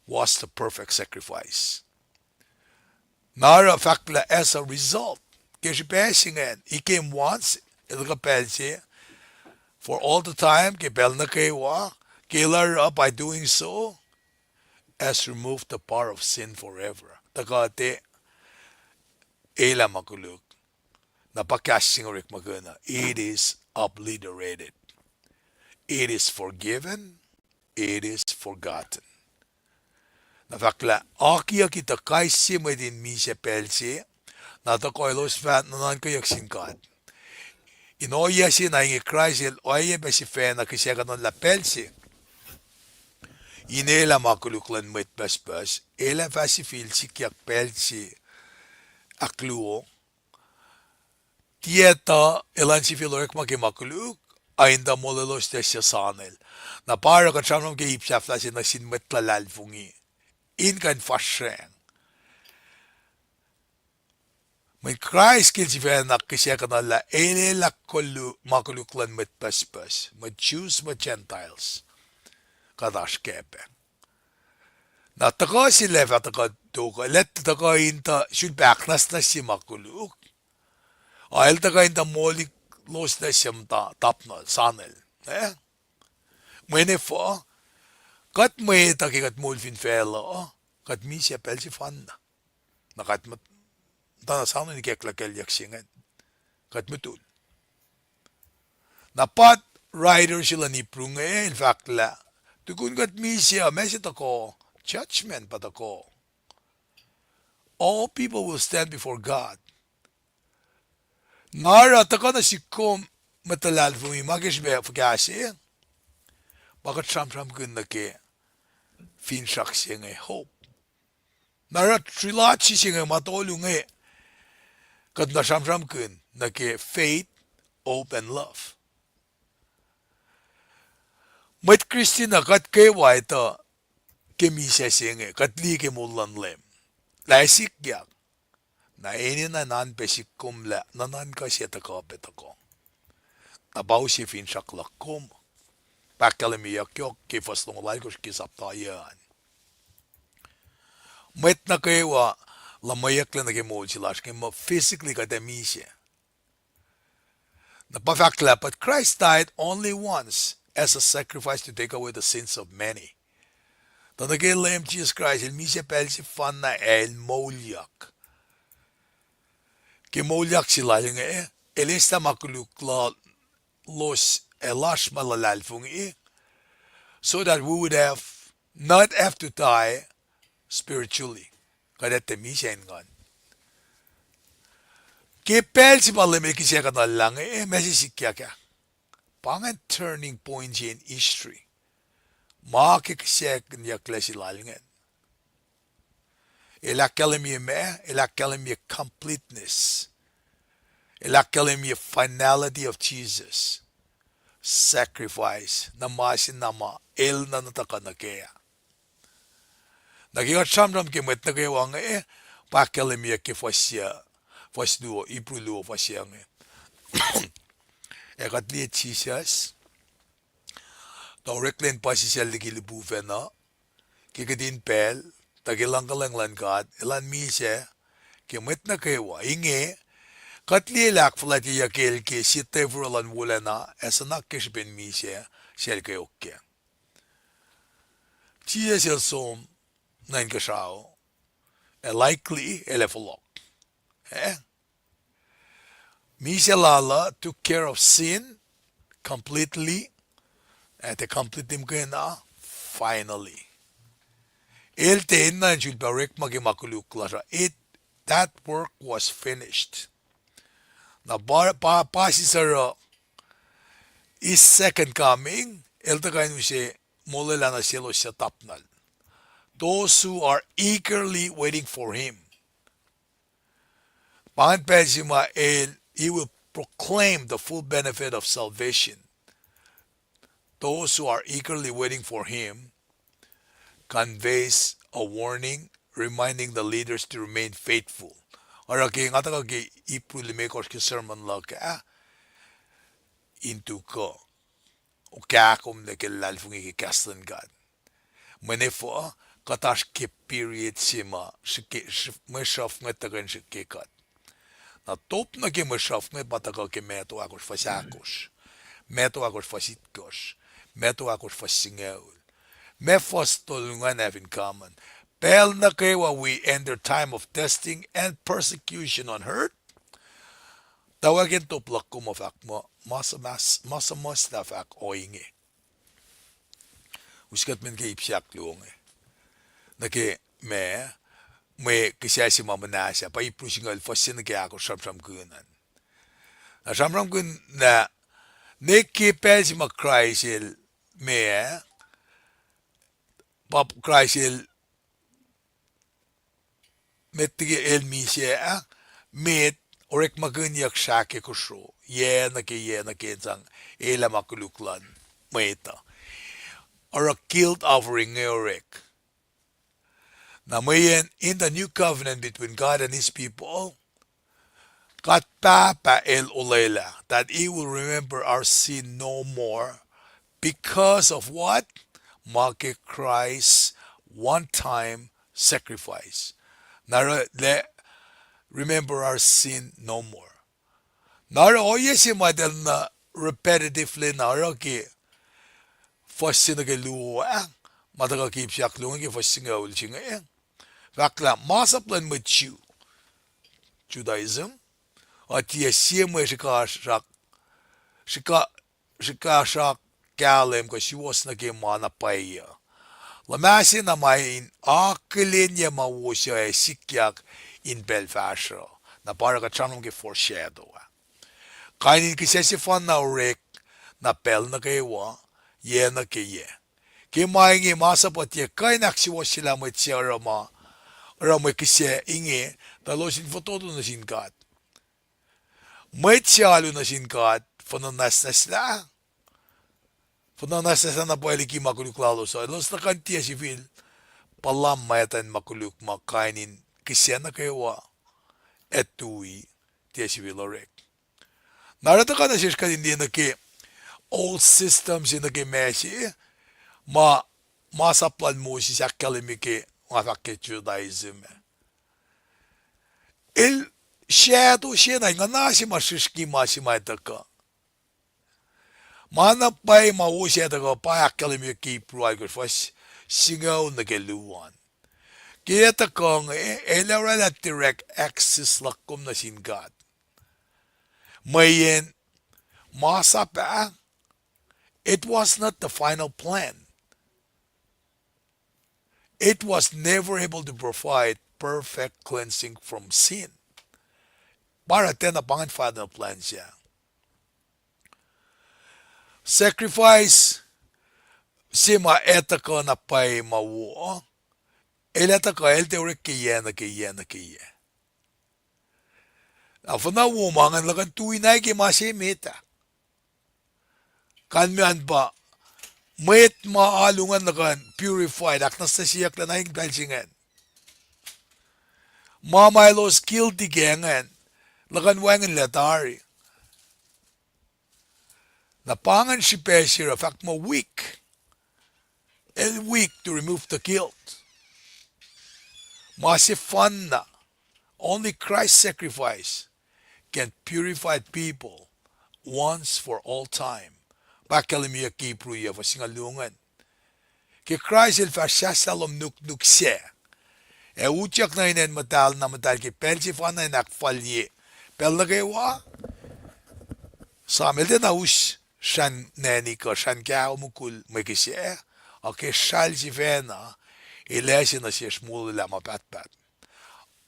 was the perfect sacrifice. Na oruh fahk lah as a result, ke srihpac se ingacn, he came once, el tuhkuh pacl se, for all the time, ke pacl nuh kwewa, ke el oruh, by doing so, has removed the power of sin forever. Tuhkuh tiac elah ma koluk. Na pa kahs se inge orekmakihn uh, it is obliterated. It is forgiven. It is forgotten. Na fahk lah akiyucki tuh kais sie mwet in misac pacl se, na tuhkuh elos fah nuhnuhnkweyuck sin God. In ohiyac se na inge Kraist el oacyacpac sifacna kihsac kuhnuhllah pacl se in elah ma koluk luhn mwet pucspucs, el ac fah sifil sikyak pacl se ahkluo, tiac tuh elan sifil orekma ke ma koluk, ac in tuh molweloslac suc sanel. Na pa oruh kuht sramsram ke ip sahflah se nuh sin mwet luhlahlfongi in kuh in fahsracng. Mweyen Kraist ke el sifacna kihsac kuhnuhllah, el elah koluk, ma koluk luhn mwet pucspucs, mwet Jews, mwet Gentiles, kuht oasr kac pac. Na tuhkuh se el ac fah tuhkuh tok, el ac tuhkuh in tuh sulpac ahknwacsnwacsye ma koluk, ac el tuhkuh in tuh molweloslac suc muhta, tapnuhl, sanel, eh? Mweyen efuh, kuht mwet uh ke kuht moul fin facluh, kuht misac pacl sefanna. Na kuht muh, tuh na soano in ikacklah kalyuck se ingacn. Kuht mutul. Na pa writer se luhn Hebrew inge el fahk lah, tukun kuht misac uh, ma se tuhkuh, judgment pa tuhkuh. All people will stand before God. Nga oruh tuhkuh nuh sihk kom mwet luhlahlfongi, ma ke srihpac fuhkah se, pa kuht sramsramkihn nuh ke finsrak se inge, hope. Na oruh trilogy se inge ma tolu inge, kuht na sramsramkihn nuh ke faith, hope, and love. Mwet Kristin uh kuht kwewa etuh ke misac se inge, kuht liye ke moul luhn Leum. Lah ac sikyak. Na enenuh in oan pac sihk kom lah nuhnuhnkuh se tuhkuh pac tuhkuh. Na pa use finsrak luhk kom. Pa ahkkahlwemyeyuck yohk ke fuhs longoul alkosr ke sapta yuc an. Mwet nuh kwewa luhmweyucklac nuh ke moul se lasr inge muh physically kuht ac misac. Na pa fahk lah, but Christ died only once as a sacrifice to take away the sins of many. Tuh nuh ke Leum Jisus Kraist, el misac pacl sefanna ac el moulyak. Ke moulyak se lal inge, el eslah ma koluk lalos ac lasr ma luhlahlfongi, so that we would have, not have to die spiritually. Kuht ac tiac misac in nguhn. Ke pacl se ma Leum el kihsackuhnuhllah inge, ma se sikyak ah. Pa ingacn turning point se in history. Ma ke kihsackuhnyucklac se lal ingacn. El ahkkahlwemye ma, el ahkkahlwemye completeness. El ahkkahlwemye finality of Jesus. Sacrifice, na ma se na ma el na nuh tuhkuh nuh kac ah. Na ke kuht sramsram ke mwet nuh kwewa inge, pa ahkkahlwemye ke fuhs, fuhs luo, Hebrew luo fuhs inge. Ac kuht liye Jisus, tuh oreklac in puhsisacl liki lihpufacn uh, ke kihtin pacl, tuh ke luhngkuhlwacng luhn God, elan misac ke mwet nuh kwewa. Inge, kuht liye lah ahkfuhlwactyeyuck el ke sie tefuroh luhn wolacna, ac suhnak ke srihpen misac, sel kweok kac. Jisus el som nuh inkuhsrao, ac likely el ac fohlohk. Eh? Misac lal uh took care of sin completely, ac tiac completely muhkwena, finally. El tiac enenuh in sulpac orekma ke ma koluk lasr uh. It, that work was finished. Na pa, pa, pa sisor uh, his second coming, el tuhkuh in use molwelah nuh selos suc tapnal. Those who are eagerly waiting for him. Pa ingacn pacl se ma el, he will proclaim the full benefit of salvation. Those who are eagerly waiting for him conveys a warning, reminding the leaders to remain faithful. Oruh ke nga tuhkuh ke Hebrew limekohsr ke sermon luhk ah, in tuhkuh okahkomlac ke luhlahlfongi ke kahs luhn God. Mweyen efuh, kuht oasr ke period se ma srihke, mwe sruhf inge tuhkuh in srihke kuht. Na top nuh ke mwe sruhf inge pa tuhkuh ke Matthew ahkosr fuhs ahkosr, Matthew ahkosr fuhs itkohsr, Matthew ahkosr fuhs singucul. Ma fuhs tolu ingacn have in common. Pacl nuh kwewa we enter time of testing and persecution on earth. Tuh wacngihn top luhk kom uh fahk muh, ma suhmuhslah fahk ohinge. Us kuht men ke ip se ahkluo inge. Nuh ke ma, mwe kihsac se ma muhnahs ah, pa Hebrew singucul fuhs se nuh ke ahkosr sramsramkihn an. Na sramsramkihn na, ne ke pacl se ma Kraist el, ma, pa Kraist el met liki el misac ah, met orekmakihnyuck srah ke kosro, yac nuh ke yac nuh ke in sang elah ma koluk luhn mwet uh. Oruh guilt offering inge orek. Na mweyen in the new covenant between God and his people, God Pahpah el olwelah that he will remember our sin no more because of what? Ma ke Christ's one-time sacrifice. Na oruh, le, remember our sin no more. Na oruh ohiyac se ma eltahl na repetitively na oruh ke fuhs se nuh ke luo ah, ma tuhkuh ke ip se ahkluo inge ke fuhs singucul se inge, fahk lah masap luhn mwet Jew, Judaism, uh tiac sie mwe srihkasrak, srihka-, srihkasrak kahlwem kuh suwohs nuh ke ma na pwacye uh. Luhmah se na ma in akihlenyac ma wo suc ac sikyak in pacl fahsruh. Na pa oruh kuht sramsram ke foreshadow ah. Kain in kihsac sefanna orek na pacl nuh kwewa, yac nuh ke yac. Ke ma inge masap uh tiac kuh in ahksuwohsyelah mwet suc oruh ma, oruh mwe kihsac inge, tuh elos in fototo nuh sin God. Mwet suc alu nuh sin God, fuhnuh nwacsnwacslah, fuhnuh nwacsnwacslah na pwacye liki ma koluk lalos uh, elos nuh kuh in tiac sifil puhla muhtwacn ma koluk ma kain in kihsac nuh kwewa ac tui tiac sifil orek. Na oruh tuhkuh nuh sesr kuht in liye nuh ke old system se nuh ke ma se, ma, masap lal Moses ahkkahlwemye ke, nga fahk ke Judaism ah. El shadow se na, nguhna se ma srihsrngi ma se ma tuhkuh. Ma na pwacye ma wo se tuhkuh pa ahkkahlwemye ke Hebrew alkosr fuhs singucul nuh ke luo an. Ke el tuhkuh inge, el oraclah direct access luhk kom nuh sin God. Mweyen masap ah, it was not the final plan. It was never able to provide perfect cleansing from sin. Pa oruh tiacna pa ingacn final plan se. Sacrifice se ma ac tuhkuh na pwacye ma wo, el ac tuhkuh, el tiac orek ke yac nuh ke yac nuh ke yac. Na fuhnuh wo ma ingacn luhkuhn tui na ke ma se met ah. Kalmac an pa, mwet ma alu ingacn luhkuhn purified, ahknwacsnwacsyeyucklac na in pacl se ingacn. Ma ma elos guilty ke ingacn, luhkuhn wacngihnlac tari. Na pa ingacn srihpac se oruh fahk muh weak. El weak to remove the guilt. Ma sefanna, only Christ's sacrifice can purify people once for all time. Pa ahkkahlwemye ke Hebrew ah fuhs singucul luo ingacn. Ke Kraist el fah sahslah lohm nuknuk sac, ac utyak nuh in acn muhtahl na muhtahl ke pacl sefanna in ahkfalye pacl nuh kwewa. Sam el tiacna us srahn nani kuh srahn kaho mukul mwe kihsac, a ke sracl sifacna, el ase nuh sesr molwelah ma pahtpaht.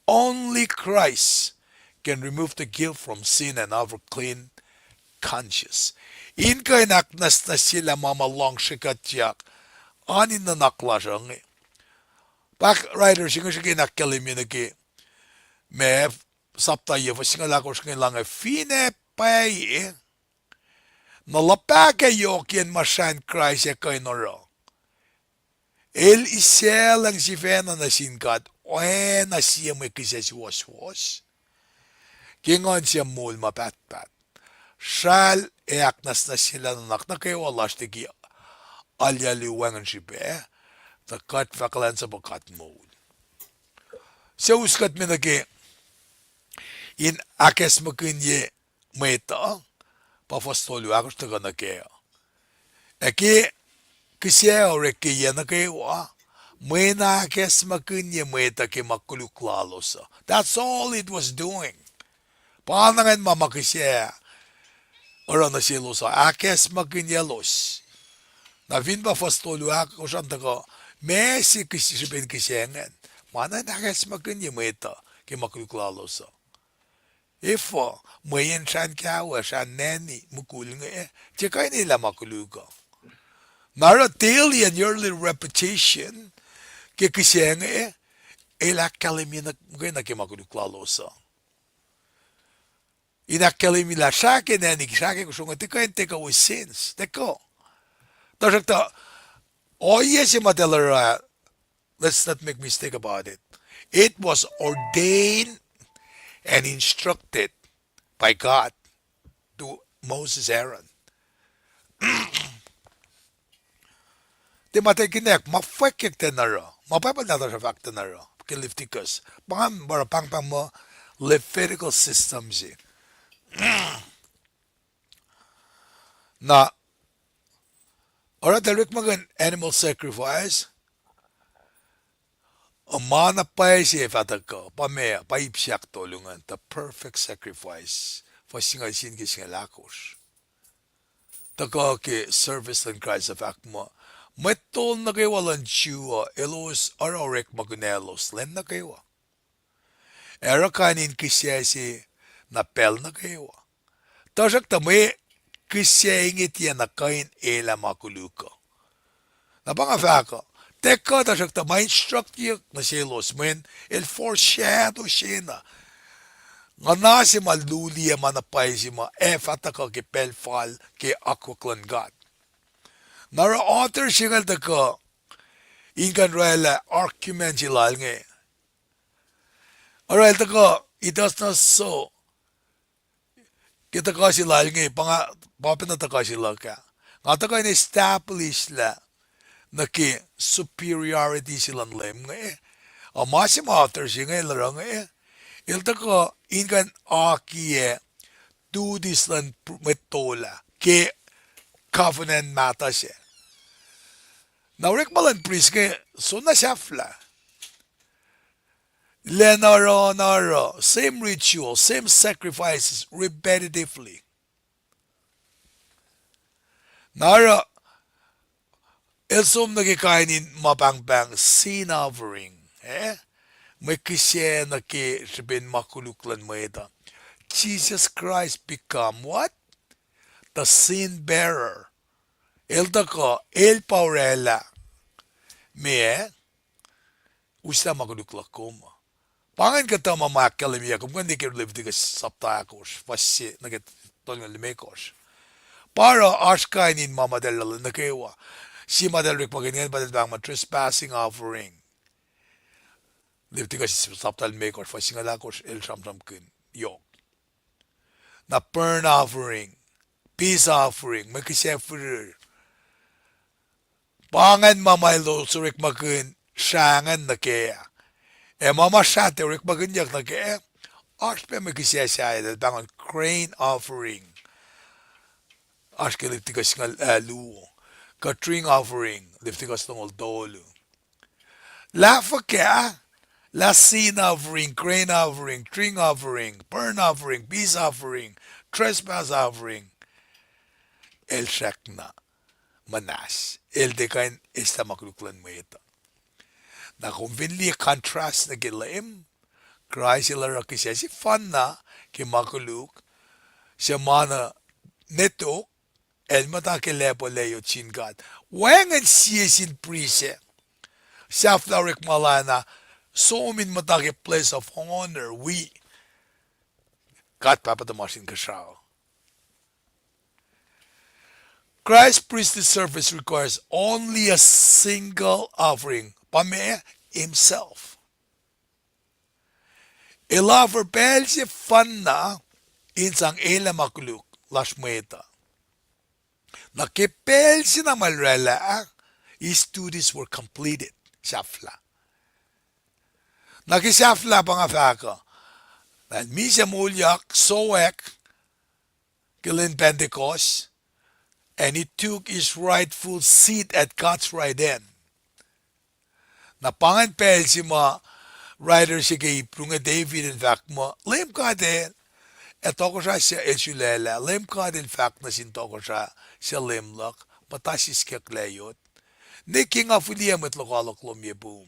Only Christ can remove the guilt from sin and offer clean conscience. In kuh in ahknwacsnwacsyelah ma ma luhngse kuhtyak an in nuhnak lasr uh inge. Pa writer se inge srihke in ahkkahlwemye nuh ke, ma, sapta yac fuhs singucul ahkosr inge, lah inge, finne pwacye, na luhpah ke yohkiyacn ma srahn Kraist ac kuh in oruh. El isaclacng sifacna nuh sin God oacna sie mwe kihsac suwohswohs ke nguhn se moul ma pahtpaht. Sracl ac ahknwacsnwacsyelah nuhnak nuh kwewa lasr liki alu wacngihn srihpac, tuh kuht fah kuhlwacnsapuh God moul. Suc us kuht me nuh ke in ahkacsmakihnye mwet uh, pa fuhs tolu ahkosr tuhkuh nuh kac uh. Ac ke kihsac orek ke yac nuh kwewa, mweyen ahkacsmakihnye mwet uh ke ma koluk lalos uh. That's all it was doing. Pa na ingacn ma ma kihsac oruh nuh selos uh, ahkacsmakihnyaclos. Na fin pa fuhs tolu ahkosr an tuhkuh, ma se kihs-, srihpen kihsac ingacn, ma na in ahkacsmakihnye mwet uh ke ma koluk lalos uh. Efuh? Mweyen srahn kaho, srahn nani mukul inge, tiac kuh in elah ma koluk uh. Na oruh daily and yearly repetition ke kihsac inge, el ahkkahlwemye nuh, muhkwena ke ma koluk lalos uh. In ahkkahlwemye lah srah ke nani, srah ke kosro inge, tiac kuh in take away sins, tiac kuh. Tuhsruhktuh, ohiyac se ma eltahl oruh, let's not make mistake about it. It was ordained and instructed by God to Moses, Aaron. Tiac ma tiac kinak, ma fwackyuck tiac oruh, ma Bible nahtuhsr uh fahk tiac oruh ke Leviticus. Pa ingacn oruh pahngpahng muh Levitical system se. Na Oruh tuh orekmakihn animal sacrifice, ma na pwacye se fah tuhkuh, pa meac, pa ip se ahktolu ingacn, the perfect sacrifice, fuhs singucul sie nuh ke singucul ahkosr. Tuhkuh ke service luhn Kraist uh fahk muh, mwet tol nuh kwewa luhn Jew uh elos oruh orekmakihn elos lwen nuh kwewa. Ac oruh kain in kihsac se na pacl nuh kwewa. Tuhsruhktuh mwe kihsac inge tiacna kuh in elah ma koluk uh. Na pa nga fahk uh, tiac kuh, tuhsruhktuh ma instructyuck nuh selos mweyen el foreshadow sena. Nguhna se ma luliyac ma na pwacye se ma ac fah tuhkuh ke pacl fal ke akwuck luhn God. Na oruh author se inge el tuhkuh in kuh in oraclah argument se lal inge. Oruh el tuhkuh, it does not so. Ke tuhkuh se lal inge, pa nga, pa pacna tuhkuh se luhk ah. Nga tuhkuh in establish lah nuh ke superiority se luhn Leum inge. Uh, ma se ma author se inge el oruh inge, el tuhkuh in kuh in akiyac duties luhn pr-, mwet tol ah ke covenant mahtuh sac. Na orekma luhn priest inge soenna sahflah. Lwen oruh, lwen oruh, same ritual, same sacrifices, repetitively. Na oruh, el som nuh ke kain in ma pahngpahng sin offering, eh? Mwe kihsac nuh ke srihpen ma koluk luhn mwet uh. Jesus Christ become what? The sin bearer. El tuhkuh, el pa oraclah. Meac? Uslah ma koluk luhk kom uh. Pa ingacn kuhtuh ma ma ahkkahlwemye, kom kuh in liye ke Leviticus sapta ahkosr, fuhs se nuh ke tolngoul limekohsr. Pa oruh oasr kain in ma muhtahl nuh kwewa. Sie ma eltahl orekmakihn ingacn pa eltahl pahng muh trespassing offering. Leviticus sapta limekohsr, fuhs singucul ahkosr, el sramsramkihn yohk. Na burnt offering, peace offering, mwe kihsac firir. Pa ingacn ma ma elos orekmakihn srah ingacn nuh kac. Ac ma ma srah tiac orekmakihnyuck nuh kac, oasr pac mwe kihsac sahyac, eltahl pahngon grain offering. Oasr ke Leviticus singucul, eh, luo. Kuh drink offering, Leviticus longoul tolu. Lah fuhkah, lah sin offering, grain offering, drink offering, burnt offering, peace offering, trespass offering, el srackna muhnahs, el tiac kuh in eslah ma koluk luhn mwet uh. Na kom fin liye contrast nuh ke Leum, Kraist el oruh kihsac sefanna ke ma koluk, suc ma na ne tok, el muhta ke lacpo layot sin God. Wacngihn sie sin priest sac, sahflah orekma lana, som in muhta ke place of honor wi God Pahpah tuhmasr Inkuhsrao. Christ's priestly service requires only a single offering. Pa meac? Himself. El offer pacl sefanna in sang elah ma koluk lasr mwet uh. Na ke pacl se na ma el oraclah, his duties were completed. Sahflah. Na ke sahflah pa nga fahk uh, na el misac moulyak, sowack, ke lwen Pentecost, and he took his rightful seat at God's right hand. Na pa ingacn pacl se ma writer se ke Hebrew inge David el fahk muh, Leum God el, ac tohkohsrah se el sulaclah, Leum God el fahk nuh sin tohkohsrah suc leum luhk, muhta siskyak layot, ne ke nga fihliyac mwet lokoalok lom ye pum.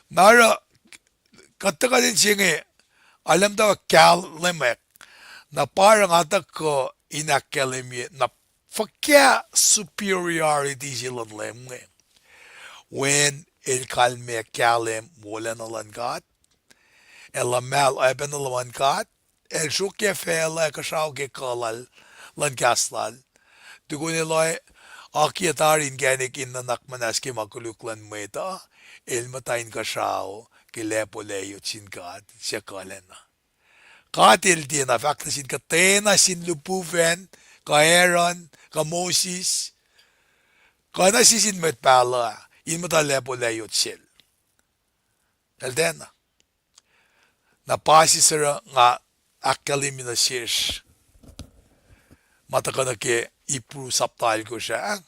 Na oruh, kuht tuhkuh in se inge, alemta kahlwemack, na pa oruh nga tuhkuh in ahkkahlwemye, na fuhkah superiority se luhn Leum inge. Wen el kalmac kahlwem wolacna luhn God, ac luhmahl oacpacna luhn God, el sruokyac facluh ac kuhsrao ke kuh lal luhn kahs lal. Tukun el oakiyac tari inkacnek in nuhnak muhnahs ke ma koluk luhn mwet uh, el muhta inkuhsrao ke lacpo layot sin God suc kuhlacna. God el tiacna fahk nuh sin kuhtwena sin lihpufacn, kuh Aaron, kuh Moses, kuh nuh sin mwet pahluh, in muhta lacpo layot sel. El tiacna. Na pa sie oruh nga ahkkahlwemye nuh sesr. ma tuhkuh nuh ke Hebrew sapta alkosr ah,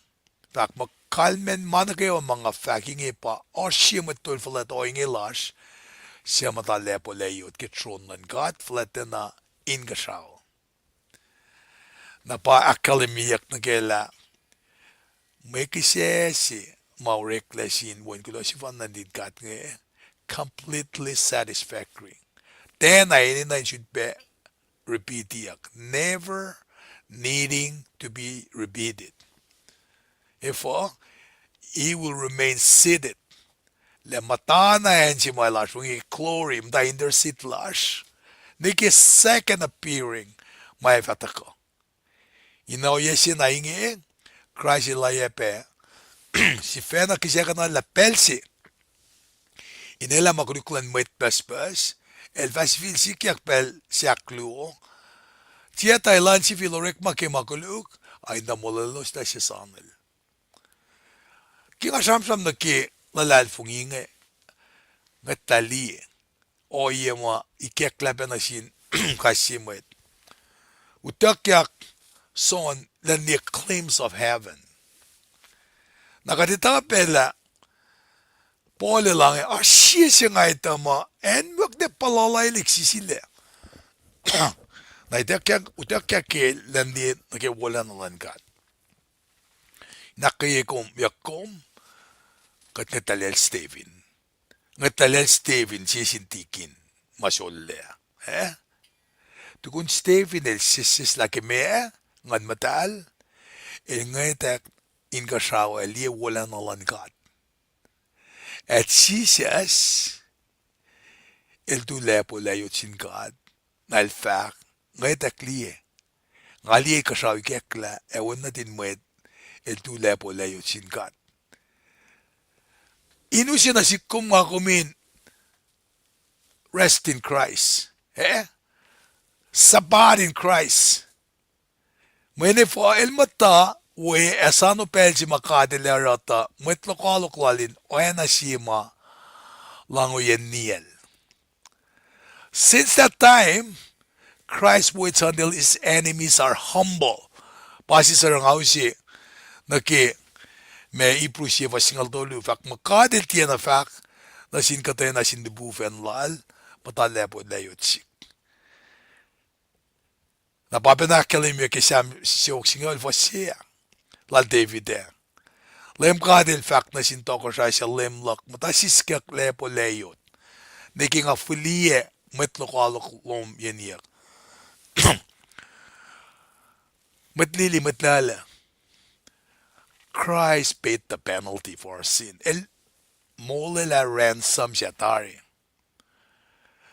fahk muh kalmacn ma nuh kwewa ma nga fahk inge pa oasr sie mwet tol fuhlwact ohinge lasr, suc muhta lacpo layot ke tron luhn God fuhlwactacna inkuhsrao. Na pa ahkkahlwemyeyuck nuh ke lah mwe kihsac se ma oreklac sin wen kuloh sefanna nuhtin God inge completely satisfactory. Tiacna enenuh in sifilpac repeatiyuck, never needing to be repeated. Efuh, he will remain seated. Lah muhtana acn se ma el oasr inge, glory, muhta intercede lasr, nuh ke second appearing ma ac fah tuhkuh. Ina ohiyac se na inge, Kraist el oacyacpac sifacna kihsackuhnlah pacl se in elah ma koluk luhn mwet pucspucs, el fah sifil sikyak pacl se ahkluo, tiac tuh elan sifil orekma ke ma koluk, a in tuh molweloslac se sanel. Ke nga sramsram nuh ke luhlahlfongi inge, ngwetlah liye ohiyac ma ikacklah pac nuh sin kais sie mwet. Utuckyak John elan liye glimpse of heaven. Na kuht etuh pac lah Paul el inge, oasr sie se nga etuh muh acn muhkwena puhlalailik sisilac. Na utuckyak, utuckyak ke elan liye nuh ke wolacna luhn God. Na ke kom, ya kom, kuht ngwetlah lal Stephen. Ngwetlah lal Stephen sie sin tikin ma sollah, eh? Tukun Stephen el sesseslah ke meac, Nguhn Muhtahl, el ngwetwack inkuhsrao ac liye wolacna luhn God. Ac Jisus el tu lacpo layot sin God, na el fahk, ngwetwack liye. Nga liye inkuhsrao ikacklah, ac Wen nuhtin Mwet el tu lacpo layot sin God. In use nuh sihk kom nga kom in rest in Christ, eh? Sabbath in Christ. Mweyen efuh, el muhta we ac sano pacl se ma God el oruh tuh mwet lokoalok lal in oacna sie ma lahngoiyacn niyacl. Since that time, Christ waits until his enemies are humble. Pa sie suhruhnga use nuh ke ma Hebrew sie fuhs singucul tolu, fahk muh God el tiacna fahk nuh sin kuhtwena sin lihpufacn lal, muhta lacpo layot sihk. Na pa pacna ahkkahlwemye ke Sam siofok singucul fuhs se ah, lal David ah. Leum God el fahk nuh sin tohkohsrah suc leum luhk, muhta siskyak lacpo layot, nwe ke nga fihliyac mwet lokoalok lom yeniyuck. Mwet lili, mwet lala, Christ paid the penalty for our sin. El molwelah ransom se tari.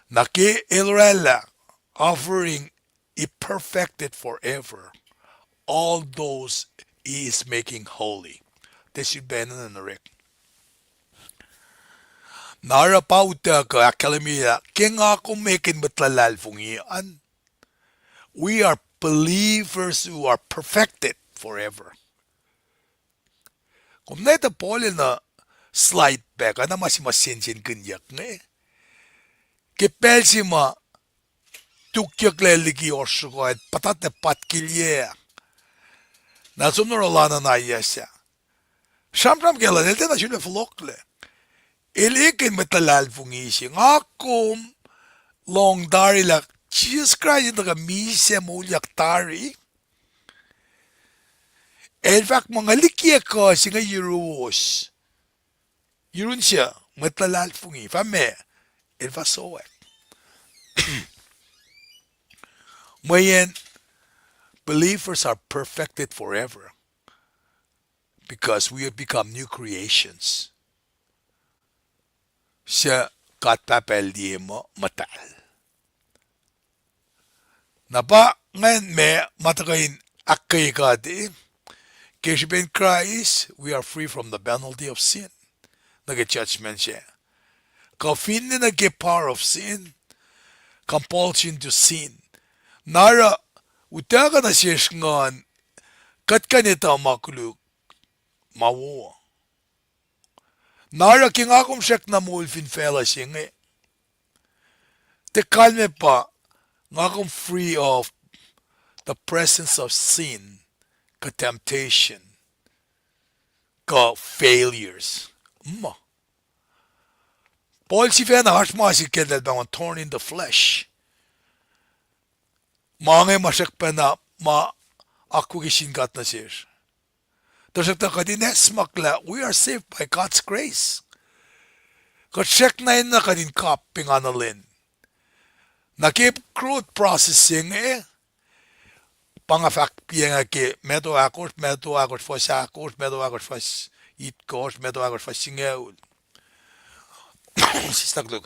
Na ke el oraclah, offering, he perfected forever all those he is making holy. Tiac sifilpac enenuh in orek. Na oruh pa utuckuh ahkkahlwemye lah ke nga kom ekihn mwet luhlahlfongi an, we are believers who are perfected forever. Kom nuh etuh Paul el nuh slide back, oacna ma se ma sensenkihnyuck inge. Ke pacl se ma tukyucklac liki ohsr soko, el puhtatlac patkilyac. Na el som nuh oruh lana na yac sahyac. Sramsram ke lal, el tiacna sulaclah fohlohklac. El ekihn mwet luhlahlfongi se, nga kom lohng tari lah Jisus Kraist el tuhkuh misac moulyak tari. El fahk muh nga likiyac kuh se inge yuruwos. Yurun suc mwet luhlahlfongi, fah ma, el fah sowack. Mweyen believers are perfected forever because we have become new creations. Suc God Pahpah el liye muh muhtahl. Na pa ingacn ma ma tuhkuh in ahkkweye kuht, ke srihpen Kraist, we are free from the penalty of sin. Nuh ke judgment se. Kuh finne nuh ke power of sin, compulsion to sin. Na oruh, utuckuh nuh sesr nguhn, kuht kuh in etuh ma koluk, ma wo. Na oruh ke nga kom srackna moul fin facluh se inge, tiac kalmac pa nga kom free of the presence of sin, kuh temptation, kuh failures. Ma Paul sifacna oasr ma se ke eltahl pahngon thorn in the flesh. Ma inge ma srackpacna ma akwucki sin God nuh sesr. Tuhsruhktuh kuht in esam lah we are saved by God's grace. Kuht srackna enenuh kuht in kap pengana len. Na ke growth process se inge, pa nga fahk piacnga ke Matthew ahkosr, Matthew ahkosr fuhs ahkosr, Matthew ahkosr fuhs itkohsr, Matthew ahkosr fuhs singucul. Sislah koluk.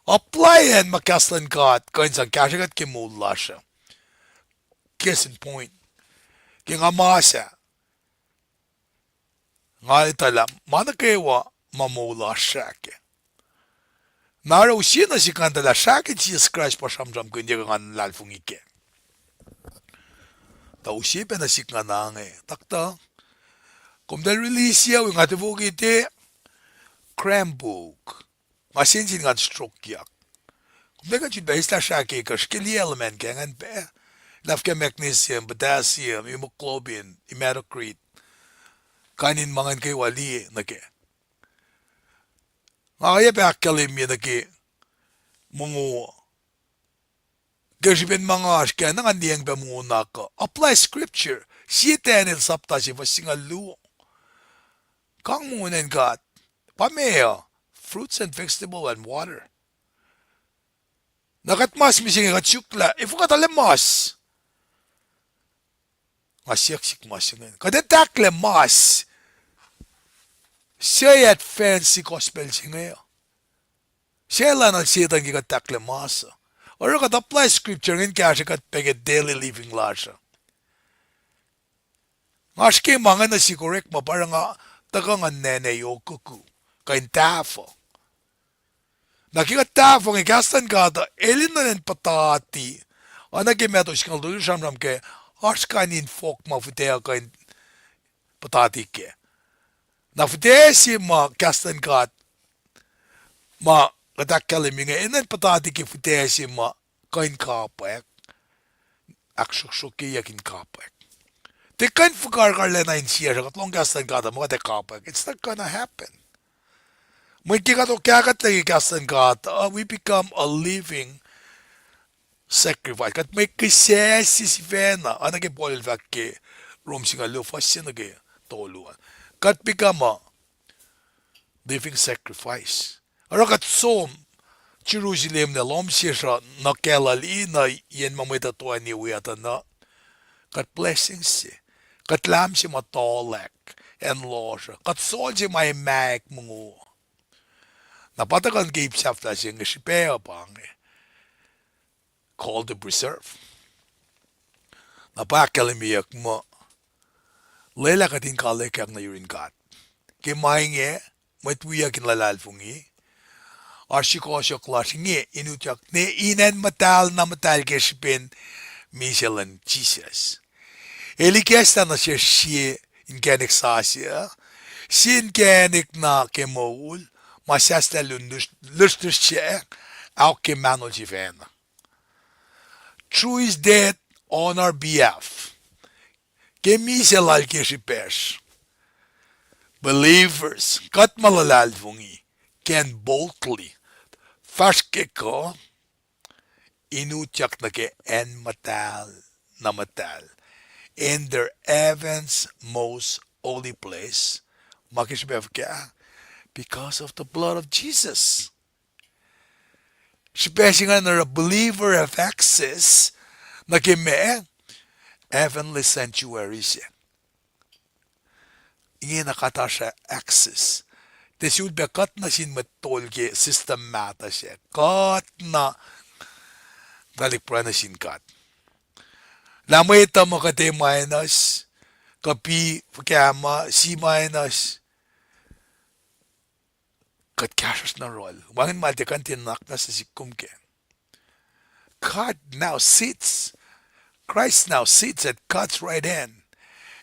Apply-an ma kahs luhn God kuh in sang kahsrwe kuht ke moul lasr uh. Case in point. Ke nga mas ah, nga etuh lah ma nuh kwewa ma moul lasr srah kac. Na oruh use nuh sihk ngan etuh lah srah ke Jisus Kraist pa sramsramkihn ye kuh ngan luhlahlfongi kac. Tuh use pac nuh sihk ngan inge, Doctor, kom tiac release-i, nga tiac fokite, cramp-uk. Nga sensen ngan strokeyak. Kom tiac kuh in sifilpac eislah srah ke kuh srihke liye element ke ingacn pac. Lah fuhkah magnesium, potassium, hemoglobin, hematocrit. Kain in ma ingacn kwewa liye nuh kac. Nga oacyacpac ahkkahlwemye nuh ke mongo ke srihpen ma nga oasr kac, na ngan liyacacng pac mongo na kuh. Apply scripture. Sie Daniel sapta se fuhs singucul luo. Kang mongo nuh in God. Pa meac uh? Fruits and vegetable and water. Na kuht mas mihsenge kuht suk lah efuh kuht arlac mas. Nga siyuck sihk ma se inge. Kuht ac tahklac mas. Suc advance gospel se inge uh? Suc lana Setuhn ke kuht tahklac mas uh? Oruh kuht apply scripture ingacn kahsrwe kuht pac ke daily living lasr uh. Nga srihke ma inge nuh sihk orekma pa oruh nga tuhkuh ngan nacna yohkuhku kuh in tahfuh. Na ke kuht tahfuh inge, kahs luhn God uh el enenuh in puhtati. Oacna ke Matthew singucul tolu sramsram kac, oasr kain in fohk ma fihtac uh kuh in puhtati kac. Na fihtac se ma kahs luhn God ma kuht ahkkahlwemye inge enenuh in puhtati ke fihtac se ma kuh in kapwack, ahksruhksruhkyeyuck in kapwack. Tiac kuh in fuhkarkarlacna insiyacsr uh kuht lohng kahs luhn God uh muh kuht ac kapwack. It's not gonna happen. Mweyen ke kuht okahkuhtlac ke kahs luhn God uh, we become a living sacrifice. Kuht mwe kihsac se sifacna, oacna ke Paul el fahk ke Rom singucul luo fuhs se nuh ke tolu an. Kuht become a living sacrifice. Oruh kuht som Jerusalem lah lohm sesr uh nuh Galilee, nuh yen ma mwet uh toeni we uh tuh nuh. Kuht blessing se. Kuht lahm se ma tuhlac acn lohsr uh. Kuht sol se ma imack mongo. Na pa tuhkuh ke ip sahflah se inge srihpac uh pa inge call to preserve. Na pa ahkkahlwemyeyuck muh lwelah kuht in kalekyak nuh yurin God. Ke ma inge, mwet wiyuck in luhlahlfongi, oasr sukohsohk lasr inge in utyak ne in acn muhtahl na muhtahl ke srihpen misac luhn Jisus. El ikacslah nuh sesr sie inkacnek sasuc, sie inkacnek na ke moul, ma sasuc lun lihsrlihsr sac, ahok ke mahnol sifacna. Through his death on our behalf. Ke misac lal ke srihpacsr, believers, kuht ma luhlahlfongi, can boldly, fahsr ke kuh, in utyak nuh ke acn muhtahl na muhtahl, in the heaven's most holy place. Ma ke srihpac fuhkah? Because of the blood of Jesus. Srihpac se ingacn oruh believer have access nuh ke ma, heavenly sanctuary se. Ingena kuht oasr access. Tiac sulpac kuht nuh sin mwet tol ke system mahtuh sac. Kuht na tuhlihk pruhe nuh sin God. Lah mwet uh muh kuht A minus, kuh B fuhkah ma, C minus. Kuht kahsruhsr nuh yohrohl. Wacngihn ma tiac kuh in tiac nuhnak nuh sesr kom kac. God now sits, Christ now sits at God's right hand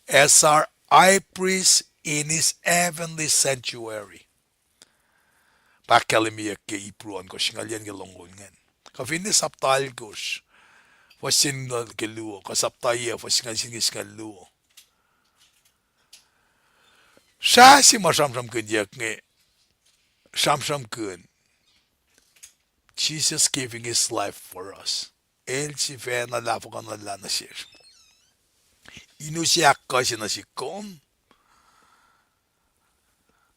as our high priest in his heavenly sanctuary. Pa ahkkahlwemyeyuck ke Hebrew ohnkohsr singucul yuh ke longoul ingacn. Kuh finne sapta alkohsr, fuhs singucul ke luo, kuh sapta yac, fuhs singucul sie nuh ke singucul luo. Srah se ma sramsramkihnyuck inge, sramsramkihn Jesus giving his life for us. El sifacna lahfuhkuhnuhllah nuh sesr. In use ahkkuh se nuh sihk kom,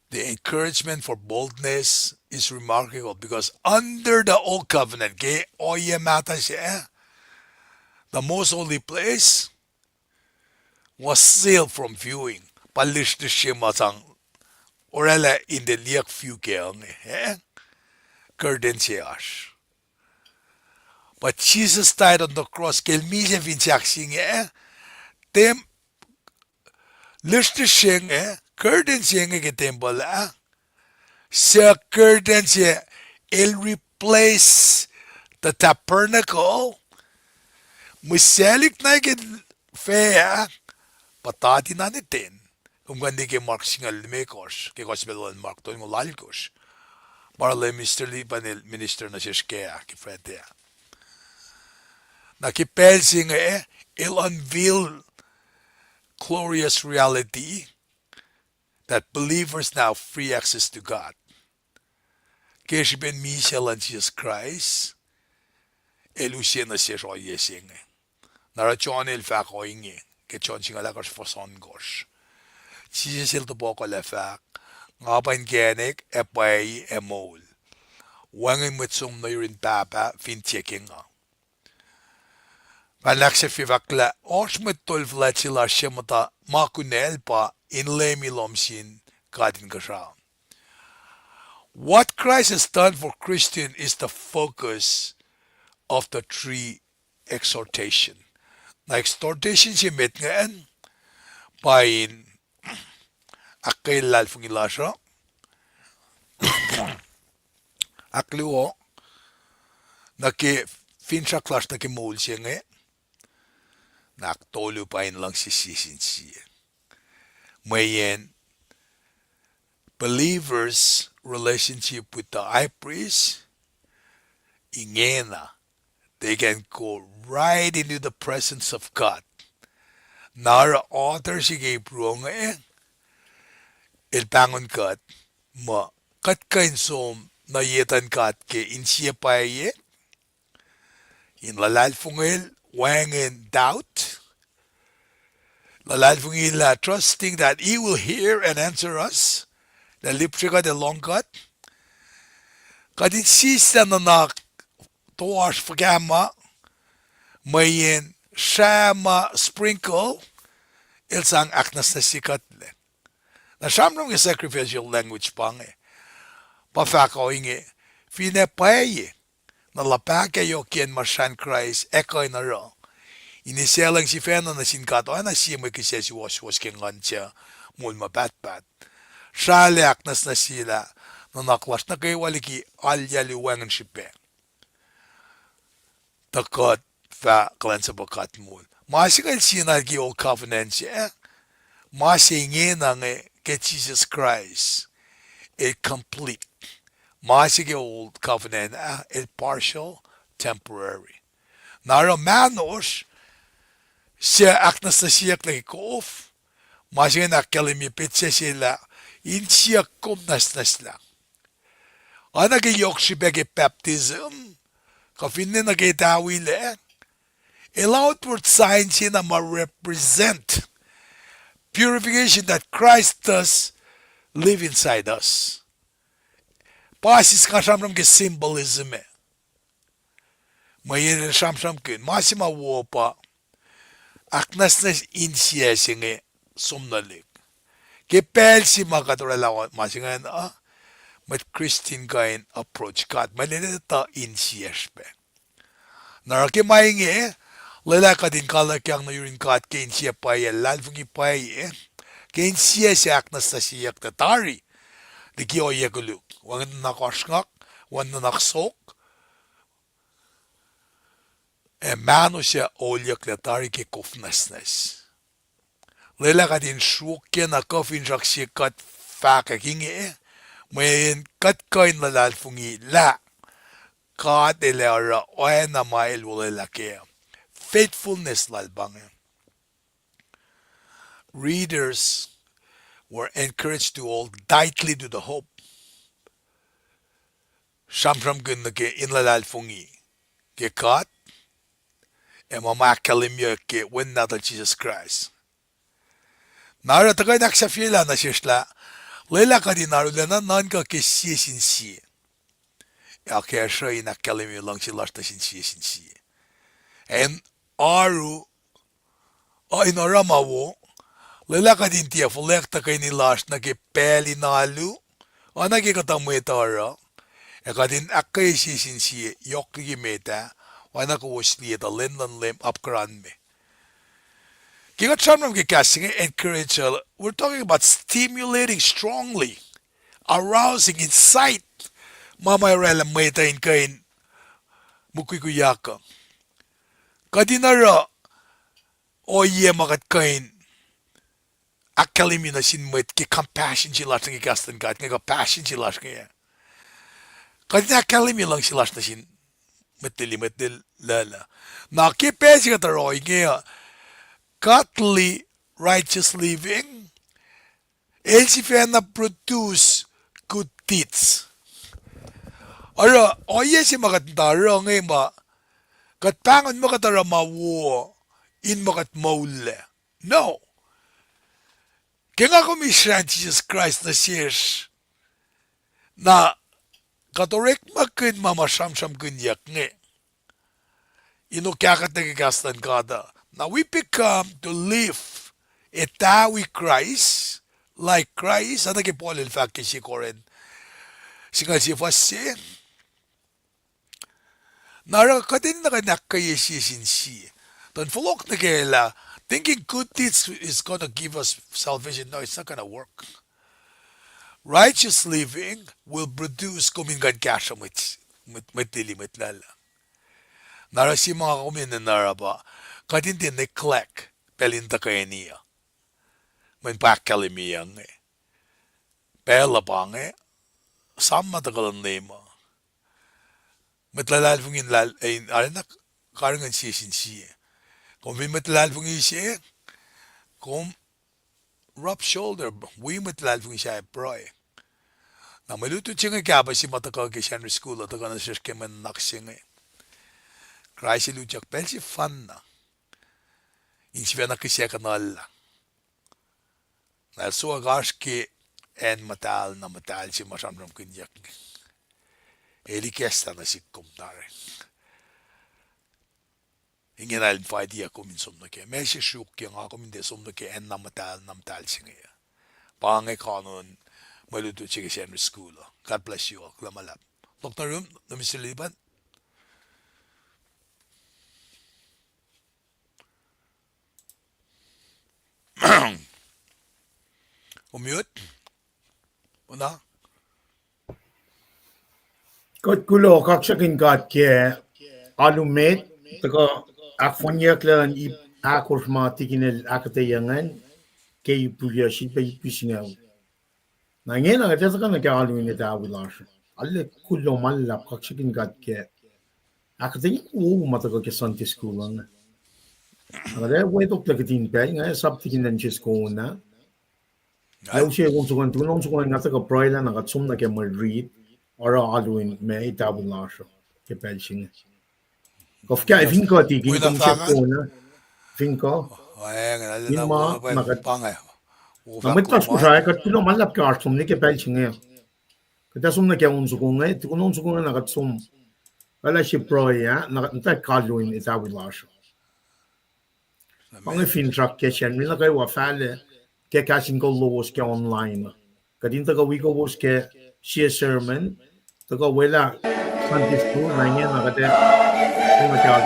the encouragement for boldness is remarkable because under the old covenant, ke ohiyac mahtuh sac, the most holy place was sealed from viewing. Pa lihsrlihsrye ma sang oraclah in tiac liyeyuck view kac inge, eh? Curtain se oasr. But Jesus died on the cross, ke el misac fin sahk se inge, eh? Tem-, lihsrlihsrye inge, curtain se inge ke tempuhl ah, suc curtain se el replace the tabernacle, mihsaclihk na ke fac ah, puhtati na nuh ten. Kom kuh in liye ke Mark singucul limekohsr, ke Gospel luhn Mark tolngoul alkohsr. Ma oruh Leum Mister Lee pa el minister nuh sesr kac ah, ke Friday ah. Na ke pacl se inge, el unveil glorious reality that believers now free access to God. Ke srihpen misac luhn Jisus Kraist, el use nuh sesr ohiyac se inge. Na oruh John el fahk ohinge, ke John singucul ahkosr fuhs ohnkohsr. Jisus el tohpohkolah fahk, nga pa inkacnek, ac pwacye, ac moul. Wacngihn mwet som nuh yurin Pahpah fin tiac ke nga. Pahpah el ahksahfye fahk lah oasr mwet tol fuhlwact se lasr suc muhta ma kunacl pa in leumi lohm sin God Inkuhsrao. What Christ has done for Christian is the focus of the three exhortation. Na exhortation se met ingacn pa in ahkkweye luhlahlfongi lasr uh, ahkluo, nuh ke finsrak lasr nuh ke moul se inge, na ahktolu pa in luhngse sie sin sie. Mweyen believers' relationship with the high priest ingena, they can go right into the presence of God. Na oruh author se ke Hebrew inge, el pahngon kuht muh kuht kuh in som nuh ye etuhn God ke insie pwacye, in luhlahlfongel, wacngihn doubt, luhlahlfongi lah, trusting that he will hear and answer us, lah lihpsre kuht ac lohng kuht. Kuht in sislah nuhnak toasr fuhkah ma, mweyen srah ma sprinkle, el sang ahknwacsnwacsye kuhtlac. Na sramsram ke sacrificial language pa inge, pa fahk ohinge, finne pwacye, na luhpah ke yohkiyacn ma srahn Kraist ac kuh in oruh, in eisaclacng sifacna nuh sin God oacna sie mwe kihsac suwohswohs ke nguhn suc moul ma pahtpaht. Srahlah ahknwacsnwacsye lah nuhnak lasr nuh kwewa liki alu wacngihn srihpac, tuh kuht fah kuhlwacnsapuh God moul. Ma se inge el sie na ke old covenant se, ma se ingena inge ke Jisus Kraist, el complete. Ma se ke old covenant ah, el partial, temporary. Na oruh mahnosr suc ahknwacsnwacsyeyucklac ke kof, ma se inge ahkkahlwemye petsac se lah insiyuck kom nwacsnwacslah. Oacna ke yohk srihpac ke baptism, kuh finne nuh ke tawilac, el outward sign se na ma represent purification that Christ does live inside us. Pa sis nga sramsram ke symbolism ah. Mweyen el sramsramkihn ma se ma wo pa ahknwacsnwacs insiyac se inge som nuh lihk. Ke pacl se ma kuht oraclah ma se ingacn uh, mwet Christian kuh in approach God, mwe lwelah tuh insiyacsr pac. Na oruh ke ma inge, lwelah kuht in kalakyang nuh yurin God ke insiyac pwacye, luhlahlfongi pwacye, ke insiyac se ahknwacsnwacsyeyucklac tari liki ohiyac koluk, wacngihn nuhnak ohsrngak, wacngihn nuhnak sok, ac mahno suc olyucklac tari ke kof nwacsnwacs. Lwelah kuht in sruokyac na kuh finsrak se kuht fahkwack inge, mweyen kuht kuh in luhlahlfongi lah God El ac oruh oacna ma El olwelah kac. faithfulness lal pa inge. Readers were encouraged to hold tightly to the hope. Sramsramkihn nuh ke in luhlahlfongi ke God, ac ma ma ahkkahlwemyeyuck ke Wen nahtuhl Jisus Kraist. Na oruh tuhkuh in ahksahfyelah nuh sesr lah, lwelah kuht in arulacna nuhnkuh ke sie sin sie, ac akacsruhi in ahkkahlwemye luhngse lasr nuh sin sie sin sie. Ac oaru, uh, in oruh ma wo, lwelah kuht in tiac fuhlweack tuhkweni lasr nuh ke pacl in alu, oacna ke kuhtuh mwet oruh, ac kuht in ahkkweye sie sin sie yohk liki met ah, oacna kowos liye tuh lwen luhn Leum apkuhranme. Ke kuht sramsram ke kahs se inge encourage, we're talking about stimulating strongly, arousing, incite, ma ma oraclah mwet uh in kuh in mukwikwiyak uh. Kuht in oruh ohiyac ma kuht kuh in ahkkahlwemye nuh sin mwet ke compassion se lasr inge, kahs luhn God inge, compassion se lasr inge. Kuht in ahkkahlwemye luhngse lasr nuh sin mwet lili, mwet lil-, lala. Na ke pacl se kuht oruh inge uh, godly, righteous living, el sifacna produce good deeds. Oruh, ohiyac se ma kuht muhta oruh inge ma, kuht pahngon muh kuht oruh ma wo in muh kuht moullac. No. Ke nga kom isran Jisus Kraist nuh sesr, na kuht orekmakihn ma ma sramsramkihnyuck inge in okahkuhtlac ke kahs luhn God uh. Now we become to live etawi Christ, like Christ, oacna ke Paul el fahk ke sie Corinth singucul sie fuhs se. Na oruh kuht enenuh kuh in ahkkweye sie sin sie. Tuh in fohlohk nuh ke lah, thinking good deeds is gonna give us salvation. No, it's not gonna work. Righteous living will produce, kom in kuh in kahsruh mwet, mwet, mwet lili, mwet lala. Na oruh sie ma nga kom enenuh oruh pa, kuht in tiac neglect pacl in tuhkweni uh. Mweyen pa ahkkahlwemye inge. Pacl uh pa inge, esam ma tuhkuh luhn Leum uh. Mwet luhlahlfongi in lal-, in arulacna karihngihn sie sin sie. Kom fin mwet luhlahlfongi se, kom rub shoulder, wi mwet luhlahlfongi sahyac pruhe. Na mwe lutlut se inge kahpah se ma tuhkuh ke Sacnri School uh, tuhkuh nuh sesr ke mwe nuhnak se inge. Kraist el utyak pacl sefanna in sifacna kihsac kuhnuhllah. Na el sohkahk oasr ke acn muhtahl na muhtahl se ma sramsramkihnyuck. El ikacslah nuh sihk kom tari. Ingena el invite-iyac kom in som nuh ke. Ma se sruok ke nga kom in tiac som nuh ke acn na muhtahl na muhtahl se inge. Pa inge kanon mwe lutlut se ke Sacnri School uh. God bless you all. Kuloh ma luhlahp. Doctor Rum, Mister Liban. Kom mute? Una? Kuht kuloh, kaksakihn God ke alu met, tuhkuh ahkfohnyucklah ip ahkosr ma tikin el ahkuhtweyac ingacn ke ip pruhe, sip, ip singucul. Na ingena kuht ac tuhkuh nuh ke alu in etawi lasr. Arlac kuloh ma luhlahp, kaksakihn God ke ahkuhtweyac wo ma tuhkuh ke Sunday School inge. Na kuht ac wetoklac kihtin pacl inge, sap tikin an sis kona. Ac use on soko an, tukun on soko an nga tuhkuh pruhelah na kuht som nuh ke mwe rit, oruh alu in ma etawi lasr uh ke pacl se inge. Kuh fuhkah, fin kuht tikin, kom sis kona, fin kuh. In ma, na kuht, na mwet lasr Kosrae, kuht kuloh ma luhlahp ke oasr som nuh ke pacl se inge. Kuht ac som nuh ke on soko inge, tukun on soko inge na kuht som, kuht ac use pruhe ah, na kuht muhta kalu in etawi lasr uh. Pa inge finsrak ke Sacnri nuh kwewa fahlac, ke kahs in kol lowos ke online. Kuht in tuhkuh wi kowos ke sie sermon, tuhkuh welah Sunday School, na ingena kuht ac, kuht ac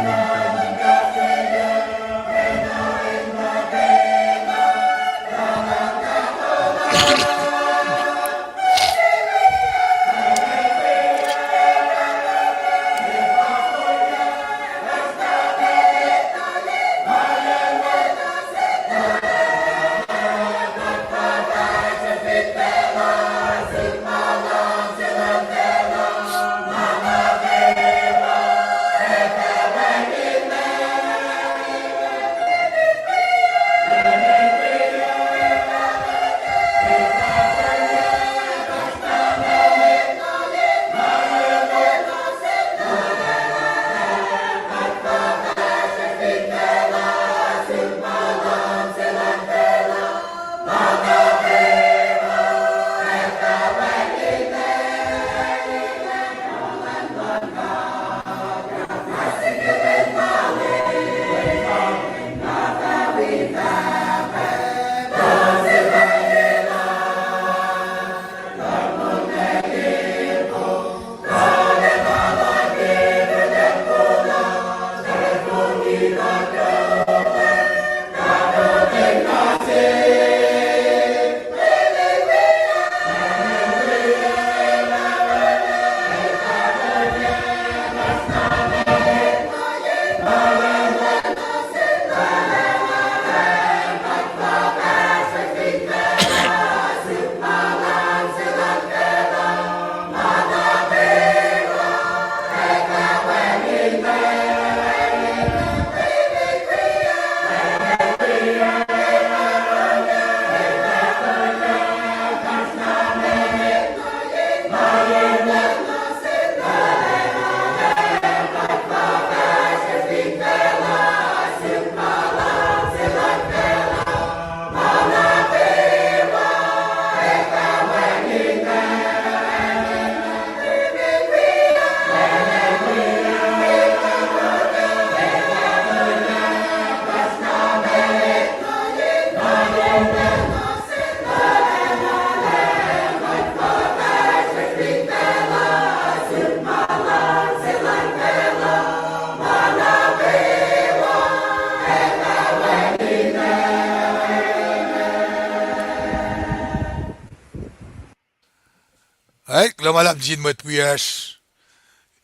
Ac kuloh ma luhlahp nuh sin mwet wiyacsr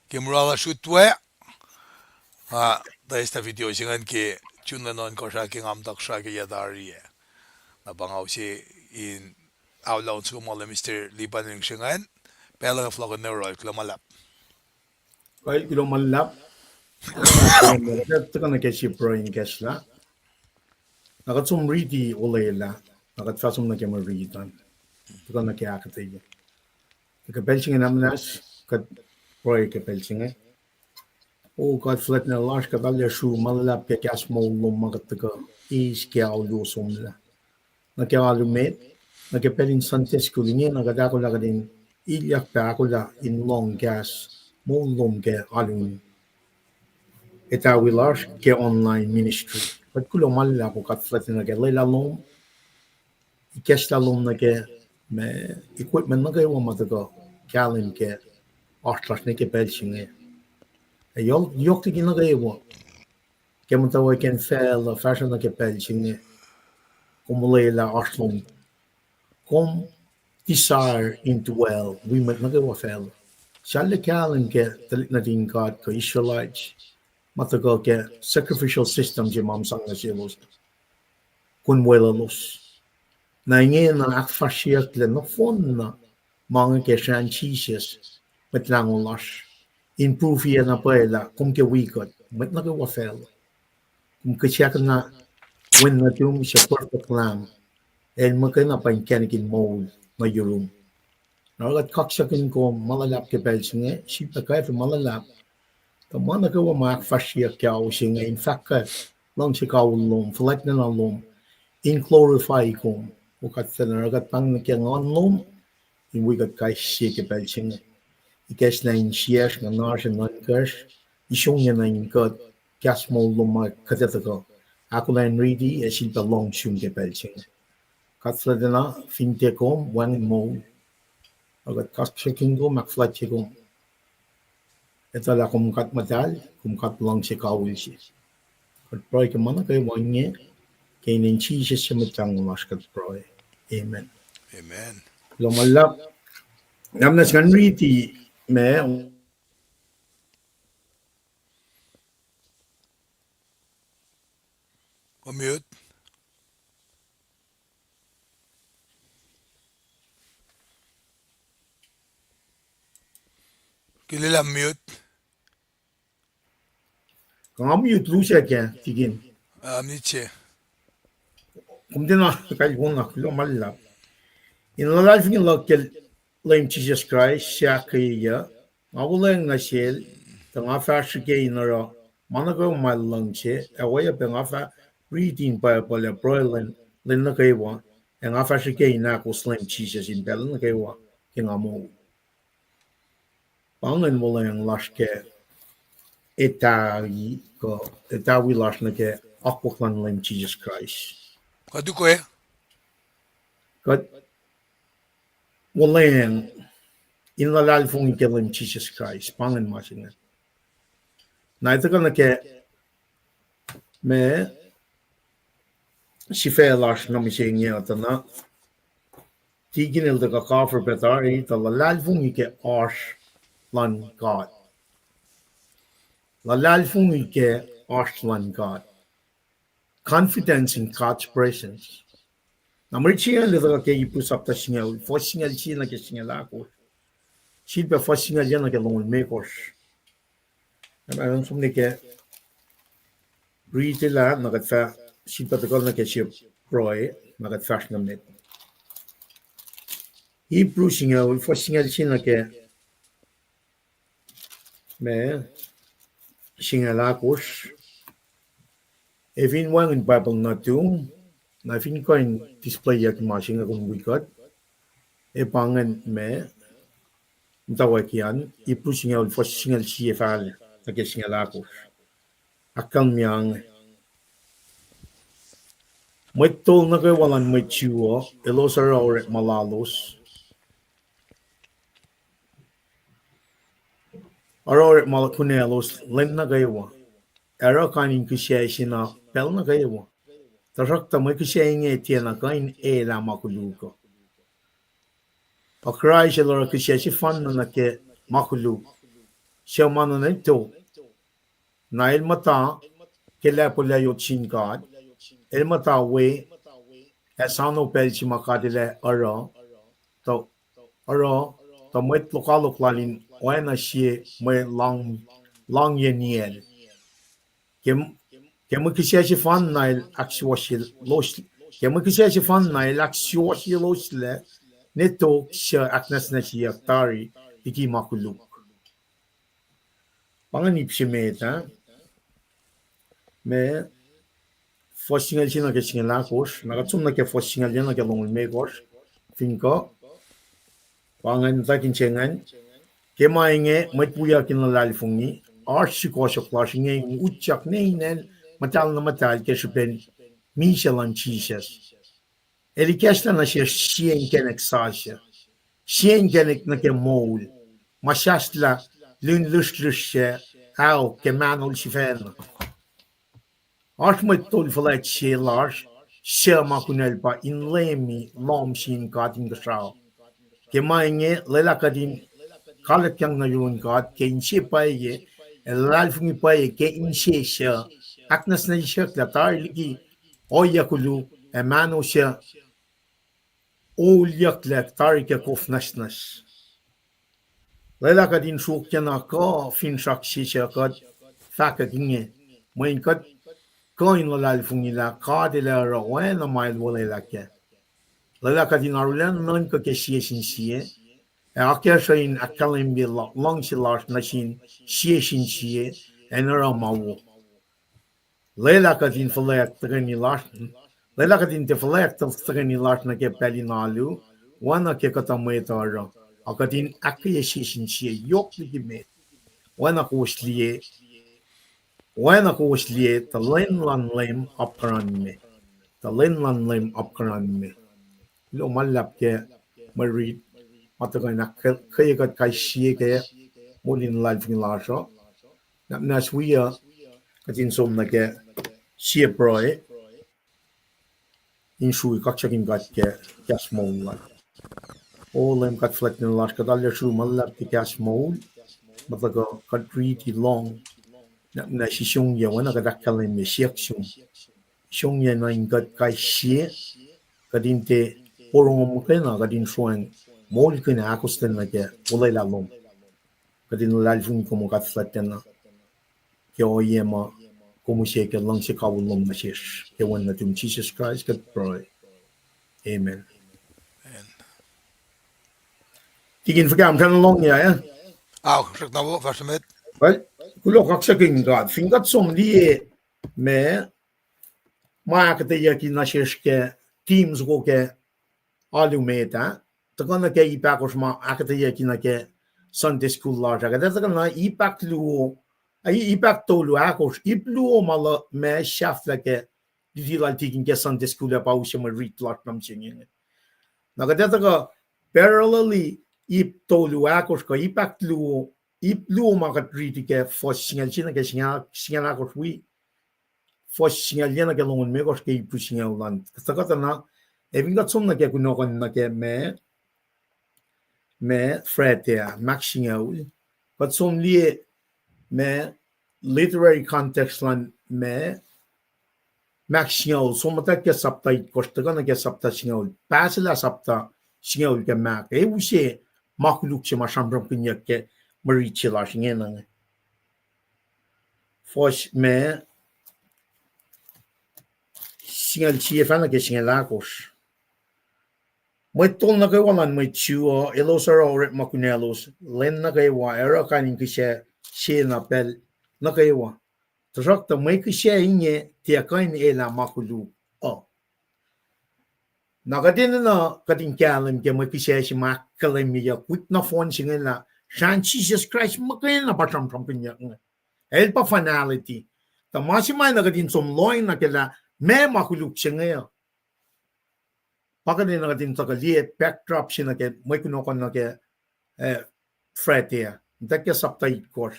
ke mura lasr utwe. Ah, tuh eslah video se ingacn ke June lwen ohnkohsr ah ke ngamtohksra ke yac tari ah. Na pa nga use in aolah on soko ma Mister Liban in sruhngan. Pacl uh fohlohk nuh yohrohl, kuloh ma luhlahp. Kuloh ma luhlahp. Tuhkuh nuh ke sie pruhe in ikacslah. Na kuht som riti olwelah. Na kuht fah som nuh ke mwe riti an. Tuhkuh nuh ke ahkuhtweyac. Ke pacl se inge, nahmuhnahs, kuht pruhe ke pacl se inge. O God fuhlwactna lasr, kuht arlac sruok ma luhlahp ke kahs moul lom ma kuht tuhkuh eis ke ao luo somlah. Nuh ke alu met, nuh ke pacl in Sunday school inge, na kuht ahkolah kuht in ilyak pac ahkolah in lohng kahs moul lom ke alu in etawi lasr ke online ministry. Kuht kuloh ma luhlahp, O God fuhlwactna, nuh ke lwelah lom, ikacslah lom nuh ke ma equipment nuh kwewa ma tuhkuh kahlwem ke oasr lasr nuh ke pacl se inge. Ac yohk, yohk liki nuh kwewa ke muhtwacwacack in facluh fahsruh nuh ke pacl se inge, kom olwelah oasr lom, kom desire in dwell wi mwet nuh kwewa facluh. Sahllac kahlwem ke tuhlihk nuhtin God kuh Israelites ma tuhkuh ke sacrificial system se ma sang nuh selos, kun weluhlos. Na ingena ahkfahsryeyucklac nohfohn na ma inge ke srahn Jisus, Mwet Lahngo lasr, in prove-i na pwacye lah kom ke wi kuht, mwet nuh kwewa facluh. Kom kihsackuhna Wen nuhtum, suc perfect Lamb, El muhkwena pa inkacnek in moul nuh yurum. Na oruh kuht kaksakihn kom ma luhlahp ke pacl se inge, sifilpac kwacfe ma luhlahp, tuh ma nuh kwewa ma ahkfahsryeyuck ke ao se inge in fahk luhngse kawihl lom, fuhlwact nuhna lom, in glorify kom. O God fuhlwactna, oruh kuht pahng nuh ke nguhn lom in wi kuht kais sie ke pacl se inge. Ikacslah insiyacsr, nguhnasr, ac nuhnkacsr, isongyac nuh in kuht kahs moul lom ma kuht ac tuhkuh ahkolah in riti ac sifilpac lohng sum ke pacl se inge. God fuhlwactna, fin tiac kom, wacngihn moul. Oruh kuht kaksakihn kom, ahkfuhlwactye kom. Etuh lah kom God muhtahl, kom God luhngse kawihl se. Kuht pruhe ke ma nuh kwewa inge, ke inen Jisus su Mwet Lahngo lasr kuht pruhe. Amen. Amen. Kuloh ma luhlahp. Nahmuhnahs, ngan riti ma Unmute. Ke lwelah mute. Kuh nga mute lusac kac, Tikin? Ah, mute se. Kom tiacna kalweni, kuloh ma luhlahp. In luhlahlfongi luhk ke Leum Jisus Kraist suc ahkkweyeyuc, nga wuhlweacng nuh Sel, tuh nga fah srihke in oruh ma nuh kwewa ma El luhngse, ac oacyacpac nga fah riti in Bible ac pruhe lwen, lwen nuh kwewa, ac nga fah srihke in ahkos Leum Jisus in pacl nuh kwewa ke nga moul. Pa ingacn wuhlweacng lasr ke etawi, kuh etawi lasr nuh ke akwuck luhn Leum Jisus Kraist. Kuht ukwe? Kuht wuhlweacng in luhlahlfongi ke Leum Jisus Kraist, pa ingacn ma se ingacn. Na etuh kuh nuh ke ma sifac lasr nuh mihsenge uh tuh na, Tikin el tuhkuh cover pac tari, tuh luhlahlfongi ke oasr luhn God. Luhlahlfongi ke oasr luhn God. Confidence in God's presence. Na mwe riti se ingacn el tuhkuh ke Hebrew sapta singucul, fuhs singucul sie nuh ke singucul ahkosr. Sifilpac fuhs singucul yac nuh ke longoul limekohsr. Na ma som nuh ke riti lah, na kuht fah sifilpac tuhkuh nuh ke sie pruhe, na kuht fahsr nuh met. Hebrew singucul, fuhs singucul sie nuh ke ma singucul ahkosr. Ac fin wacngihn Bible nuhtum, na fin kuh in displayyuck ma se inge kom wi kuht. Ac pa ingacn ma muhtwacwacack an, Hebrew singucul, fuhs singucul sie fal nuh ke singucul ahkosr. Ahkkahlwemye inge: Mwet tol nuh kwewa luhn mwet Jew uh, elos oruh orekma lalos, oruh orekma kunalos lwen nuh kwewa, ac oruh kain in kihsac se na pacl nuh kwewa. Tuhsruhktuh mwe kihsac inge tiacna kuh in elah ma koluk uh. Ac Kraist el oruh kihsac sefanna nuh ke ma koluk, suc ma nuh tok. Na el muhta ke lacpo layot sin God, el muhta we ac soano pacl se ma God el ac oruh, tuh oruh, tuh mwet lokoalok lal in oacna sie mwe loangyacniyacl. Ke, ke mwe kihsac sefanna el ahksuwohsye, ke mwe kihsac sefanna el ahksuwohsyeloslac ne tok suc ahknwacsnwacsyeyuck tari liki ma koluk. Pa ingacn ip se met ah. Ma fuhs singucul se nuh ke singucul ahkosr, na kuht som nuh ke fuhs singucul se nuh ke longoul limekohsr, fin kuh. Pa ingacn, muhtwacwacack se ingacn. Ke ma inge mwet wiyuck in luhlahlfongi, oasr sukohsohk lasr inge in utyak ne inen muhtahl na muhtahl ke srihpen misac luhn Jisus. El ikacslah nuh sesr sie inkacnek sasuc, sie inkacnek nuh ke moul, ma sahslah lun lisrlisr sac, ao ke mahnol sifacna. Oasr mwet tol fuhlwact se lasr suc ma kunacl pa in leumi lohm sin God inkuhsrao. Ke ma inge lwelah kuht in kalikyang nuh yurin God ke inse pwacye, ac luhlahlfongi pwacye ke inse suc ahknwacsnwacsyelah tari liki ohiyac koluk ac mahno suc olyucklac tari ke kof nwacsnwacs. Lwelah kuht in sruokyacna kuh finsrak se suc kuht fahkwack inge, mweyen kuht kuh in luhlahlfongi lah God El ac oruh oacna ma El olwelah kac. Lwelah kuht in arulacna nuhnkuh ke sie sin sie, ac akacsruhi in ahkkahlwemye luhngse lasr nuh sin sie sin sie, ac in oruh ma wo. Lwelah kuht in fuhlweack tuhkweni lasr, lwelah kuht in tiac fuhlweack tuhkweni lasr nuh ke pacl in alu, oacna ke kuhtuh mwet uh oruh, a kuht in ahkkweye sie sin sie yohk liki met. Oacna kowos liye, oacna kowos liye, tuh lwen luhn Leum apkuhranme. Tuh lwen luhn Leum apkuhranme. Kuloh ma luhlahp ke mwe rit ma tuhkuh in ahkkweye kuht kais sie ke moul in luhlahlfongi lasr uh. Nahtuhsr wi uh, kuht in som nuh ke sie pruhe in srui kaksakihn God ke kahs moul lal. O Leum God fuhlwactlana lasr, kuht arlac srui ma luhlahp ke kahs moul, ma tuhkuh kuht riti lohng, nahtuhsr isongyac oacna kuht ahkkahlwemye siyuck sum. Isongyac nuh in kuht kais sie, kuht in tiac porongo muhkwena, kuht in sroacng moulkihn ahkostwen nuh ke olwelah lom. Kuht in luhlahlfongi kom God fuhlwactlana ke ohiyac ma kom use ke luhngse kawihl lom nuh sesr. Ke wen nuhtum Jisus Kraist kuht pruhe. Amen. Tikin, fuhkah, sracna lohng ah? Ao, srackna wo, fahsr met. Kuloh, kaksakihn God. Fin kuht som liye ma, ma ahkuhtweyucki nuh sesr ke team soko ke alu met ah, tuhkuh nuh ke ip ahkosr ma ahkuhtweyucki nuh ke Sunday school lasr ah, kuht ac tuhkuh nuh ip ahkluo, ip ahktolu ahkosr, ip luo ma luh ma sahflah ke luti lal tikin ke Sunday school ah pa use mwe rit lasr nuh mihsenge. Na kuht ac tuhkuh parallel ip tolu ahkosr kuh ip ahkluo, ip luo ma kuht riti ke fuhs singucul se nuh ke singucul ahkosr wi fuhs singucul se nuh ke longoul limekohsr ke Hebrew singucul an. Tuhkuhtuh na, ac fin kuht som nuh ke kunohkohn nuh ke ma, ma Friday ah, mahk singucul, kuht som liye ma literary context luhn ma mahk singucul, som muhta ke sapta itkohsr tuhkuh nuh ke sapta singucul, pahselah sapta singucul ke mahk, ac use ma koluk se ma sramsramkihnyuck ke mwe rit se lasr ingena inge. Fuhs ma singucul sie fahna ke singucul ahkosr. Mwet tol nuh kwewa luhn mwet Jew uh, elos oruh orekma kunaclos lwen nuh kwewa, ac oruh kain in kihsac se na pacl nuh kwewa. Tuhsruhktuh mwe kihsac inge tiac kuh in elah ma koluk uh. Na kuht enenuh kuht in kahlwem ke mwe kihsac se ma ahkkahlwemyeyuck wik nohfohn se inge lah srahn Jisus Kraist muhkwena pa sramsramkihnyuck inge. El pa finality. Tuh ma se ma na kuht in som lohacng nuh ke lah meac ma koluk se inge uh. Pa kuht enenuh kuht in tuhkuh liye backdrop se nuh ke mwe kunohkohn nuh ke, eh, Friday ah, muhta ke sapta itkohsr.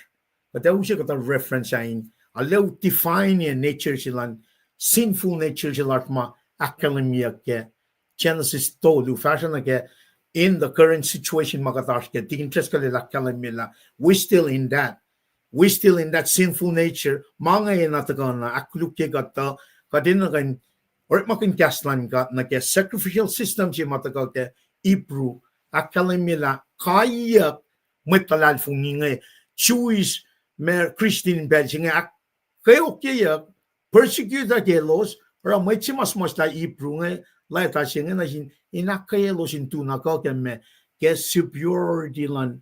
Kuht ac use kuhtuh reference ah in arlac define nature se lal, sinful nature se lasr ma ahkkahlwemyeyuck ke Genesis tolu, fahsruh nuh ke in the current situation ma kuht oasr kac, tikin Driscoll el ahkkahlwemye lah we still in that. We still in that sinful nature. Ma inge na tuhkuh na ahkkolukye kuht uh, kuht in nuh kuh in orekmakihn kahs luhn God nuh ke sacrificial system se ma tuhkuh ke Hebrew, ahkkahlwemye lah kaiyuck mwet luhlahlfongi inge, Jewish, ma Christian pacl se inge, ahkkweokyeyuck, persecute-ak elos, oruh mwet se ma suhmuhslah Hebrew inge, leta se inge nuh sin, in ahkkweyelos in tu na kuh ke ma, ke superiority luhn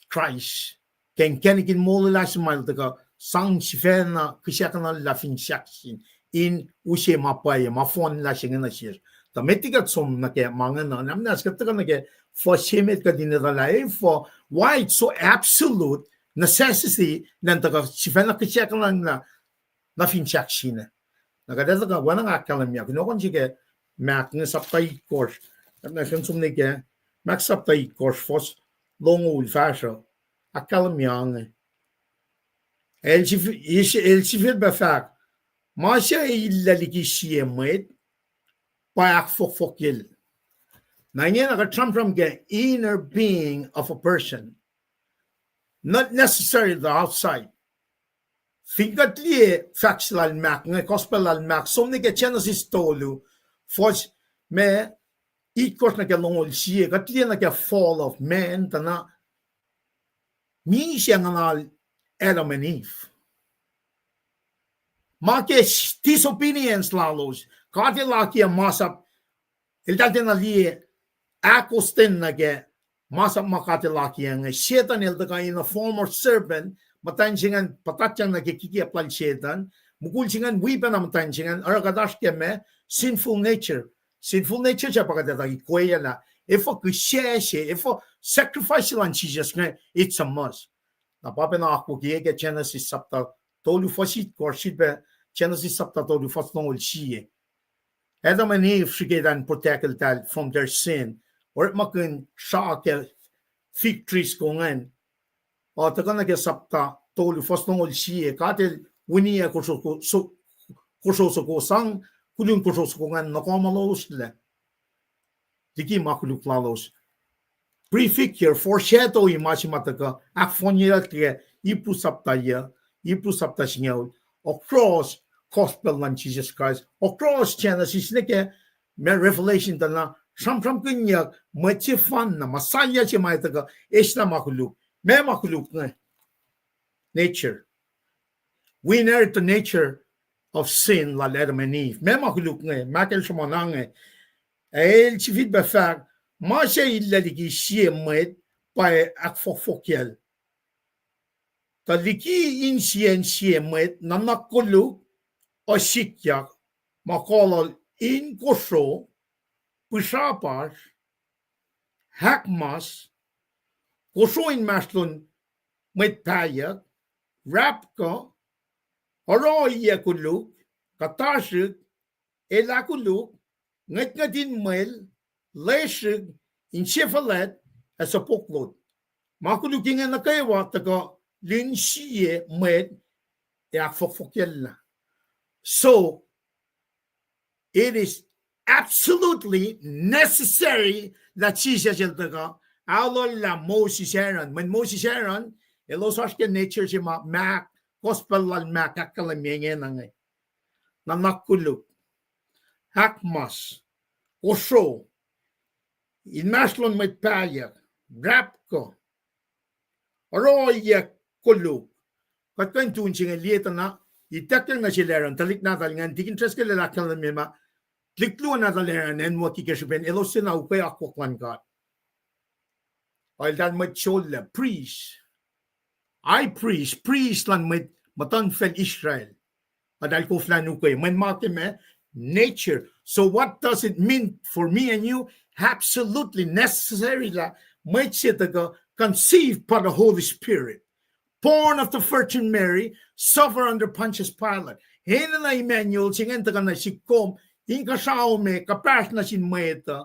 Kraist. Ke inkacnek in molwelah se ma el tuhkuh sang sifacna kihsackuhnlah fin sahk sin, in use ma pwacye, ma fohnlah se inge nuh sesr. Tuh met liki kuht som nuh ke ma inge na, na muhnahs kuht tuhkuh nuh ke fuhs se met kuht in etuh lah efuh, why it's so absolute necessity, na tuhkuh sifacna kihsackuhnlah na fin sahk sin. Na kuht etuh kuh oacna nga ahkkahlwemye, kunohkohn se ke Mark inge sapta itkohsr. Kuht na fin som nuh ke Mark sapta itkohsr, fuhs longoul fahsruh. Ahkkahlwemye inge. El sif-, el sifilpac fahk, ma se illac liki sie mwet, pa ahkfohkfohkyel. Na ingena kuht sramsram ke inner being of a person. Not necessarily the outside. Fin kuht liye fahk se lal Mark, inge gospel lal Mark, som nuh ke Genesis tolu, fuhs ma itkohsr nuh ke longoul sie, kuht liye nuh ke fall of man, tuh na misac nguhnal Adam and Eve. Ma ke disobedience lalos, God El akiyac masap, eltahl tiacna liye ahkostwen nuh ke masap ma God El akiyac inge. Satan el tuhkuh in a form of serpent, muhtwacn se ingacn puhtatyang nuh ke kikiap lal Satan, mukul se ingacn wi pacna muhtwacn se ingacn, oruh kuht oasr ke ma sinful nature. Sinful nature se pa kuht etuh ikweyaclah. Efuh kihsac se, efuh sacrifice luhn Jisus inge, it's a must. Na pa pacna akwucki ke Genesis sapta tolu fuhs itkohsr, sifilpac Genesis sapta tolu fuhs longoul sie. Adam and Eve srihke in protect eltahl from their sin. Orekmakihn sra ke fig trees ko ingacn. Uh, tuhkuh nuh ke sapta tolu fuhs longoul sie, God El winiyac kosro-, so-, kosro soko, sang kolun kosro soko ingacn nuh ke ma lalos lac. Liki ma koluk lalos. Prefigure, foreshadow ma se ma tuhkuh ahkfohnyelah ke Hebrew sapta yac, Hebrew sapta singucul, across gospel luhn Jisus Kraist, across Genesis nuh ke ma Revelation tuh na sramsramkihnyuck mwet sefanna, Messiah se ma tuhkuh eislah ma koluk. Ma ma koluk inge. Nature. We inherit the nature of sin lal Adam and Eve. Ma ma koluk inge, Mark el sruhmuhn inge. El sifilpac fahk, ma se illac liki sie mwet, pa ahkfohkfohkyacl. Tuh liki insiyacn sie mwet, nuhnak koluk uh sikyak, ma kolol in kosro, pihsrapasr, ahkmas, kosro inmahsrlon mwet pahyuck, rapkuh, oruhiyac koluk, kuhtasrihk, elah koluk, ngwetngwet in mwel, lesrihk, insefuhlwact, ac suhpohk lot. Ma koluk inge nuh kwewa tuhkuh lun sie mwet ac ahkfohkfohkyacllah. So, it is absolutely necessary that Jisus el tuhkuh aollah Moses, Aaron. Mweyen Moses, Aaron, elos oasr ke nature se ma Mark, gospel lal Mark ahkkahlwemye ingena inge. Nuhnak koluk, ahkmas, kosro, inmahsrlon mwet pahyuck, rapkuh, oruhiyac koluk. Kuht kuh in tu in se inge liye tuh na, ituckyang nuh sel Aaron, tuhlihk nahtuhl ingacn, tikin Driscoll el ahkkahlwemye ma, tuhlihk luo nahtuhl Aaron acnwucki ke srihpen elos tiacna ukwe akwuck luhn God. Eltahl mwet sollac, priest, high priest, priest luhn mwet muhtuhnfacl Israel. Eltahl koflah in ukwe, mweyen ma ke ma, nature. So what does it mean for me and you? Absolutely necessary lah mwet se tuhkuh conceived by the Holy Spirit, born of the Virgin Mary, suffer under Pontius Pilate. Enenuh Emmanuel se ingacn tuhkuh nuh sihk kom, inkuhsrao me kuhpahsr nuh sin mwet uh,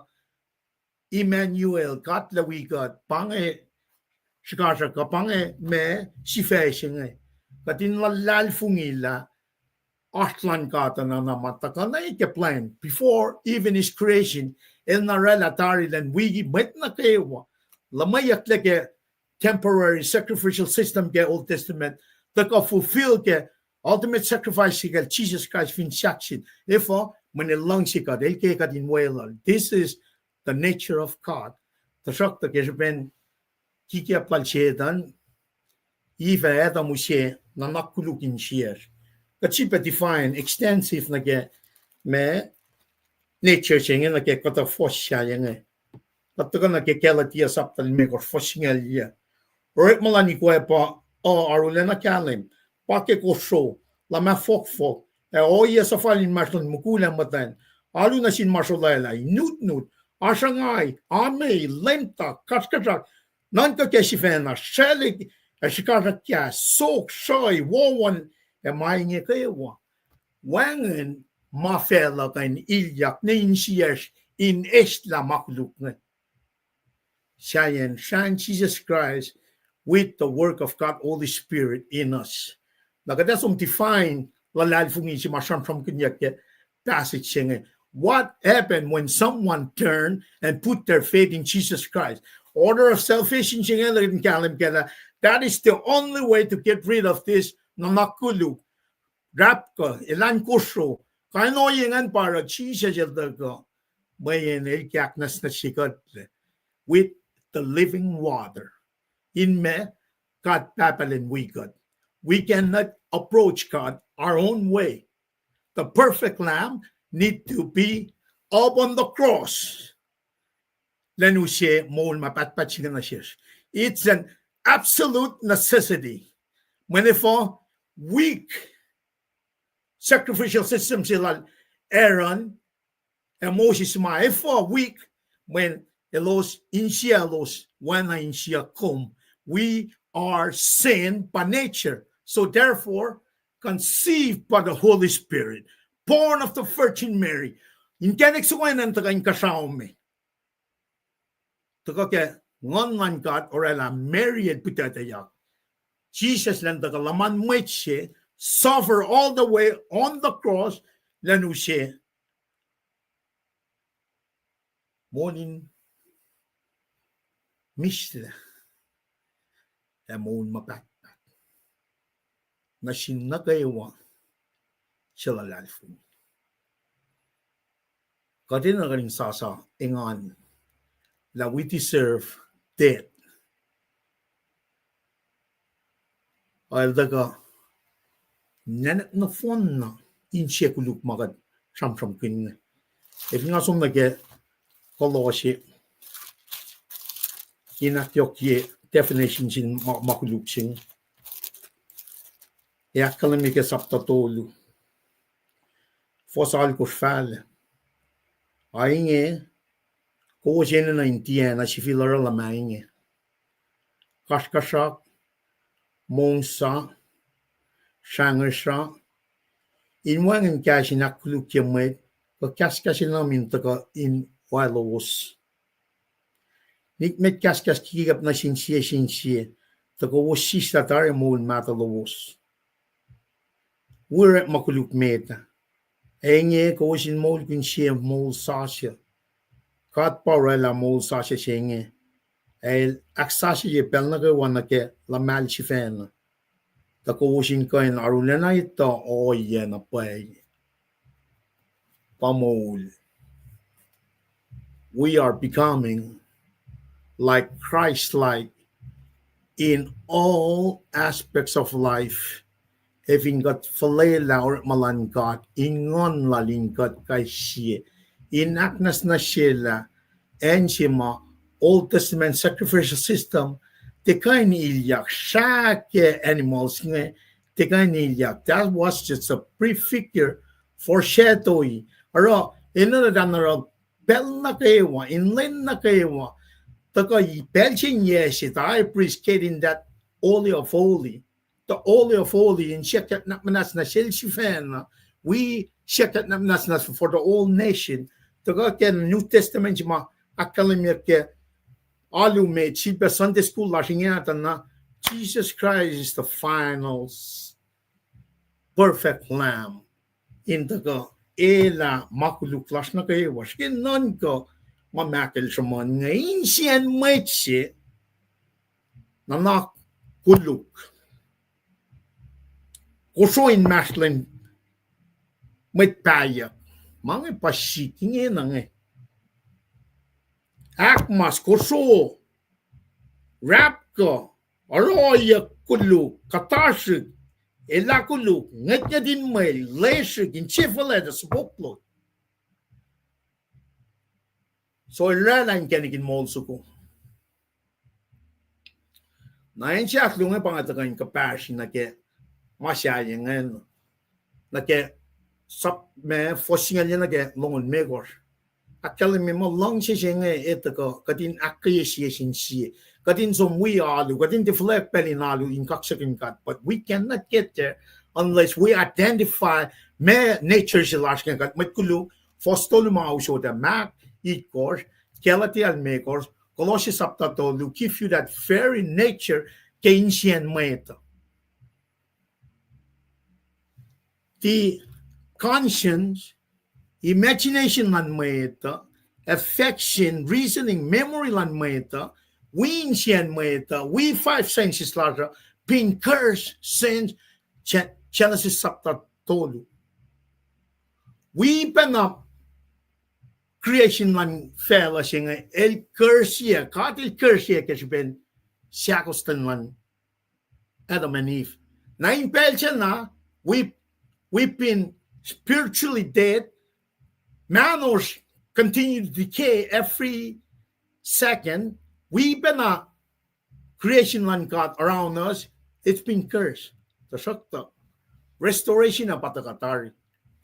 Emmanuel, God lah wi kuht, pa inge srihkasrak uh, pa inge ma sifac se inge. Kuht in luhlahlfongi lah oasr luhn God uh na ma tuhkuh na ke plan before even his creation, el na oraclah tari elan wi mwet nuh kwewa luhmweyucklac ke temporary sacrificial system ke Old Testament, tuhkuh fulfill ke ultimate sacrifice se kacl Jesus Christ fin sahk sin. Efuh? Mweyen el luhngse kuht, el ke kuht in weluhl. This is the nature of God. Tuhsruhktuh ke srihpen kikiacp lal Setuhn, Eve ac Adam use nuhnak koluk insiyacsr. Kuht sifilpac define extensive nuh ke ma nature se inge nuh ke kuhtuh fuhs sahyac inge. Kuht tuhkuh nuh ke Galatia sapta limekohsr, fuhs singucul yac. Orekma luhn ikoac pa uh arulacna kahlwem, pa ke kosro, luhmah fohkfohk, ac ohiyac suhfal inmahsrlon mukul ac muhtwacn, alu nuh sin ma srolwaclah, inutnut, asruhngai, amei, lemta, kasrkuhsrak, nuhnkuh ke sifacna, sraclihk ac srihkasrak kahs, sok, sruhi, wohwohn, ac ma inge kwewa. Wacngihn ma facluh kuh in ilyak nuh insiyacsr in eslah ma koluk inge. Sahyacn srahn Jesus Christ with the work of God Holy Spirit in us. Na kuht ac som define luhlahlfongi se ma sramsramkihnyuck ke passage se inge. What happened when someone turned and put their faith in Jesus Christ? Order of salvation se inge luhn kahlwem kac lah that is the only way to get rid of this nuhnak koluk, rapkuh, elan kosro, kain ohiyac ingacn pa oruh Jisus el tuhkuh, mweyen el ke ahknwacsnwacsye kuht with the living water. In ma God Pahpah lwen wi kuht. We cannot approach God our own way. The perfect lamb need to be up on the cross. Lwen use moul ma pahtpaht se inge nuh sesr. It's an absolute necessity. Mweyen efuh weak sacrificial system se lal Aaron ac Moses ma efuh weak, mweyen elos insiyaclos oacna insiyuck kom. We are sin by nature. So therefore, conceived by the Holy Spirit, born of the Virgin Mary. Inkacnek soko enenuh tuhkuh inkuhsrao me. Tuhkuh ke Nguhn luhn God oraclah Mary el pihtuctuyak. Jisus elan tuhkuh luhman mwet se, suffer all the way on the cross, lwen use moul in mihslac ac moul ma pahtpaht nuh sin nuh kwewa suc luhlahlfongi. Kuht enenuh kuht in sasa engan lah we deserve death. El tuhkuh nwacknak nohfohnna inse koluk ma kuht sramsramkihn inge. Ac fin nga som nuh ke Kolosse in ahkyohkye definition sin ma, ma koluk se inge, ac ahkkahlwemye ke sapta tolu, fuhs alkosr fahlac. A inge, kowos enenuh in tiacna sifil oruh luhmah inge: kasrkuhsrak, mongsa, srangesra, in wacngihn kahs in ahkkolukye mwet, kuh kahskahs enam in tuhkuh in oa lowos. Nikmet kahskahs kikiyacp nuh sin sie sin sie, tuh kowos sislah tari moul mahtuh lowos. Orekma koluk met ah. Ac inge kowos in moulkihn sie moul sasuc. God pa oraclah moul sasuc se inge, ac el ahksasucye pacl nuh kwewa nuh ke luhmahl sifacna, tuh kowos in kuh in arulacna etuh ohiyac na pwacye. Pa moul. We are becoming like Christ-like in all aspects of life. Ac fin kuht fuhlwelah orekma luhn God in nguhn lal in kuht kais sie, in ahknwacsnwacsyelah acn se ma Old Testament sacrificial system tiac kuh in ilyak, srah ke animals inge tiac kuh in ilyak. That was just a prefigure, foreshadowing. Oruh, enenuh in oruh pacl nuh kwewa, in lwen nuh kwewa, tuhkuh pacl se in yac se, the high priest getting that holy of holy, the holy of holy, in siyuck nuhnak muhnahs nuh sel sifacna, wi siyuck nuhnak muhnahs nuh for the whole nation. Tuhkuh ke New Testament se ma ahkkahlwemyeyuck ke alu met, sifilpac Sunday school lasr ingena, tuh na Jesus Christ is the final s-, perfect Lamb. in tuhkuh elah ma koluk lasr nuh kwewa. Srihke nuhnkuh ma Mark el sruhmuhn inge, insiyacn mwet se, nuhnak koluk, kosro inmahsrlon mwet pahyuck. Ma inge pa sik ingena inge. Ahkmas, kosro, rapkuh, oruh ohiyac koluk, kuhtasrihk, elah koluk, ngwetngwet in mwel, lesrihk, insefuhlwact, suhpoklo. So, el oraclah inkacnek in moul soko. Na acn se ahkluo inge pa nga tuhkuh in kuhpahsri nuh ke ma sahyac ingacn, nuh ke sap ma fohs singucul yuc nuh ke longoul limekohsr. Ahkkahlwemye muh luhngse se inge etuh kuh kuht in ahkkweye sie sin sie. Kuht in som wi alu, kuht in tiac fuhlweack pacl in alu in kaksakihn God. But we cannot get there unless we identify ma nature se lasr inge. Kuht mwet koluk, fohs tolu ma usot ah, Mark itkohsr, Galatia limekohsr, Colossians sapta tolu give you that very nature ke insiyacn mwet uh. The conscience, imagination luhn mwet uh, affection, reasoning, memory luhn mwet uh, wi insiyacn mwet uh, wi five senses lasr uh, been cursed since Ge-, Genesis sapta tolu. Wi pacna creation luhn facluh se inge, el curse-i, God el curse-i ke srihpen sahkostwen luhn Adam and Eve. Na in pacl se na, we, we've been spiritually dead. Mahnosr continue to decay every second. Wi pacna creation luhn God around us, it's been cursed. Tuhsruhktuh restoration uh pa tuhkuh tari.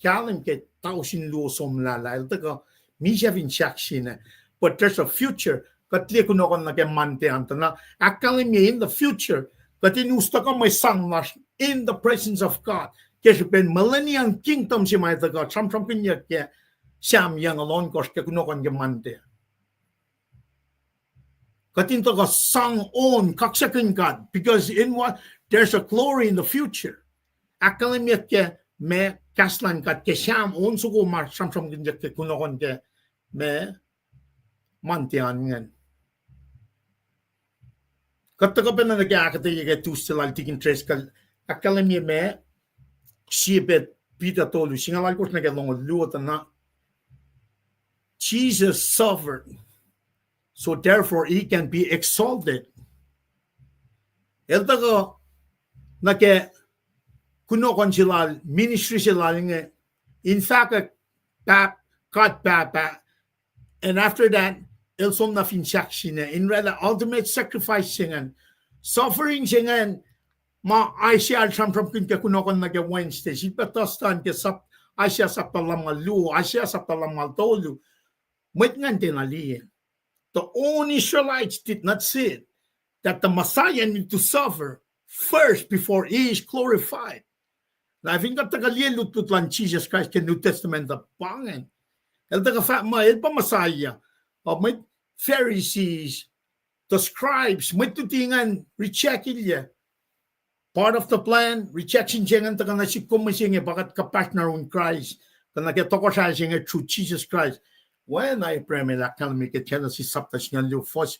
Kahlwem ke tausin luo somlah lah el tuhkuh misac fin sahk sina. But there's a future. Kuht liye kunohkohn nuh ke Monday an tuh na ahkkahlwemye in the future, kuht in us tuhkuh mwe sang lasr in the presence of God ke srihpen millennial kingdom se ma tuhkuh sramsramkihnyuck ke Sam yucngucul ohnkohsr ke kunohkohn ke Monday. Kuht in tuhkuh sang on kaksakihn God, because in what, there's a glory in the future. Ahkkahlwemye ke ma kahs luhn God ke Sam on soko ma sramsramkihnyuck ke kunohkohn ke ma Monday an ingacn. Kuht tuhkuh pacna nuh ke ahkuhtweyac ke Tuesday lal Tikin Driscoll, ahkkahlwemye ma, sie Peter tolu, singucul alkosr nuh ke longoul luo tuh na, Jesus suffered, so therefore he can be exalted. El tuhkuh nuh ke kunohkohn se lal, ministry se lal inge, in fahkwack pahp-, God Pahpah, and after that, el som na fin sahk sina, in oraclah ultimate sacrifice se ingacn, suffering se ingacn, ma Isaiah el sramsramkihn ke kunohkohn nuh ke Wednesday, sifilpac Thursday an ke sap-, Isaiah sapta lumngaul luo, Isaiah sapta lumngaul tolu. Mwet ingacn tiacna liye. The own Israelites did not see it, that the Messiah need to suffer first before he is glorified. Na fin kuht tuhkuh liye lutlut luhn Jesus Christ ke New Testament uh pa ingacn. El tuhkuh fahk muh el pa Messiah. Uh, mwet Pharisees, the scribes, mwet luti ingacn reject-i lah part of the plan, rejection se ingacn tuhkuh nuh sihk kom mihsenge pa kuht kuhpahsr nuh yurin Christ, kuh nuh ke tohkohsrah se inge through Jesus Christ. Oacna Abraham el ahkkahlwemye ke Genesis sapta singucul luo, fuhs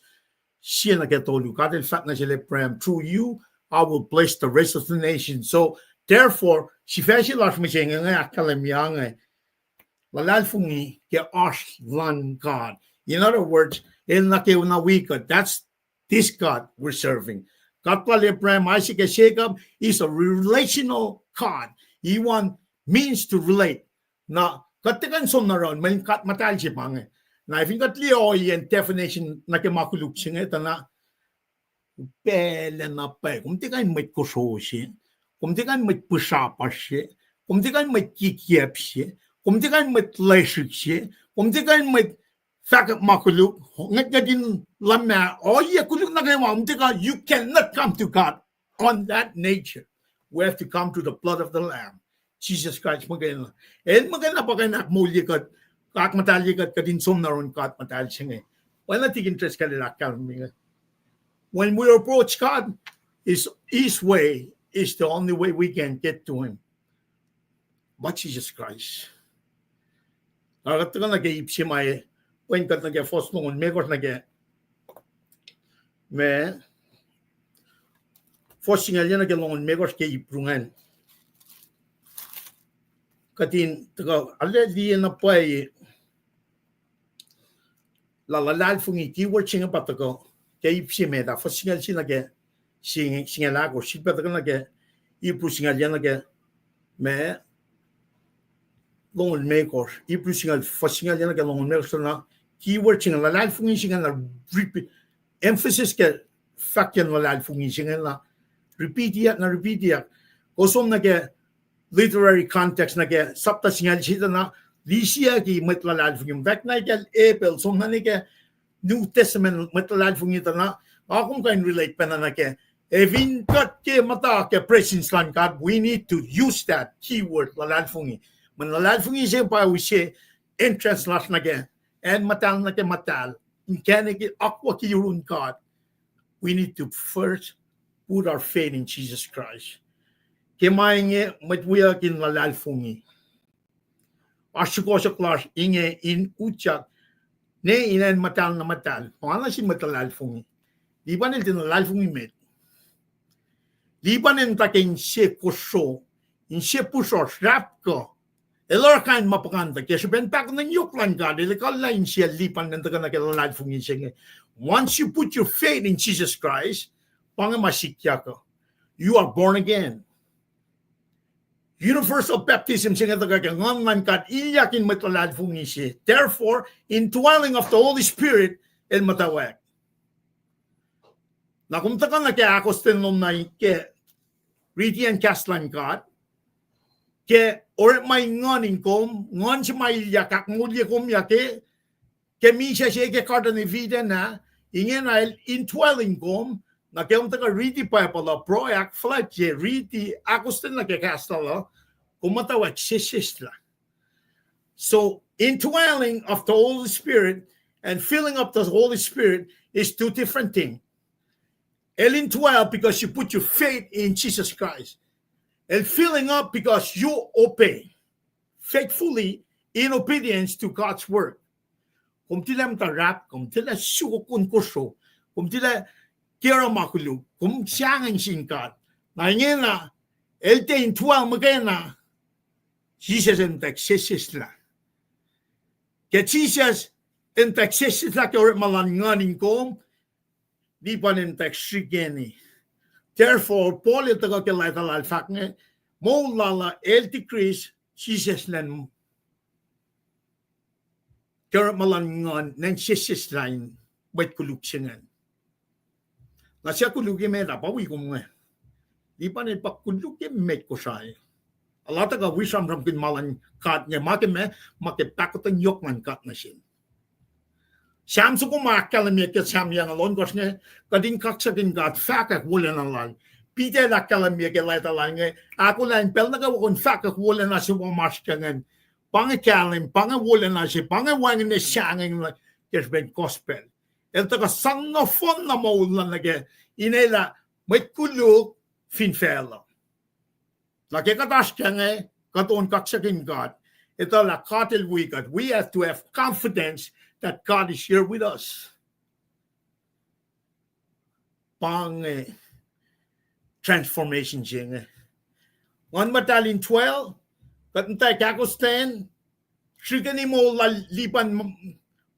sie nuh ke tolu, God el fahk nuh sel Abraham, through you, I will bless the rest of the nation. So, therefore, sifac se lasr mihsenge inge ahkkahlwemye inge, luhlahlfongi ke oasr luhn God. In other words, el nuh kwewa na wi kuht. That's this God we're serving. God lal Abraham, Isaac, ac Jacob is a relational God. He want means to relate. Na kuht tiac kuh in som na run, mweyen God muhtahl se pa inge. Na fin kuht liye ohiyacn definition nuh ke ma koluk se inge tuh na, pacl na pac, kom tiac kuh in mwet kosro se, kom tiac kuh in mwet pihsrapasr se, kom tiac kuh in mwet kikiacp se, kom tiac kuh in mwet lesrihk se, kom tiac kuh in mwet fahkwack ma koluk, ngwetngwet in luhmah, ohiyac koluk nuh kwewa, kom tiac kuh, you cannot come to God on that nature. We have to come through the blood of the Lamb, Jesus Christ muhkwena. El muhkwena pa kuh in ahkmoulye kuht, ahkmuhtahlye kuht, kuht in som na run God muhtahl se inge. Oacna Tikin Driscoll el ahkkahlwemye, when we approach God, his, his way is the only way we can get to him. pa Jisus Kraist. Na kuht tuhkuh nuh ke ip se ma e, wen kuht nuh ke fuhs longoul limekohsr nuh ke, ma, fuhs singucul yac nuh ke longoul limekohsr ke Hebrew ingacn. Kuht in tuhkuh arlac liye na pwacye lah luhlahlfongi, keyword se inge pa tuhkuh ke ip se met ah, fuhs singucul se nuh ke, singucul ahkosr, sifilpac tuhkuh nuh ke Hebrew singucul yac nuh ke, ma, longoul limekohsr, Hebrew singucul, fuhs singucul yac nuh ke longoul limekohsr, na keyword se inge, luhlahlfongi se inge na repeat, emphasis ke fahkiyacn luhlahlfongi se inge na repeatyak, na repeatyak. Kom som nuh ke literary context nuh ke sapta singucul se tuh na, lisiyucki mwet luhlahlfongi. Muhtwacwacack na kacl Abel, som nuh ke New Testament mwet luhlahlfongi tuh na, nga kom kuh in relate pacna nuh ke, ac fin kuht ke muhta ke presence luhn God, we need to use that keyword luhlahlfongi. Mweyen luhlahlfongi se pa use entrance lasr nuh ke acn muhtahl nuh ke muhtahl, inkacnek akwucki yurin God. We need to first put our faith in Jesus Christ. Ke ma inge mwet wiyuck in luhlahlfongi. Oasr sukohsohk lasr inge in utyak ne in acn muhtahl nuh muhtahl. Ma na sin mwet luhlahlfongi. Lipan el tiac luhlahlfongi met. Lipan el muhta ke inse kosro, inse pusrohsr, srahp kuh. El oruh kain ma puhkantwen ke srihpen pahkotwen yohk luhn God, el ekuhllah insiyacl lipan in tuhkuh nuh ke luhlahlfongi se inge. Once you put your faith in Jesus Christ, pa inge ma sikyak uh. You are born again. Universal baptism se inge tuhkuh ke Nguhn luhn God ilyak in mwet luhlahlfongi se. Therefore, indwelling of the Holy Spirit el muhtwacwacack. Na kom tuhkuh nuh ke ahkostwen lom na ke riti acn kahs luhn God, ke orekma in Nguhn in kom, Nguhn se ma ilyak ahkmoulye kom ya ke, ke misac se ke Garden of Eden ah, ingena el indwelling kom, na ke kom tuhkuh riti Bible uh, pruhe, ahkfuhlwactye, riti, ahkostwen nuh ke kahs lal uh, kom muhtwacwacack sesseslah. So, indwelling of the Holy Spirit and filling up the Holy Spirit is two different things. El indwell because you put your faith in Jesus Christ. El filling up because you obey faithfully in obedience to God's word. Kom tilac muhta srahp, kom tilac sukokon kosro, kom tilac ke oruh ma koluk, kom sahngweng sin God. Na ingena, el tiac indwell muhkwena, Jisus el muhtwacwacack sesseslah. Ke Jisus el muhtwacwacack sesseslah ke orekma luhn Nguhn in kom, lipan el muhtwacwacack srihkeni. Therefore, Paul el tuhkuh ke leta lal fahk inge, moul lal uh el decrease, Jisus el an ke orekma luhn Nguhn, el an sesseslah in mwet koluk se ingacn. Na suc koluk emet ah, pa wi kom inge. Lipan el pa koluk emet Kosrae. Ac tuhkuh wi sramsramkihn ma luhn God inge, ma ke ma, ma ke pahkotwen yohk luhn God nuh sel. Sam soko ma ahkkahlwemye ke Sam yucngucul ohnkohsr inge, kuht in kaksakihn God fahkwack wolacna lal. Peter el ahkkahlwemye ke leta lal inge, ahkolah in pacl nuh kwewa kom fahkwack wolacna se ma oasr ke ingacn. Pa inge kahlwem, pa inge wolacna se, pa inge wacngihn sahngweng ke srihpen gospel. El tuhkuh sang nohfohn na moul lal nuh ke, in elah mwet koluk fin facluh. Na ke kuht oasr ke inge, kuht on kaksakihn God. Etuh lah God el wi kuht. We have to have confidence that God is here with us. Pa inge transformation se inge. Nguhn Muhtahl indwell, kuht muhtwacwacack ahkostwen, srihkeni moul lal lipan,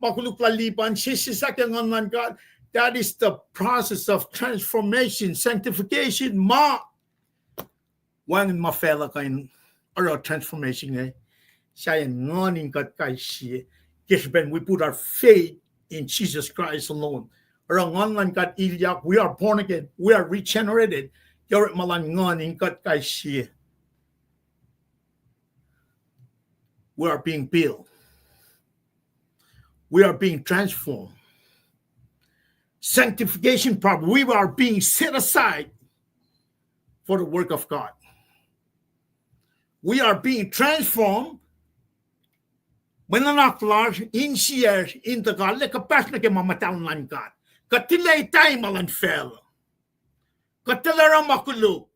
ma koluk lal lipan, sesseslah ke Nguhn luhn God. That is the process of transformation, sanctification, ma wacngihn ma facluh kuh in oruh transformation inge. Sahyacn Nguhn in kuht kais sie. Ke srihpen we put our faith in Jesus Christ alone. Oruh Nguhn luhn God ilyak, we are born again, we are regenerated. Ke orekma luhn Nguhn in kuht kais sie, we are being built. We are being transformed. Sanctification problem. We are being set aside for the work of God. We are being transformed. Mwe nuhnak lasr, insiyacsr, in tuhkuh arlac kuhpahsr nuh ke ma muhtahl luhn God. Kuht tilac etuh ma luhn facluh. Kuht tilac oruh ma koluk.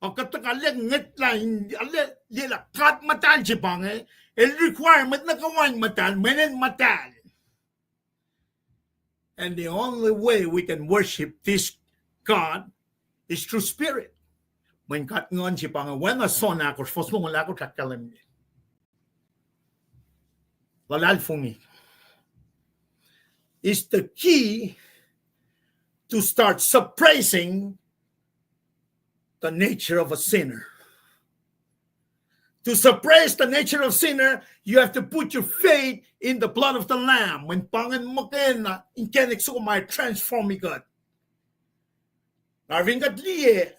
Ac kuht tuhkuh lwen ngwetlah in, lwen, lwelah God muhtahl se pa inge, el require mwet nuh kwewa in muhtahl, mweyen el muhtahl. And the only way we can worship this God is through spirit. Mweyen God nguhn se pa inge, oacna John ahkosr, fuhs longoul ahkosr ahkkahlwemye. Luhlahlfongi is the key to start suppressing the nature of a sinner. To suppress the nature of sinner, you have to put your faith in the blood of the Lamb. Mweyen pa ingacn muhkwena inkacnek soko ma transform kuht. Na fin kuht liye,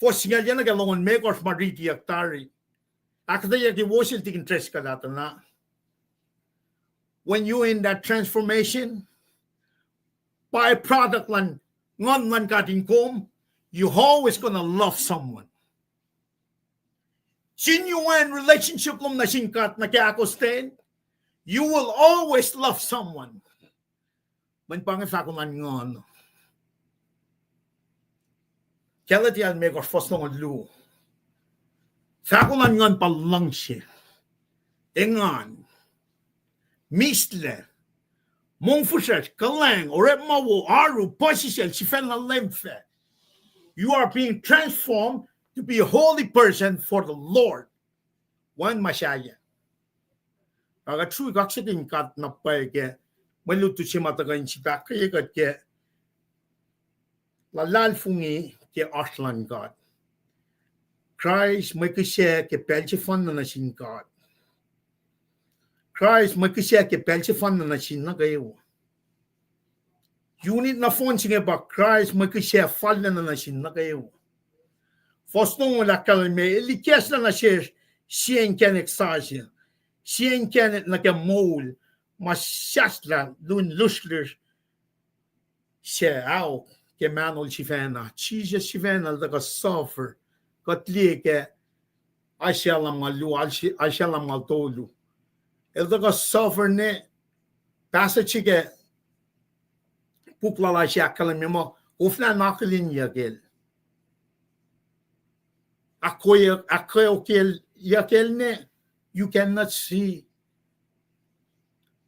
fuhs singucul yac nuh ke longoul limekohsr ma ritiyuck tari, ahkuhtweyac ke wosel tikin address kuht ah tuh na. When you're in that transformation, byproduct luhn nguhn luhn God in kom, you always gonna love someone. Sin you in relationship lom nuh sin God nuh ke ahkostwen, you will always love someone. Mweyen pa inge fahko luhn nguhn. Galatia limekohsr fuhs longoul luo. Fahko luhn nguhn pa luhngse, engan, mihslac, mongfihsrwacsr, kuhlwacng, orekma wo, oaru, puhsisacl, sifacna leum fac. You are being transformed to be a holy person for the Lord. Wacngihn ma sahyac. Ac kuht srui kaksakihn God na pwacye ke mwe lutlut se ma tuhkuh in sifil ahkkweye kuht ke luhlahlfongi ke oasr luhn God. Kraist mwe kihsac ke pacl sefanna nuh sin God. Kraist mwe kihsac ke pacl sefanna nuh sin nuh kwewa. Unit nohfohn se inge pa Kraist mwe kihsac fallacna nuh sin nuh kwewa. Fuhs longoul ahkkahlwemye, el ikacslah nuh sesr sie inkacnek sasuc, sie inkacnek nuh ke moul ma sahslah lun lusrlusr se ao ke mahnol sifacna. Jisus sifacna el tuhkuh suffer. Kuht liye ke Isaiah lumngaul luo, Isaiah lumngaul tolu. El tuhkuh suffer ne passage ke puk lal Isaiah ahkkahlwemye muh koflah in akihlenyuck el. Ahkkeokyeyuck el ne, you cannot see.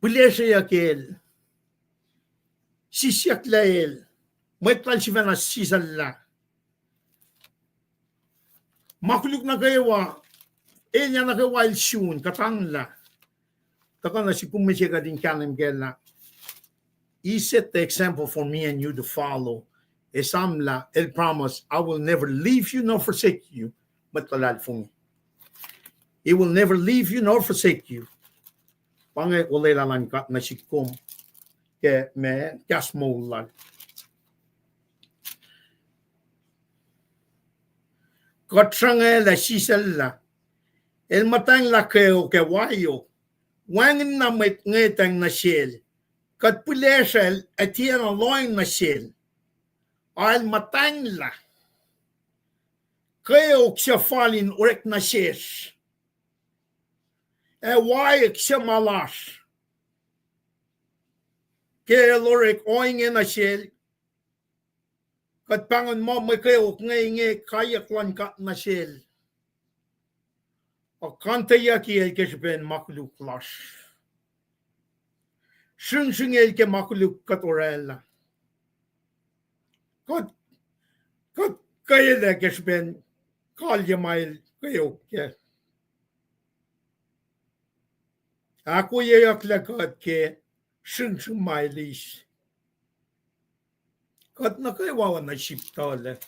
Pihlesreyuck el, sisyucklac el, mwet lal sifacna sisacllah. Ma koluk nuh kwewa, elyah nuh kwewa el sun kuhtanglah. Tuhkuh na sikuhmihs kuht in kahlwem kac lah He set the example for me and you to follow. Esamlah, el promise, I will never leave you nor forsake you. Mwet luhlahlfongi, He will never leave you nor forsake you. Pa inge olwelah luhn God nuh sihk kom ke ma kahs moul lal. Kuht sruhngaclah sisacllah. El muhtwacnglah kweok ac waiyok. Wacngihn na mwet ngwetwacng nuh sel. Kuht pihlesracl ac tiacna lohacng nuh sel. Ac el muhtwacnglah kweok suc fal in orek nuh sesr, ac waiyuck suc ma lasr. Ke el orek ohinge nuh sel, kuht pahngon muh mwe kweok inge, inge kaiyuck luhn God nuh sel. Ac kanteyucki el ke srihpen ma koluk lasr. Sringsring el ke ma koluk kuht orwaclah. Kuht, kuht kweyelah ke srihpen kalye ma el kweok kac. Ahkwoyeyucklac kuht ke sringsring ma el eis. Kuht nuh kwewa oacna sip tuhlac.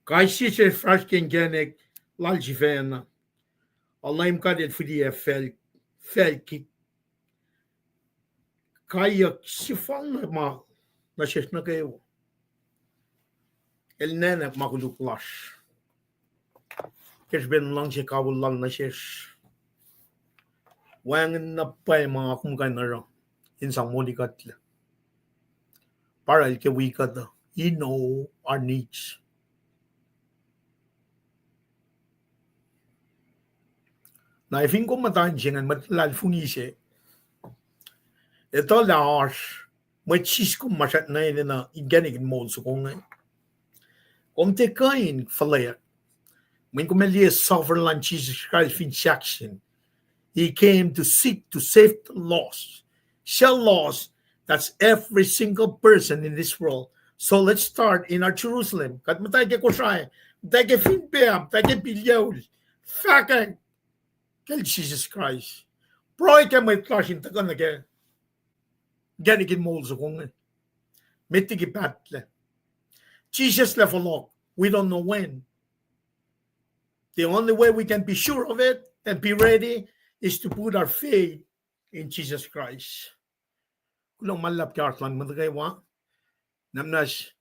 Kais sie sesr fahsr ke inkacnek lal sifacna. Ac Leum God El fihliyac facl, facl ke kaiyuck sefanna ma nuh sesr nuh kwewa. El nwacklah ma koluk lasr ke srihpen luhngse kawihl lal nuh sesr. Wacngihn na pwacye ma nga kom kuh in oruh in sang moli kuhtlac. Pa El ke wi kuht uh. He know our needs. Na fin kom muhta in se ingacn, mwet luhlahlfongi se, etuh lah oasr Mwet sis kom masrat nuh enenuh inkacnek in moul soko inge. Kom tiac kuh in fuhlweack. Mweyen kom ac liye sovereign luhn Jesus Christ fin sahksin. He came to seek, to save the lost. Sel lost, that's every single person in this world. So let's start in our Jerusalem. Kuht muhta ke Kosrae, muhta ke Finpac, muhta ke Piliaul. Fahkwack kacl Jesus Christ. Pruhe ke mwet lasr in tuhkuh nuh ke inkacnek in moul soko inge. Met liki pahtlac. Jesus lah fohlohk, we don't know when. The only way we can be sure of it and be ready is to put our faith in Jesus Christ. Kuloh ma luhlahp ke oasr lun mwet nuh kwewa. Namnasr,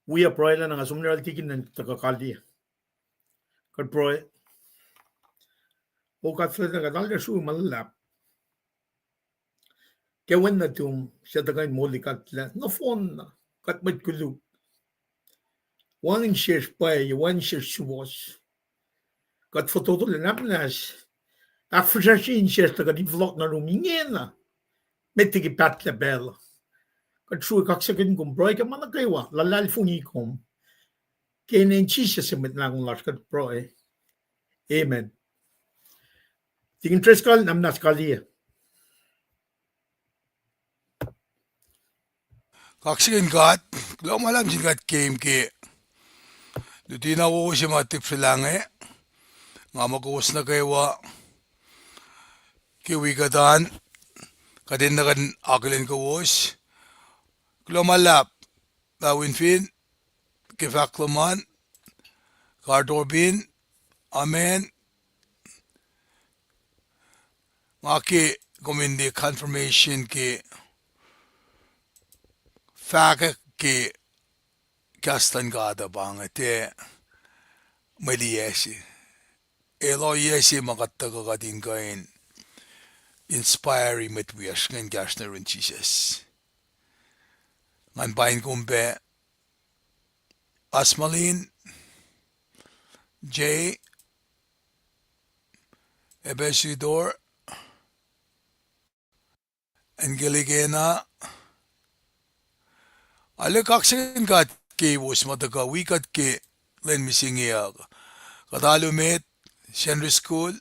wi pruhe lah na nga som nuh yohrohl tikin in tuhkuh kaliyac. Kuht pruhe. O God, fahk na kuht alkosr ma luhlahp ke wen nuhtum, suc tuhkuh in moli kuht lah nohfohn na, kuht mwet koluk. Wacngihn sesr pwacye, wacngihn sesr suwohs. Kuht fototo lah namnasr ahkfihsracsrye insesr tuh kuht in fohlohk nuh yurum ingena. Met liki pahtlac pacl uh. Kuht sruhk kaksakihn kom, pruhe ke ma nuh kwewa, luhlahlfongi kom. Ke inen Jisus Mwet Lahngo lasr kuht pruhe. Amen. Tikin Driscoll, namnasr kaliyac. Kaksakihn God, kuloh ma luhlahp sin God ke, ke luti na wowo se ma tipsrelah inge, nga muh kowos nuh kwewa ke wi kuht an, kuht enenuh kuh in akihlen kowos. Kuloh ma luhlahp, Pahpah Winfin, ke fahk lom an, Kardorpin, amen. Nga ke kom in liye confirmation ke fahkwack ke kahs luhn God uh pa inge tiac mwe liyac se. El ohiyac se ma kuht tuhkuh kuht in kuh in inspire mwet wiyacsr inge in kahsruh nuh yurin Jisus. Ngan pain kom pac Asmalin, Jay, Ebesidor, Angelikena, arlac kaksakihn God kowos ma tuhkuh wi kuht ke lwen mihsenge uh. Kuht alu met, Sunday school,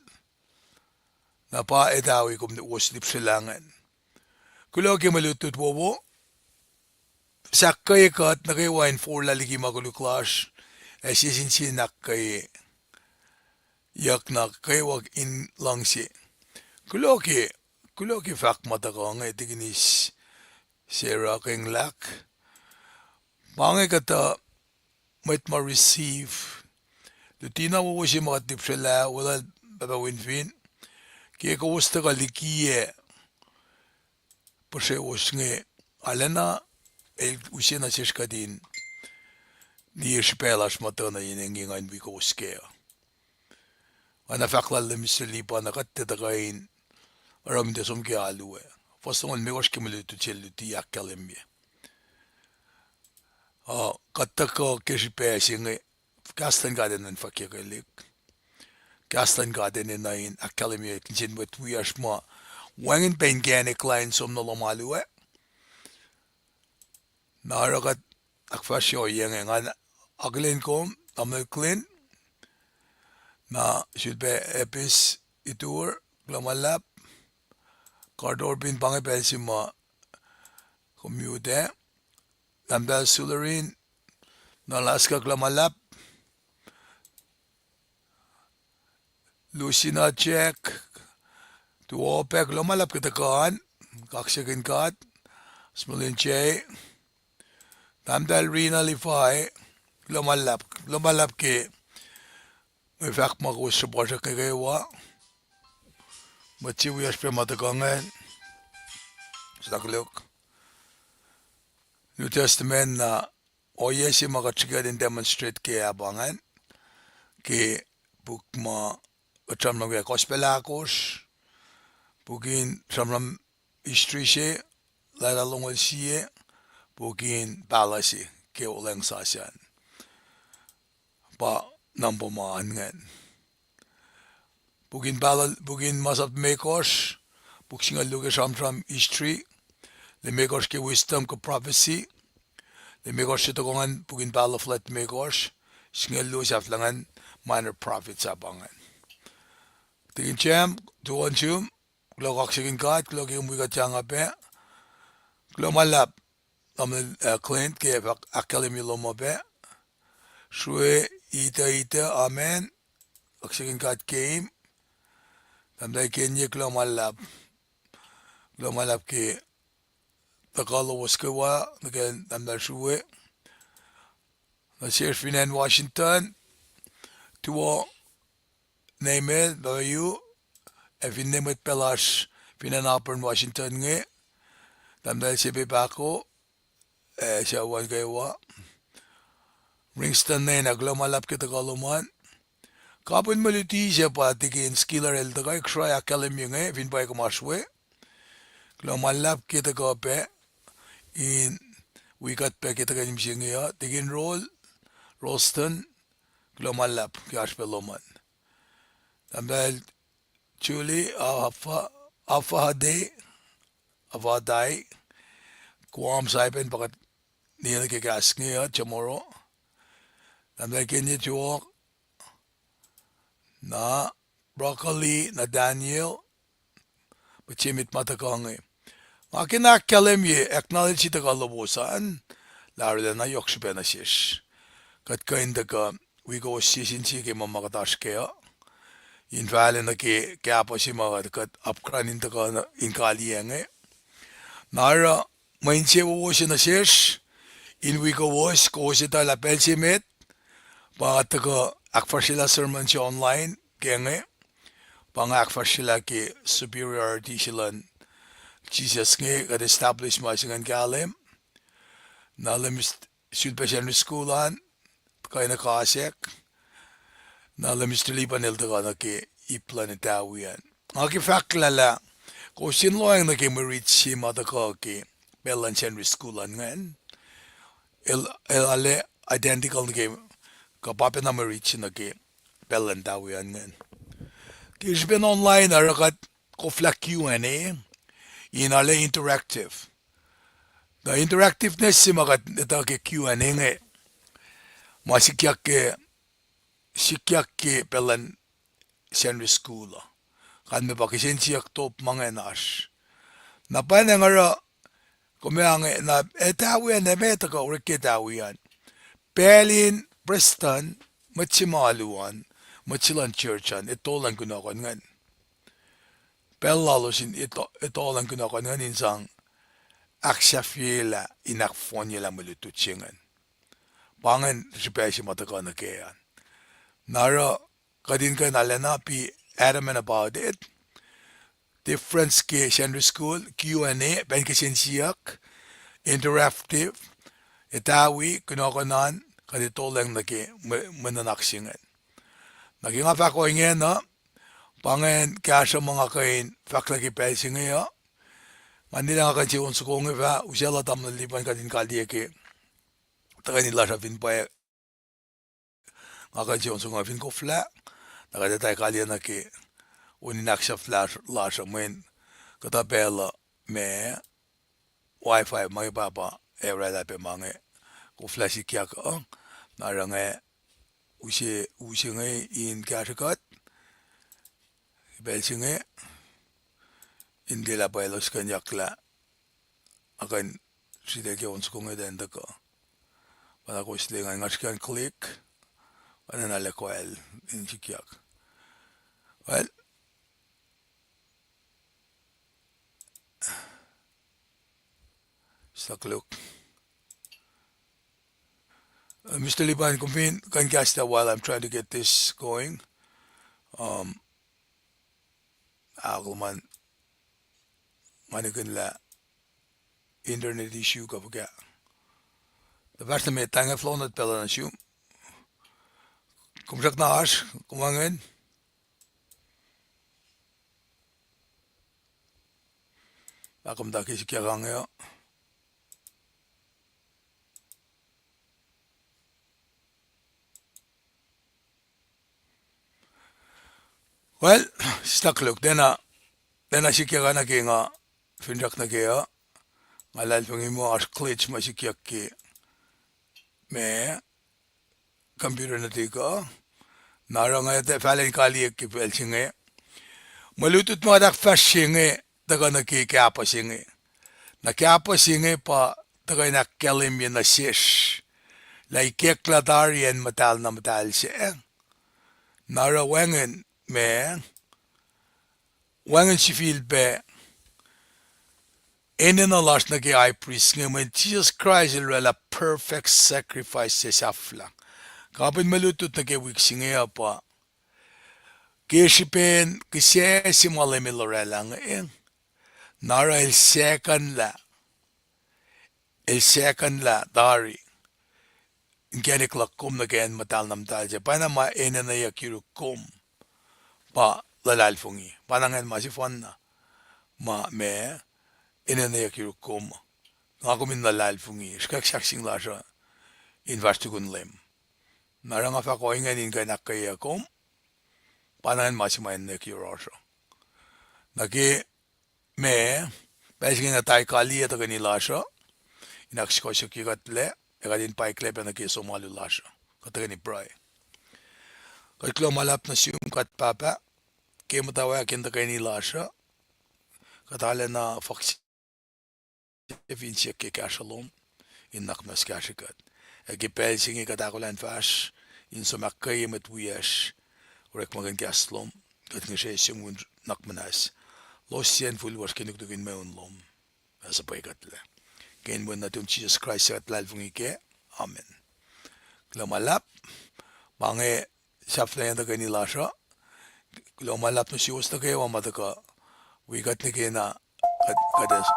na pa etawi kom wos lipsrelah ingacn. Kuloh ke mwe lutlut wowo, sahk kuh kuht nuh kwewa in forlah liki ma koluk lasr, ac sie sin sie ahkkweye yuck na kwewa in luhngse. Kuloh ke, kuloh ke fahk ma tuhkuh inge, tikinis Sarah Kenglak. Pa inge kuhtuh mwet ma receive luti na wowo se ma kuht lipsrelah, weluhl Pahpah Winfin, ke kowos tuhkuh likiyac puhsrewos inge, arulacna el use nuh sesr kuht in liye srihpac lasr muh tuh nuh yen inge ngan wi kowos kac uh. Oacna fahk lal Mister Lipa, na kuht tiac tuhkuh in oruh mihtac som ke alu ah. Fuhs longoul limekohsr ke mwe lutlut se luti ahkkahlwemye. Uh, kuht tuhkuh ke srihpac se inge, kahs luhn God enenuh in fwackyuckelihk. Kahs luhn God enenuh in ahkkahlwemye kihsen mwet wiyacsr ma wacngihn pac inkacnek lah in som nuh lohm alu ah. Na oruh kuht ahkfahsrye ohiyac inge, ngan akihlen kom, Tamuhlwel Clint, na sulpac Epis Itur, kuloh ma luhlahp, Kardorpin, pa inge pacl se ma kom yut ah, Tahmtahel Sulerin, na Alaska, kuloh ma luhlahp, Lusina Jack, tuo pac, kuloh ma luhlahp ke tuhkuh an, kaksakihn God, Smulin J, Tahmtahel Rina Lifai, kuloh ma luhlahp, kuloh ma luhlahp ke mwe fahk ma kowos sruhpuhsrak nuh kwewa, mwet se wiyacsr pac ma tuhkuh ingacn, staklook. New Testament na ohiyac se ma kuht srihke in demonstrate ke ah pa ingacn, ke puk ma kuht sramsram ke Gospel ahkosr, puk in sramsram history se, lwelah longoul sie, puk in pahluh se ke Olweacng Sasuc an. Pa number ma an ingacn. Puk in pahluh, puk in masap limekohsr, puk singucul luo ke sramsram history, limekohsr ke wisdom kuh prophecy, limekohsr se tohkoh ingacn puk in pahluh fuhlwact limekohsr, singucul luo sahflah ingacn minor prophet sahp ingacn. Tikin Jam, tuwon sum, kuloh kaksakihn God, kuloh ke kom wi kuht yang pac. Kuloh ma luhlahp, Tamuhlwel, eh, Clint, ke fahk ahkkahlwemye lom uh pac. Srue, ituh, ituh, amen. Kaksakihn God keim. Tahmtahel Kenye, kuloh ma luhlahp. Kuloh ma luhlahp ke tuhkuh lowos kwewa, nuh ke Tahmtahel Srue. Nuh sesr fin acn Washington, tuwo Neimel, Bayu, ac finne mwet pacl lasr fin acn Auburn, Washington inge, Tahmtahel Sepe Pako, ac sucu an kwewa. Ringston Nena, kuloh ma luhlahp ke tuhkuh lom an. Kapihn mwe luti se pa Tikin Skiller el tuhkuh, Kosrae ahkkahlwemye inge, fin pwacye kom oasr we. Kuloh ma luhlahp ke tuhkuh pac in wi kuht pac ke tuhkweni mihsenge uh. Tikin Roll, Rolston, kuloh ma luhlahp ke oasr pac lom an. Tahmtahel Julie, Afa, Afade, Afadai, Guam, Saipan, pa kuht liye nuh ke kahs inge uh tomorrow. Tahmtahel Kenye Tuok, na Broccoli, Nathaniel, mwet se met ma tuhkuh inge. Nga ke na ahkkahlwemye, acknowledge-i tuhkuh lowos an, lah arulacna yohk srihpac nuh sesr. Kuht kuh in tuhkuh wi kowos sie sin sie ke ma ma kuht oasr kac uh. In fahlac nuh ke kahpuh se ma kuht apkuhran in tuhkuh in kaliyac inge. Na oruh mwe insewowo se nuh sesr, in wi kowos, kowos etuh lah pacl se met, pa tuhkuh ahkfahsryelah sermon se online ke inge, pa nga ahkfahsryelah ke superiority se luhn Jisus inge kuht establish ma se ingacn kahlwem. Na Leum sulpac Sacnri School an, kuh in akasack. Na Leum Mister Lipan el tuhkuh nuh ke ip luhn etawi an. Nga ke fahk lah, lah kowos in lohacng nuh ke mwe rit se ma tuhkuh ke pacl luhn Sacnri School an ingacn. El, el arlac identical nuh ke, kuh pa pacna mwe rit se nuh ke pacl luhn etawi an ingacn. Ke srihpen online oruh kuht koflah Q and A, in arlac interactive. Na interactiveness se ma kuht etuh ke Q and A inge, ma sikyak ke, sikyak ke pacl luhn Sacnri School uh. Kalmac pa kihsen siyuck top ma ingacn oasr. Na pwacnwacng oruh, kom ac inge, na etawi an, ac meac tuhkuh orek ke etawi an. Pacl in prestuhn, mwet se ma alu an, mwet se luhn church an, etolacng kunohkohn ingacn. Pacl lalos in eto-, etolacng kunohkohn ingacn in sang ahksahfyelah, in ahkfohnyelah mwe lutlut se ingacn. Pa ingacn srihpac se ma tuhkuh nuh kac an. Na oruh kuht in kuh in arulacna be adamant about it. Difference ke Sacnri School, Q and A, pacl kihsen siyuck, interactive, etawi kunohkohn an, kuht etolacng nuh ke mwe, mwe nuhnak se ingacn. Na ke nga fahk ohinge uh, pa ingacn kahsruh ma nga kuh in fahklah ke pacl se inge uh. Nga nilac nga kuh in se on soko inge fah usaclah Tamuhlwel Lipan kuht in kaliyac ke tuhkweni lasr uh fin pwacye. Nga kuh in se on soko inge fin koflah, na kuht etuh kaliyac nuh ke on in ahksahfyelah lasr uh mweyen kuhtuh pacl uh ma wifi ma inge pahpah ac oraclah pac ma inge koflah sikyak uh. Na oruh inge use, use inge in kahsrwe kuht ke pacl se inge in tiac lah pwacye elos kuh in yaklah, a kuh in sritacl ke on soko inge tuh in tuhkuh. Pa na kowos liye ngan nga srihke in click, pa na na lac koal in sikyak. Well, stuck look. Uh, Mister Lipan, kom fin kuh in kahs lah while I'm trying to get this going. Um, Aklman, nga nikihnlah internet issue kuh fuhkah. Tuh fahsr nuh met, tange floor not pacl uh nuh sum. Kom srackna oasr, kom wacngihn. Lah kom tuh ke sikyak ange uh. Well, stuck look, tiacna, tiacna sikyak nuh ke nga finsrak nuh ke uh. Nga luhlahlfongi muh oasr glitch ma sikyak ke ma computer nuhtihk uh. Na oruh nga ac fah lwen kaliyac ke pacl se inge. Mwe lutlut ma kuht ahkfahsrye inge tuhkuh nuh ke kahpuh se inge. Na kahpuh se inge pa tuhkuh in ahkkahlwemye nuh sesr lah ikacklah tari acn muhtahl na muhtahl se. Na oruh wacngihn ma, wacngihn sifilpac enenuh lasr nuh ke high priest inge mweyen Jisus Kraist el orwaclah perfect sacrifice se sahflah. Kapihn mwe lutlut nuh ke wik se inge uh pa ke srihpen kihsac se ma Leum el orwaclah inge, na oruh el secondlah, el secondlah tari inkacnek luhk kom nuh ke acn muhtahl na muhtahl se. Pacna ma enenweyuck yuruk kom pa luhlahlfongi. Pacna ingacn ma sefanna ma, ma enenweyuck yuruk kom. Nga kom in luhlahlfongi, srihkwack sahkseng lasr uh in fahsr tukun Leum. Na oruh nga fahk ohinge in kuh in ahkkweye kom. Pacna ingacn ma se ma enenweyuck yohrohsr uh. Na ke ma, pacl se inge na tai kaliyac tuhkweni lasr uh in ahksukohsohkye kuhtlac, ac kuht in paiklah pac nuh ke som alu lasr uh. Kuht tuhkweni pruhe. Kuht kuloh ma luhlahp nuh sum God Pahpah ke muhtwacwacack in tuhkweni lasr uh. Kuht arulacna fuhk se fin siyuck ke kahsruh lom in nuhnak muhnahs kahsrwe kuht. Ac ke pacl se inge kuht ahkolah in fahsr in som ahkkweye mwet wiyacsr orekmakihn kahs lom, kuht ngihsre sum nuhnak muhnahs. Lohsr siyacn fihl lasr ke nuknuk in mweun lom, ac suhpwekuhtlac. Ke inen wen nuhtum Jisus Kraist suc kuht luhlahlfongi kac. Amen. Kuloh ma luhlahp. Ma inge sahflahiyacn tuhkweni lasr uh. Kuloh ma luhlahp nuh suwos nuh kwewa ma tuhkuh wi kuht nuh ke na, kuht, kuht ac